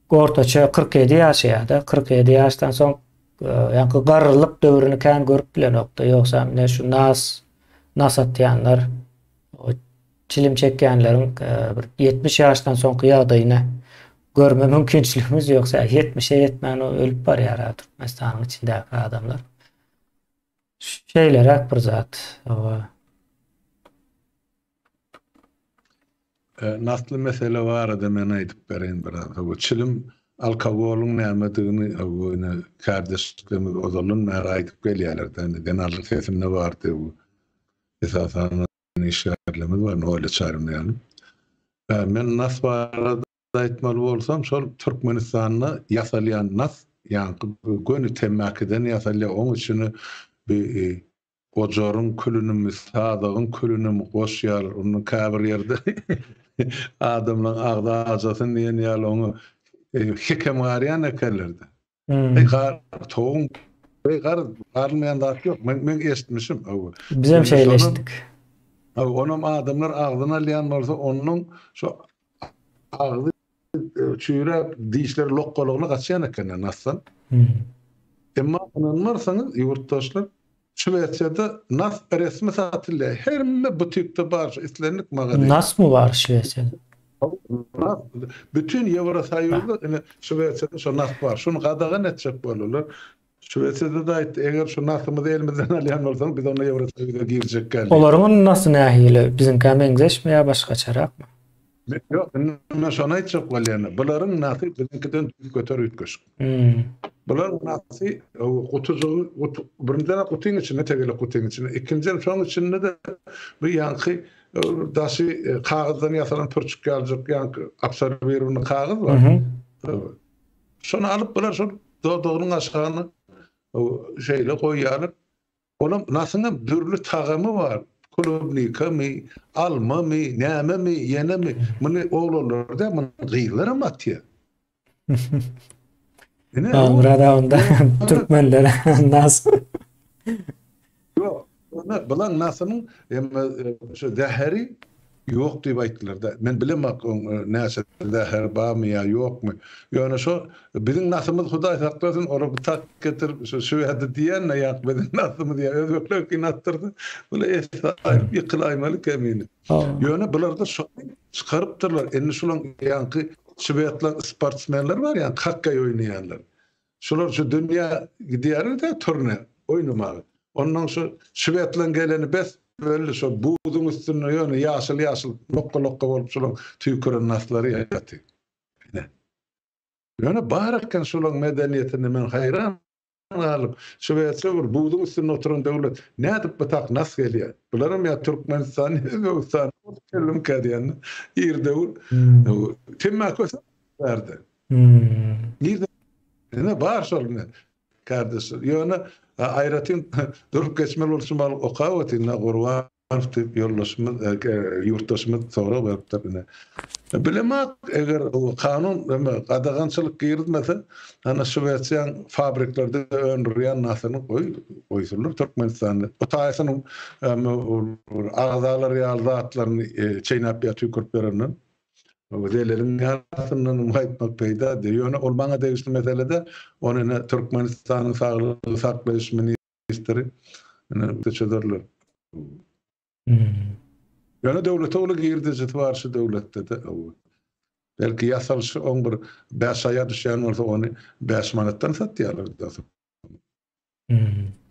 ortaça 47 ýaşaýar-da, 47 ýaşdan soň ýaňky garrylyk döwrüni kän görüp bilenokda. Ýogsa ine şu nas nas atýanlar, çilim çekýänleriň bir 70 ýaşdan soňky ýagdaýyny görme mümkinçiligimiz ýok. Sebäbi 70-e ýetmän ölüp barýar Türkmenistanyň içindäki adamlar. Şeýleräk bir zat. Hawa. Nasly mesele barada men aýdyp bereýin biraz. Hawa, çilim, alkogolyň nämedigini hawa ine kärdeşlerimiz ozaldan bäri aýdyp gelýärler-de. Indi zenanlar sesinde bardy bu. Esasan işgärlerimiz bar, Noýla Çaryna ýaly. Men nas barada Aýtmaly bolsam, şol Türkmenistanda ýasalýan nas, ýaňky göni temmäkiden ýasalýar, oň içine bi. ojaryň külünimi, sazagyň külünimi goşýarlar. Onda käbir ýerde adamlaryň agzy ajasyn diýen ýaly oňa hekem garýan ekenler-de. Eý gar, towuň, eý gar, garylmaýan zat ýok. Men men eşitmişim. Bizem şeýle eşitdik. Onam adamlar agzyna alýan bolsa, onuň şo agzy çüýräp, dişleri lokgalygyna gaçýan ekenler nasdan. Emma ynanmarsyňyz, ýurtdaşlar, Şwesiýada nas resmi satylýar. Hemme butikde bar, şu islendik magazinde. Nasmy bar Şwesiýada? Nas, bütin Ýewrosoýuzda ine Şwesiýada şo nas bar. Şuny gadagan etjek boldular. Şwesiýada-da aýtdy, eger şu nasymyzy elimizden alýan bolsaňyz, biz onda Ýewrosoýuza girjek däl diýdi. Olaryň nasy nähili? Biziňkä meňzeşmi ýa başgaçarakmy? Ýok, indi men şony aýtjak bolýan. Bularyň nasy biziňkiden düýpgöter üýtgeşik. Bularyň nasy gutujygy, birinjiden gutyň içinde, tegelek gutyň içinde, ikinjiden şoň içinde-de bu ýaňky daşy kagyzdan ýasalan pürçük ýalyjyk ýaňky absorbirownyý kagyz bar. Şony alyp bular şol dodagynyň aşagyna şeýle goýýarlar. Olam nasyňam dürli tagamy bar. Klubnikamy, almamy, nämemi, ýenemi. Muny oglanlar däl, muny gyzlaram atýar. Ine, Myrat aga onda türkmenler nas. Ýok, ýöne bulan nasynyň emma şu zäheri Ýok diýip aýtdylar-da. Men bilemok oň näçe zäheri barmy ýa ýokmy. Ýöne şo biziň nasymyz Hudaý saklasyn, olar bu tak getirip şo şwedi diýende ýa biziň nasymyz ýa özbeklerki nasdyrda bular esli aýryp ýykylaýmaly kemini. Ýöne bularda şony çykarypdyrlar. Indi şulaň ýaňky şwedleň sportsmenleri bar ýaňky hokkeý oýnaýanlar. Şular şu dünýä gidýärler-de turne oýnamaga. Onnoň şu şwedleň geleni bes belli şo buzuň üstünde ýöne ýaşyl-ýaşyl lokga-lokga bolup şulaň tüýküren naslary ýaty. Ine. Ýöne bar eken şulaň medeniýetinde men haýran galyp, Şwesiýa bir buzuň üstünde oturan döwlet, nädip bu tak nas gelýär? Bularam ýa Türkmenistan, ýa Özbegistan bolup geldimkä diýende, ir döwür temmäki ösen bärde. Nirde? Ine bar şol ine. Kardeşler. Ýöne aýratyn durup geçmeli bolşum bar okap otyryn Gurbanow diýip ýoldaşymyz, ýurtdaşymyz sorag beripdir ine. Bilemok eger kanun eme gadagançylyk girizmese, ana Şwesiýaň fabriklerde öndürýän nasyny goý goýsunlar Türkmenistanda. Bu taýsynyň agzalar ýaly zatlaryny çeýnäp ýa tüýkürip berenden. Zeleliň ýarysyndan hem gaýtmak peýda diýýär. Ýöne ol maňa degişli mesele däl. Ony ine Türkmenistanyň saglygy saklaýyş ministri ine çözerler. Ýöne döwlete uly girdejisi bar şu döwletde-de. Belki ýasalyşy oň bir bäş aýa düşýän bolsa ony bäş manatdan satýarlar.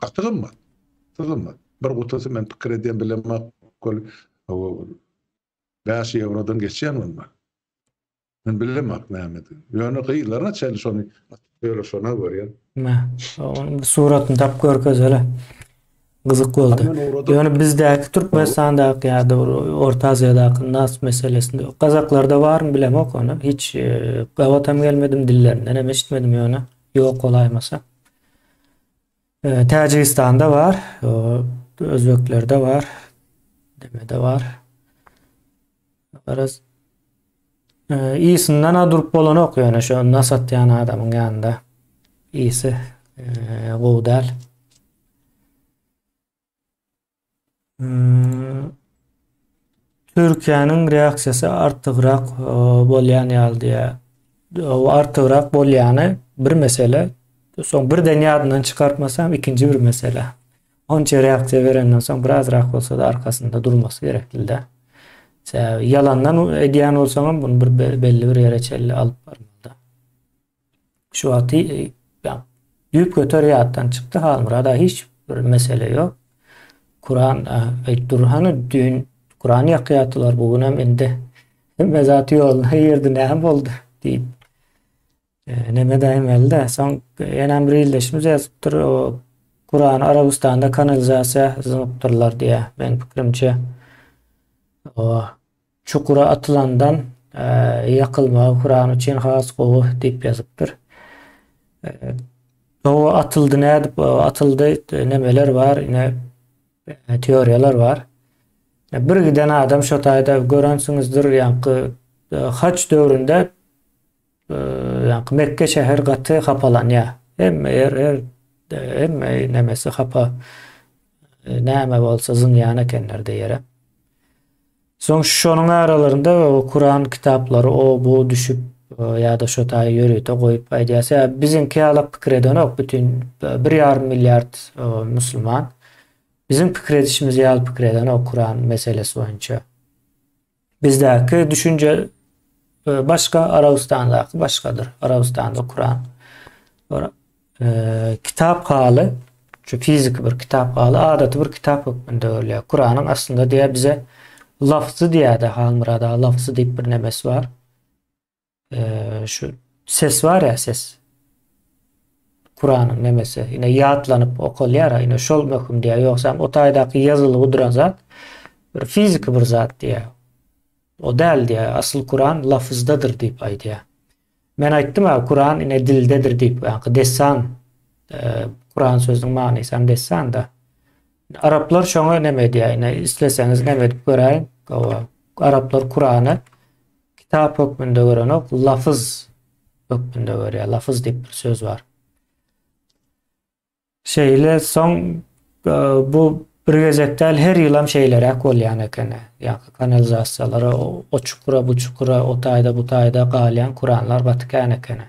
Gaty gymmat. Gaty gymmat. Bir gutusy men pikir edýän bilemok. 5 ýewrodan geçýän bolmaly. Men bilemok nämedigini. Ýöne gyzlaryna çenli şony ýöne şona görýän. Mä, onuň suratyny tap görkezeli. Gyzyk boldy. Ýöne bizdäki Türkmenistandaky ýa-da Orta Aziýadaky nas meselesinde gazaklarda barmy bilemok ony. Hiç e, gabatam gelmedim dillerinden hem eşitmedim ýöne ýok bolaýmasa. E, Täjigistanda bar, özbeklerde bar, demede bar. Garaz e, ýysyndana durup bolanok ýöne şo nas atýan adamyň ýanynda. Ýysy e, gowy däl. Türkiýäniň reaksiýasy artygrak bolýan ýaly diýýär. O artygrak bolýany bir mesele. Soň birden ýadyndan çykartmasam ikinji bir mesele. Onça reaksiýa berenden soň birazrak bolsa-da arkasynda durmasy gerekli-de. Sebäbi ýalandan edýän bolsaňam bunu bir belli bir ýere çenli alyp barmaly-da. Şu wagty düýpgöter ýatdan çykdy Halmyrada hiç bir mesele ýok. Kuran aýt dur hany düýn Kuran ýakýardylar bu günem indi hemme zat ýoluna girdi näme boldy diýip. E, neme daýmelde soň ýene bir ildeşimiz ýazypdyr o Kurany Arabystanda kanalizasiýa zyňypdyrlar diýýär. Men pikirimçe o Çukura atylandan ýakylmagy Kuran üçin has gowy diýip ýazypdyr. Gowy atyldy nädip atyldy nemeler bar ine. teoriýalar bar. Bir giden adam şo taýda görensiňizdir, ýaňky haç döwründe ýaňky Mekke şäher gaty hapalanýar. Hemme ýer, her hemme nemesi hapa. Näme bolsa zyňýan ekenler-de ýere. Soň şonuň aralarynda Kuran kitaplary o bu düşüp ýa-da şo taýy ýörite goýup aýdýar. Sebäbi biziňki ýalak pikir edenok bütin bir ýarym milliard musulman. Biziň pikir edişimiz ýaly pikir edenok Kuran meselesi boýunça. Bizdäki düşünje başga, Arabystandaky başgadyr. Arabystanda Kuran kitap haly, şu fiziki bir kitap haly, adaty bir kitap hökmünde görülýär. Kuranyň aslynda diýýär bize lafzy diýýär-de Halmyrat aga, lafzy diýip bir nemesi bar. Şu ses bar ýa ses. Kuranyň nemesi, ine ýatlanyp okalýar, ine şol möhüm diýýär. Ýogsam o taýdaky ýazylgy duran zat bir fiziki bir zat diýýär. O däl diýýär, asyl Kuran lafzdadyr diýip aýdýar. Men aýtdym-a, Kuran ine dildedir diýip, ýaňky dessan, Kuran sözüniň manysy hem dessan-da. Araplar şoňa neme edýär, ine isleseňiz neme edip göräýiň, araplar Kurany kitap hökmünde görenok, lafyz hökmünde görýär. Lafyz diýip bir söz bar. Şeýle soň bu bir gezek däl, her ýylam şeýleräk bolýan ekeni. Ýaňky kanalizasiýalara, o çukura, bu çukura, o taýda, bu taýda galýan kuranlar gaty kän ekeni.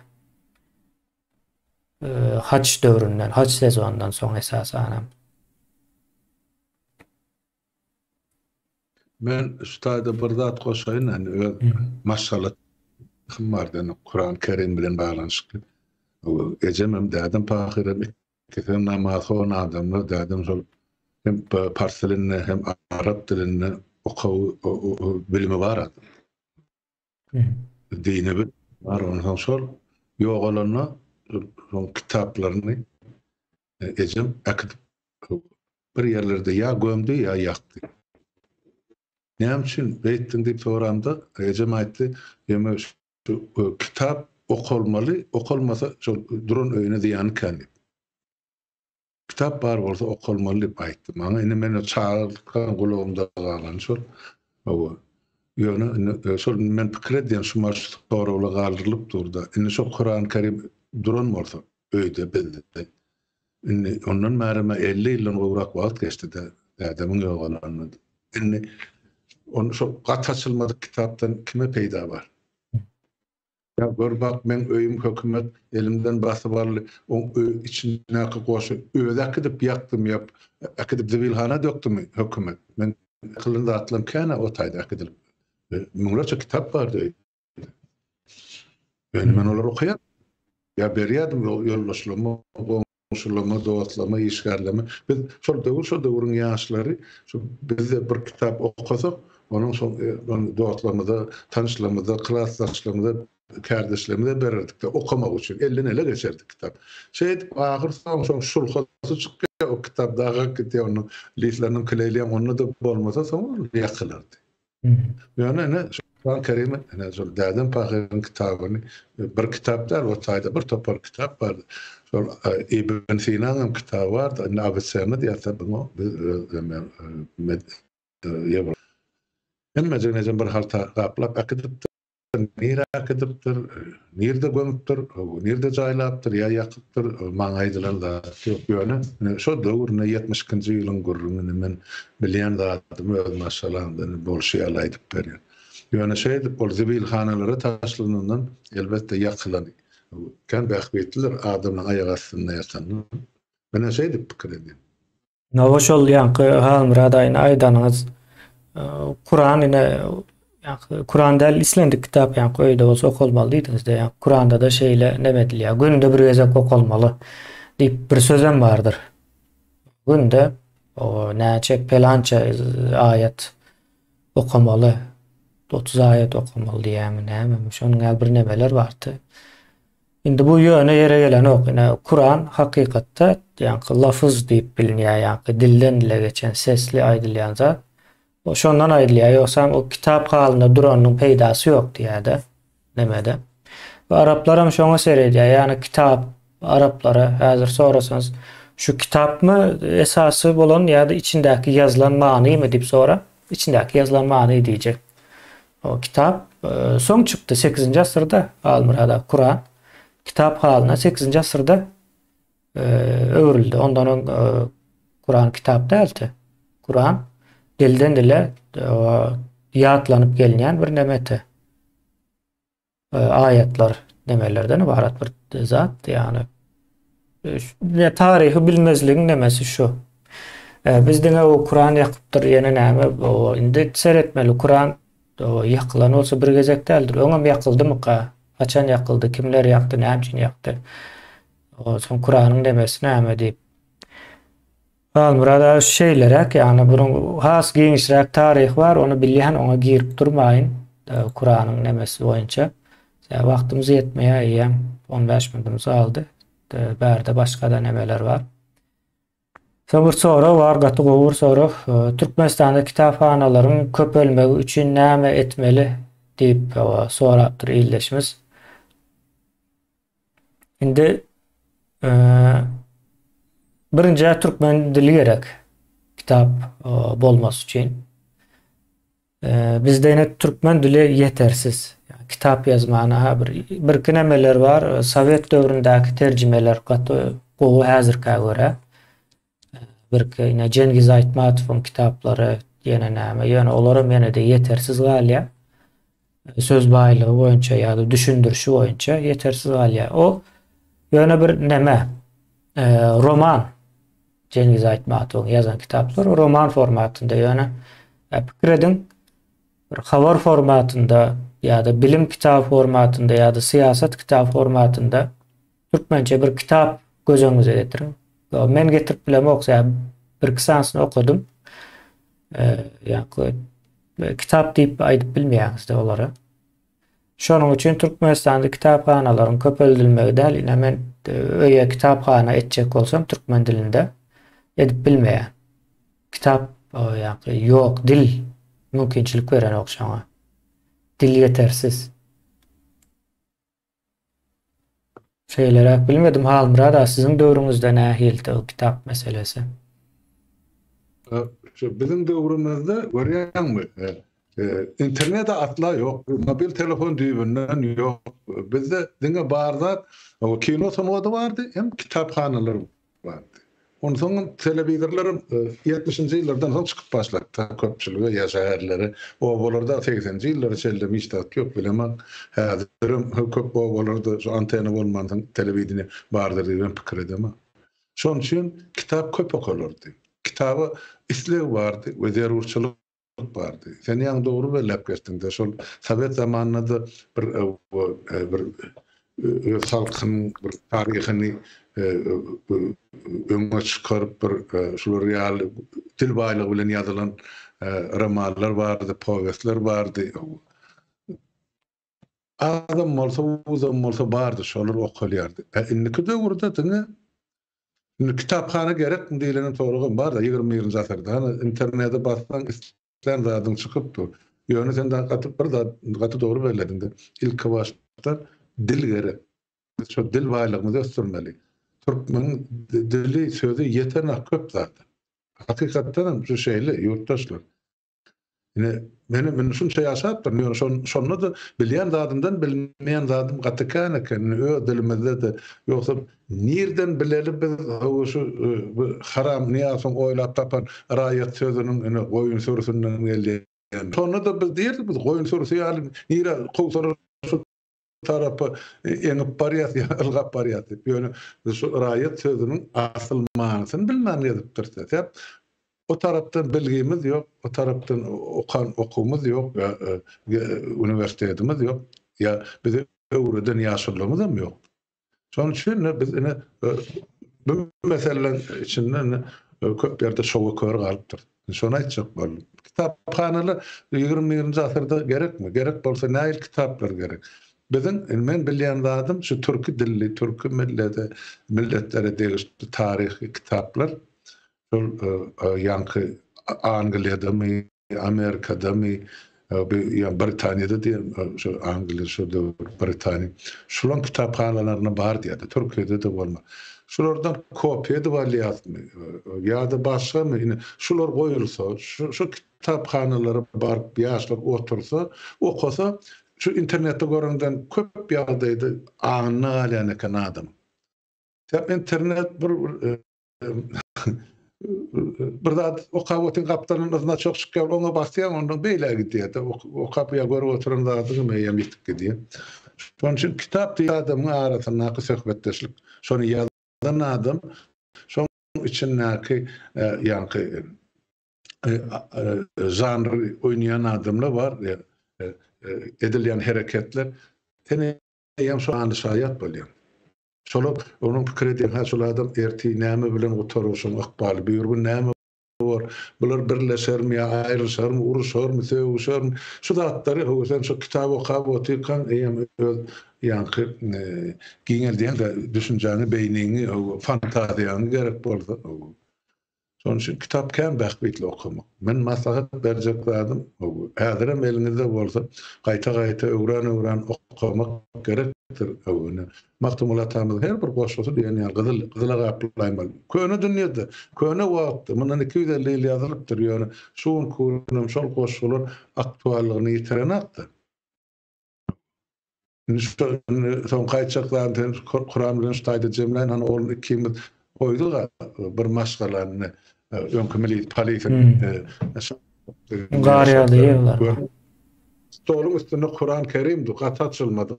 Haç döwründen, haç sezonundan soň esasanam. Men şu taýda bir zat goşaýyn, indi öz maşgala taryhym bar, indi Kuran Kerim bilen baglanyşykly. Ejem hem, dädem pahyr hem ikisi hem namazhon adamlar. Dädem şol hem pars dilinde hem arap dilinde okuw bilimi bar adam. Dini bilimi bar. Onsoň şol ýogalanda şol kitaplaryny ejem äkidip bir ýerlerde ýa gömdi, ýa ýakdy. Näme üçin beýtdiň diýip soramda, ejem aýtdy, ýeme şu kitap okalmaly, okalmasa şol duran öýüne zyýany kän diýip. Kitap bar bolsa okalmaly diýip aýtdy maňa. Indi men çagalykdan gulagymda galan şol. Hawa. Ýöne indi şol men pikir edýän şu maş soraglar galdyrylyp dur-da. Indi şo Kurany Kerim duran bolsa öýde bizde. Indi ondan bärem 50 ýyldan gowrak wagt geçdi-de dädemiň ýogalanyna. Indi ony şo gat açylmadyk kitapdan kime peýda bar? Ýa gör bak meň öýüm hökümet elimden basyp aldy, oň öý içindäki goşy özi äkidip ýakdymy ýa äkidip zibilhana dökdümi hökümet? Men kylan zatlarym kän-ä o taýda äkidilip. Müňlerçe kitap bardy öýde. Ýöne men olary okaýardym. Ýa berýärdim ýoldaşlaryma, goňşularyma, dostlaryma, işgärlerime. Biz şol döwür, şol döwrüň ýaşlary şu bizde bir kitap okasak, onuň şol dostlarymyza, tanyşlarymyza, klasdaşlarymyza, kärdeşlerimize bererdik-de okamak üçin. Elden-ele geçerdi kitap. Şeýdip ahyr soň şoň şulhasy çykýar, o kitap dagap gidýär, onuň listleriniň kleýleýän, onda-da bolmasa soň ol ýakylardy. Ýöne ine şu Kuran Kerimi ine şol dädem pahyryň kitabyny bir kitap däl o taýda bir topar kitap bardy. Şol Ibn Sinaň hem kitaby bardy. Indi Awisenna diýýärler buňa biz öz Hemmejigini ejem bir halta gaplap äkidipdir. Nirä äkidipdir, nirde gömüpdir, nirde jaýlapdyr ýa ýakypdyr, maňa aýdylan zat ýok. Ýöne şo döwür ine 72-nji ýylyň gürrüňi indi men bilýän zadymy öz maşgalamda indi bolşy ýaly aýdyp berýän. Ýöne şeýdip ol zibilhanalara taşlanandan elbetde ýakylany kän bähbitlidir adamlaryň aýak astynda ýatandan. Men-ä şeýdip pikir edýän. Hawa şol ýaňky Halmyrat aýyny aýdanyňyz Kuran ine ýaňky Kuran däl islendik kitap ýaňky öýde bolsa okalmaly diýdiňizde ýaňky Kuranda-da şeýle neme edilýär günde bir gezek okalmaly diýip bir sözem bardyr. Günde o näçe pelança aýat okamaly 30 aýat okamaly diýýärmi nämemi şonuň ýaly bir nemeler bardy. Indi bu ýöne ýere gelenok. Ine, Kuran hakykatda ýaňky lafyz diýip bilinýär, ýaňky dilden dile geçen sesli aýdylýan zat. O şondan aýdylýar, ýogsam o kitap halynda duranynyň peýdasy ýok diýýär-de, nemede. We araplaram şoňa seredýär, ýagny kitap araplara häzir sorasaňyz. Şu kitapmy esasy bolan ýa-da içindäki ýazylan manymy diýip sora. Içindäki ýazylan many diýjek. O kitap soň çykdy sekizinji asyrda Halmyrat aga Kuran kitap halyna sekizinji asyrda öwrüldi. Ondan öň Kuran kitap däldi. Kuran dilden dile ýatlanyp gelinýän bir nemeti. Aýatlar nemelerden ybarat bir zat ýagny ne taryhy bilmezligiň nemesi şu. Biz diňe o Kuran ýakypdyr ýene näme o indi seretmeli Kuran ýakylan bolsa bir gezek däldir. Öňem ýakyldymyka? Haçan ýakyldy? Kimler ýakdy? Näme üçin ýakdy? Soň Kuranyň nemesi näme diýip. Halmyrat aga şeýleräk, ýagny bunuň has giňişräk taryhy bar, ony bilýän, oňa girip durmaýyn, Kuranyň nemesi boýunça. Sebäbi wagtymyz ýetmeýär eýýäm 15 minutymyz galdy. Bärde başga-da nemeler bar. Soň bir sorag bar, gaty gowy bir sorag. Türkmenistanda kitaphanalaryň köpelmegi üçin näme etmeli diýip sorapdyr ildeşimiz. Indi birinjä türkmen dili gerek kitap bolmasy üçin. Bizde ine türkmen dili ýetersiz. Kitap ýazmana ha bir birki nemeler bar. Sowet döwründäki terjimeler gaty gowy häzirkä görä. Birki ine Jengiz Aýtmatowyň kitaplary ýene näme, ýöne olaram ýene-de ýetersiz galýar. Söz baýlygy boýunça ýa-da düşündirişi boýunça ýetersiz galýar. O ýöne bir neme, roman Jengiz Aýtmatowyň ýazan kitaplary roman formatynda ýöne pikir ediň bir habar formatynda ýa-da bilim kitaby formatynda ýa-da syýasat kitaby formatynda Türkmençe bir kitap göz öňüňize getiriň. Men getirip bilemok, sebäbi birki sanysyny okadym. Ýa-da kitap diýip aýdyp bilmeýäňiz-de olara. Şonuň üçin Türkmenistanda kitaphanalaryň köpeldilmegi däl, ine men öýe kitaphana etjek bolsam türkmen dilinde edip bilmeýän. Kitap ýa-da ýok, dil mümkinçilik berenok şoňa. Dil ýetersiz. Şeýleräk bilmedim Halmyrat aga siziň döwrüňizde nähilidi o kitap meselesi? Şu biziň döwrümizde görýäňmi internet asla ýok, mobil telefon düýbünden ýok. Bizde diňe bar zat kino sungaty bardy hem kitaphanalar bardy. Onsoňam telewizorlaram ýetmişinji ýyllardan soň çykyp başlady köpçülige ýa şäherlere. Obalarda segseninji ýyllara çenlem hiç zat ýok bilemok. Häzirem köp obalarda şu antena bolmansoň telewideniýe bardyr diýibem pikir edemok. Şonuň üçin kitap köp okalardy. Kitaba isleg bardy we zerurçylyk bardy. Sen ýaňy dogry belläp geçdiňde, şol sowet zamanynda-da bir bir öz halkynyň bir taryhyny öňe çykaryp bir şular ýaly dil baýlygy bilen ýazylan romanlar bardy, powestler bardy. Azam bolsa, uzam bolsa bardy, şolar okalýardy. Indiki döwürde diňe Indi kitaphana gerekmi diýlenen soragam bar-da 21-nji asyrda. Hany internete bassaň islän zadyň çykyp dur. Ýöne sen gaty bir zat gaty dogry bellediň-de. Ilki başda dil gerek. Biz şo dil baýlygymyzy ösdürmeli. Türkmeniň dili, sözi ýetenak köp zada. Hakykatdan hem şu şeýle ýurtdaşlar. Ine, men indi şunça ýaşapdyryn, ýöne şon, şonda-da bilýän zadymdan bilmeýän zadym gaty kän eken. Indi öz dilimizde-de, ýogsa nirden bileli biz hawa şu bu haram Nyýazowyň oýlap tapan raýat sözüniň ine goýun sürüsinden gelýän. Şonda-da biz diýerdik biz goýun sürüsi ýaly nirä kowsalar şu tarapa eňip barýas ýa ylgap barýas diýip. Ýöne biz şu raýat sözüniň asyl manysyny bilmän gezipdiris. Sebäp o tarapdan bilgimiz ýok, o tarapdan okan okuwymyz ýok ýa uniwersitetimiz ýok, ýa bize öwreden ýaşulymyzam ýok. Şonuň üçin biz ine bu meseleleriň içinde ine köp ýerde şowa kör galypdyr. Şony aýtjak boldum. Kitaphanalar 21-nji asyrda gerekmi? Gerek bolsa nähili kitaplar gerek? Biziň men bilýän zadym şu türki dilli, türki millete, milletlere degişli taryhy kitaplar şol ýaňky Angliýadamy, Amerikadamy, ýa Britaniýada diýen şu Angliýa şo döwür Britaniýa. Şulaň kitaphanalarynda bar diýýärdi. Türkiýede-de bolma. Şulardan kopiýa edip alýasmy ýa-da başgamy ine şular goýulsa, şu kitaphanalara baryp ýaşlar otursa, okasa şu internetde görenden köp ýagdaýda aňynda galýan eken adamyň. Sebäp internet bir bir zat okap otyň gapdalyndan yzyna çok çykýar, oňa basýaň ondan beýle gidýär-de okap ýa görüp oturan zadyň eýýäm ýitip gidýär. Şonuň üçin kitap diýen adamyň arasyndaky söhbetdeşlik, şony ýazan adam şoň içindäki ýaňky žanry oýnaýan adamlar bar, edilýän hereketler sen eýýäm şo any şaýat bolýaň. Şolar onuň pikir edýän, hä şol adam ertir näme bilen gutarar şoň ykbaly, birigün näme bor, bular birleşermi ýa aýrylyşarmy, uruşarmy, sögüşermi, şu zatlary hawa sen şo kitaby okap otyrkaň eýýäm öz ýaňky giňeldýäň-de düşünjäňi, beýniňi, hawa fantaziýaňy gerek bolsa, hawa. Şonuň üçin kitap kän bähbitli okamak. Men maslahat berjek zadym, häzirem eliňizde bolsa, gaýta-gaýta öwran-öwran okamak gerekdir. Ine, Magtymguly atamyzyň her bir goşgusy diýen ýaly gyzyl, gyzyla gaplaýmaly. Köne dünýede, köne wagtda, mundan 250 ýyl ýazylypdyr, ýöne şu günki günem şol goşgular aktuallygyny ýitirenokda. Indi şu indi soňky aýtjak zadym sen Kuran bilen şu taýda jemläýin hany ol ikimiz goýduk-a bir maşgalany öňki milis polisiň Gar ýagdy ýyglar. Stoluň üstünde Kuran Kerimdi, gaty açylmady.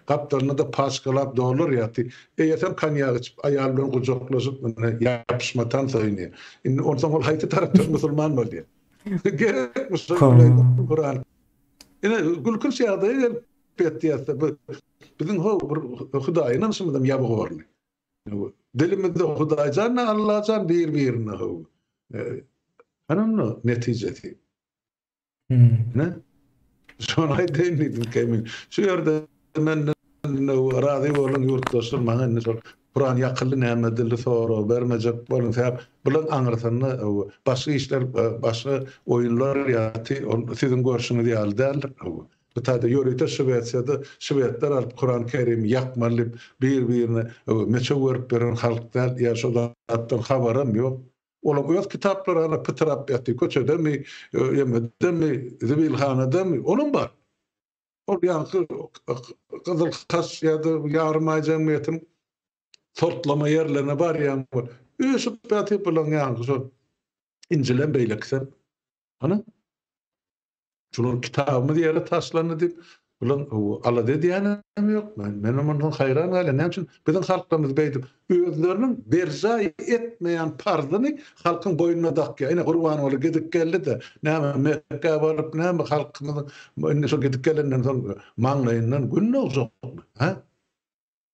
Gapdalynda-da paçkalap dollar ýatdy. Eýesem konýak içip, aýaly bilen gujaklaşyp, indi ýapyşma tans oýnaýar. Indi onsoň ol haýsy tarapdan musulman bolýar? Gerekmi şol Kuran? Ine, gülkünç ýagdaýa gelip ýetýäs-de, bu biziň ho bir Hudaýa ynanyşymyzam ýabyk orny. Dilimizde Hudaýjan ne Allajan bir-birine ho. Hany onda netijesi? Ine, şony aýdaýyn diýdim Kemil. Şu ýerde menden razy boluň ýurtdaşlar, maňa indi şol Kuran ýakyldy näme edildi sorag bermejek boluň sebäp bulaň aňyrsynda başga işler başga oýunlar ýaty ol siziň görşüňiz ýaly däldir. Bu taýda ýörite Şwesiýada şwedler alyp Kuran Kerimi ýakmaly diýip bir birine meçew berip ýören halk däl ýa şo zatdan habaram ýok. Olaň öz kitaplary hana pytrap ýaty köçedemi ýemedemi zibilhanadamy olam bar. Ol ýaňky Gyzyl Haç ýa-da Ýarymaý jemgyýetiniň sortlama ýerlerine barýan bol. Üýşüp ýatyp bulaň ýaňky şol Injilem beýlekisem. Hany? Şular kitabymyz ýere taşlandy diýip, bulaň alada edýänem ýok. Men men mundan haýran galýan. Näme üçin biziň halklarymyz beýdip özleriniň berjaý etmeýän parzyny halkyň boýnuna dakýar. Ine Gurbanguly gidip geldi-de, näme Mekgä baryp näme halkymyzyň indi şo gidip gelenden soň maňlaýyndan gün dogjakmy, hä?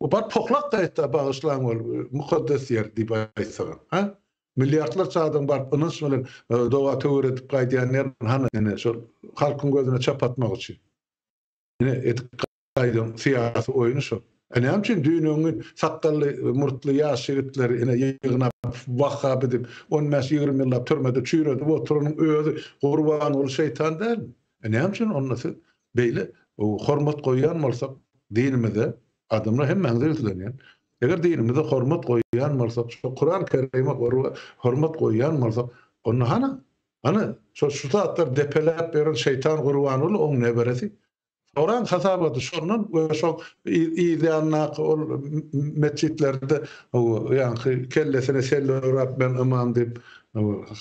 O baryp pohlak gaýtda bagyşlaň ol mukaddes ýer diýip aýtsagam, hä? Milliardlarça adam baryp ynanç bilen doga töwir edip gaýdýan ýer hany ine şol halkyň gözüne çöp atmak üçin. Ine edip Gaýdyň syýasy oýny şol. E näme üçin düýn-öňňin sakgally, murtly ýaş ýigitleri ine ýygnap wahhaby diýip on bäş-ýigrimi ýyllap türmede çüýredip oturanyň özi Gurbanguly şeýtan dälmi? E näme üçin onda siz beýle hormat goýýan bolsak dinimize, adamlar hemmäňize ýüzlenýän, eger dinimize hormat goýýan bolsak, şo Kuran Kerime hormat goýýan bolsak, onda hany, hany şo şu zatlar depeläp ýören şeýtan Gurbanguly oň neberesi Soran hasabaty şondan we şol yz ýanyndaky ol metjitlerde ýaňky kellesine selle orap men ymam diýip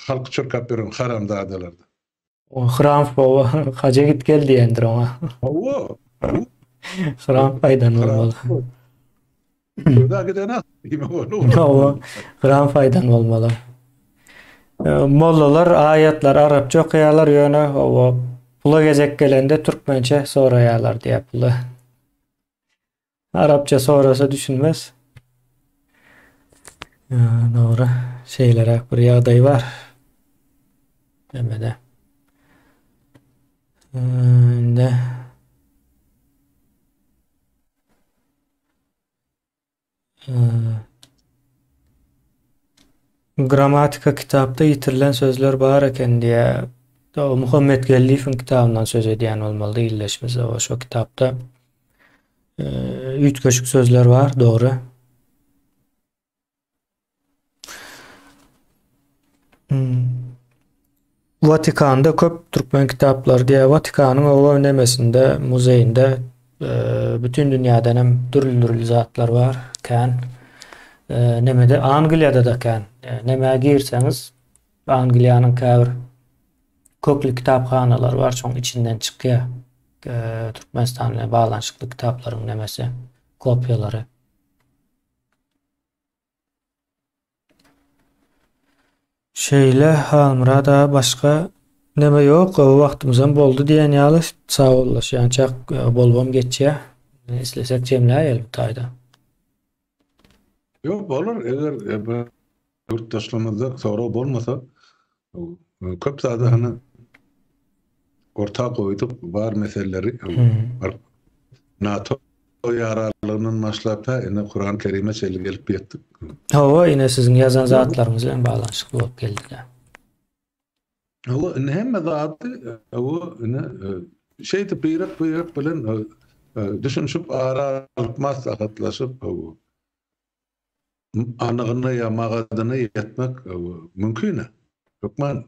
halky çyrkap ýören haramzadalarda. O Hramf baba haja git gel diýendir oňa. Hawa. Hramf aýdan bolmaly. Söwda gidene diýmek ol. Hawa, Hramf aýdan bolmaly. Mollalar aýatlar arapça okaýarlar ýöne hawa pula gezek gelende türkmençe soraýarlar diýýär puly. Arapça sorasa düşünmez. Dogry, şeýleräk bir ýagdaý bar. Demede. Indi Grammatika kitapda ýitirilen sözler bar eken diýýär. Muhammet Geldiýewiň kitabyndan söz edýän bolmaly ildeşimiz. O şo kitapda üýtgeşik sözler bar, dogry. Watikanda köp türkmen kitaplary diýýär. Watikanyň oba nemesinde, muzeýinde bütin dünýäden hem dürli-dürli zatlar bar, kän. Nemede Angliýada-da kän. Nemä girseňiz, Angliýanyň käbir kökli kitaphanalary bar, şoň içinden çykýar. Türkmenistan bilen baglanyşykly kitaplaryň nemesi, kopiýalary. Şeýle Halmyrat aga başga neme ýok gowy wagtymyzam boldy diýen ýaly sagbollaşýançak bolubam geçýä. Islesek jemläýeli bu taýda. Ýok bolar eger ýurtdaşlarymyzda sorag bolmasa köp zady hany orta goýduk bar meseleleri NATO ýararlygyndan başlap ta ine Kuran Kerime çenli gelip ýetdik. Hawa, ine siziň ýazan zatlaryňyz bilen baglanyşykly bolup geldi-de. Hawa, indi hemme zady hawa, ine şeýdip birek-birek bilen düşünişip, ara alyp maslahatlaşyp, hawa, anygyna ýa magadyna ýetmek mümkin. Hökman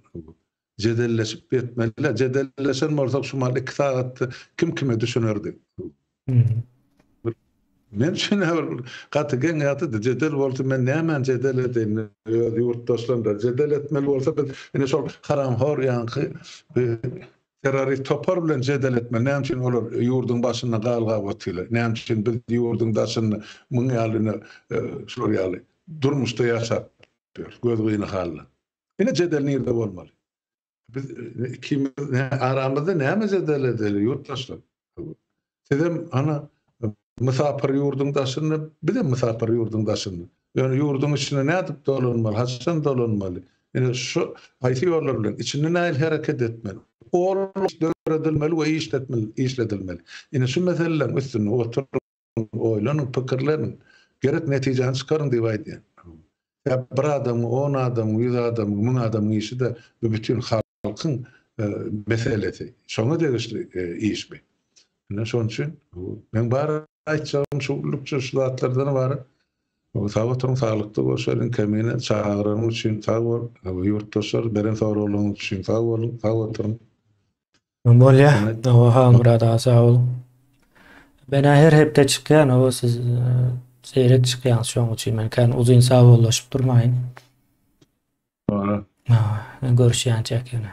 jedelleşip ýetmeli. Jedelleşen bolsak şu mal 2 sagatda kim kime düşünerdi. Men üçin bir gaty geň ýatydy. Jedel bolsa men nämäni jedel edeýin öz ýurtdaşlarym jedel etmeli bolsa biz ine şol haramhor ýaňky terrorist topar bilen jedel etmeli. Näme üçin olar ýurduň başynda galgap otyrlar? Näme üçin biz ýurduň daşynda muň ýaly ine şular ýaly durmuşda ýaşap ýörüs gözgyny halda. Ine jedel nirde bolmaly? Biz ikimiz aramyzda näme jedel edeli ýurtdaşlar? Sizem ana mysapyr ýurduň daşynda, bizem mysapyr ýurduň daşynda. Ýöne ýurduň içine nädip dolanmaly, haçan dolanmaly? Ine şu haýsy ýollar bilen içinde nähili hereket etmeli? Ol döredilmeli we işletmeli, işledilmeli. Ine şu meseleleriň üstünde oturyp oýlanyň, pikirleniň, gerek netijäni çykaryň diýip aýdýan. Ýa bir adamyň, on adamyň, ýüz adamyň, müň adamyň işi-de bu bütin halkyň meselesi. Şoňa degişli iş bu. Ine şonuň üçin meň bar aýtjagym şu günlükçe şu zatlardan ybarat. Sag oturyň, saglykda görşeliň. Kemine çagyranyň üçin sag bol. Ýurtdaşlar beren soraglaryňyz üçin sag boluň, sag oturyň. Bolýa. Hawa, Halmyrat aga sag boluň. Men her hepde çykýan, hawa siz seýrek çykýaňyz şoň üçin men kän uzyn sag bollaşyp durmaýyn. Görüşýänçäk ýene.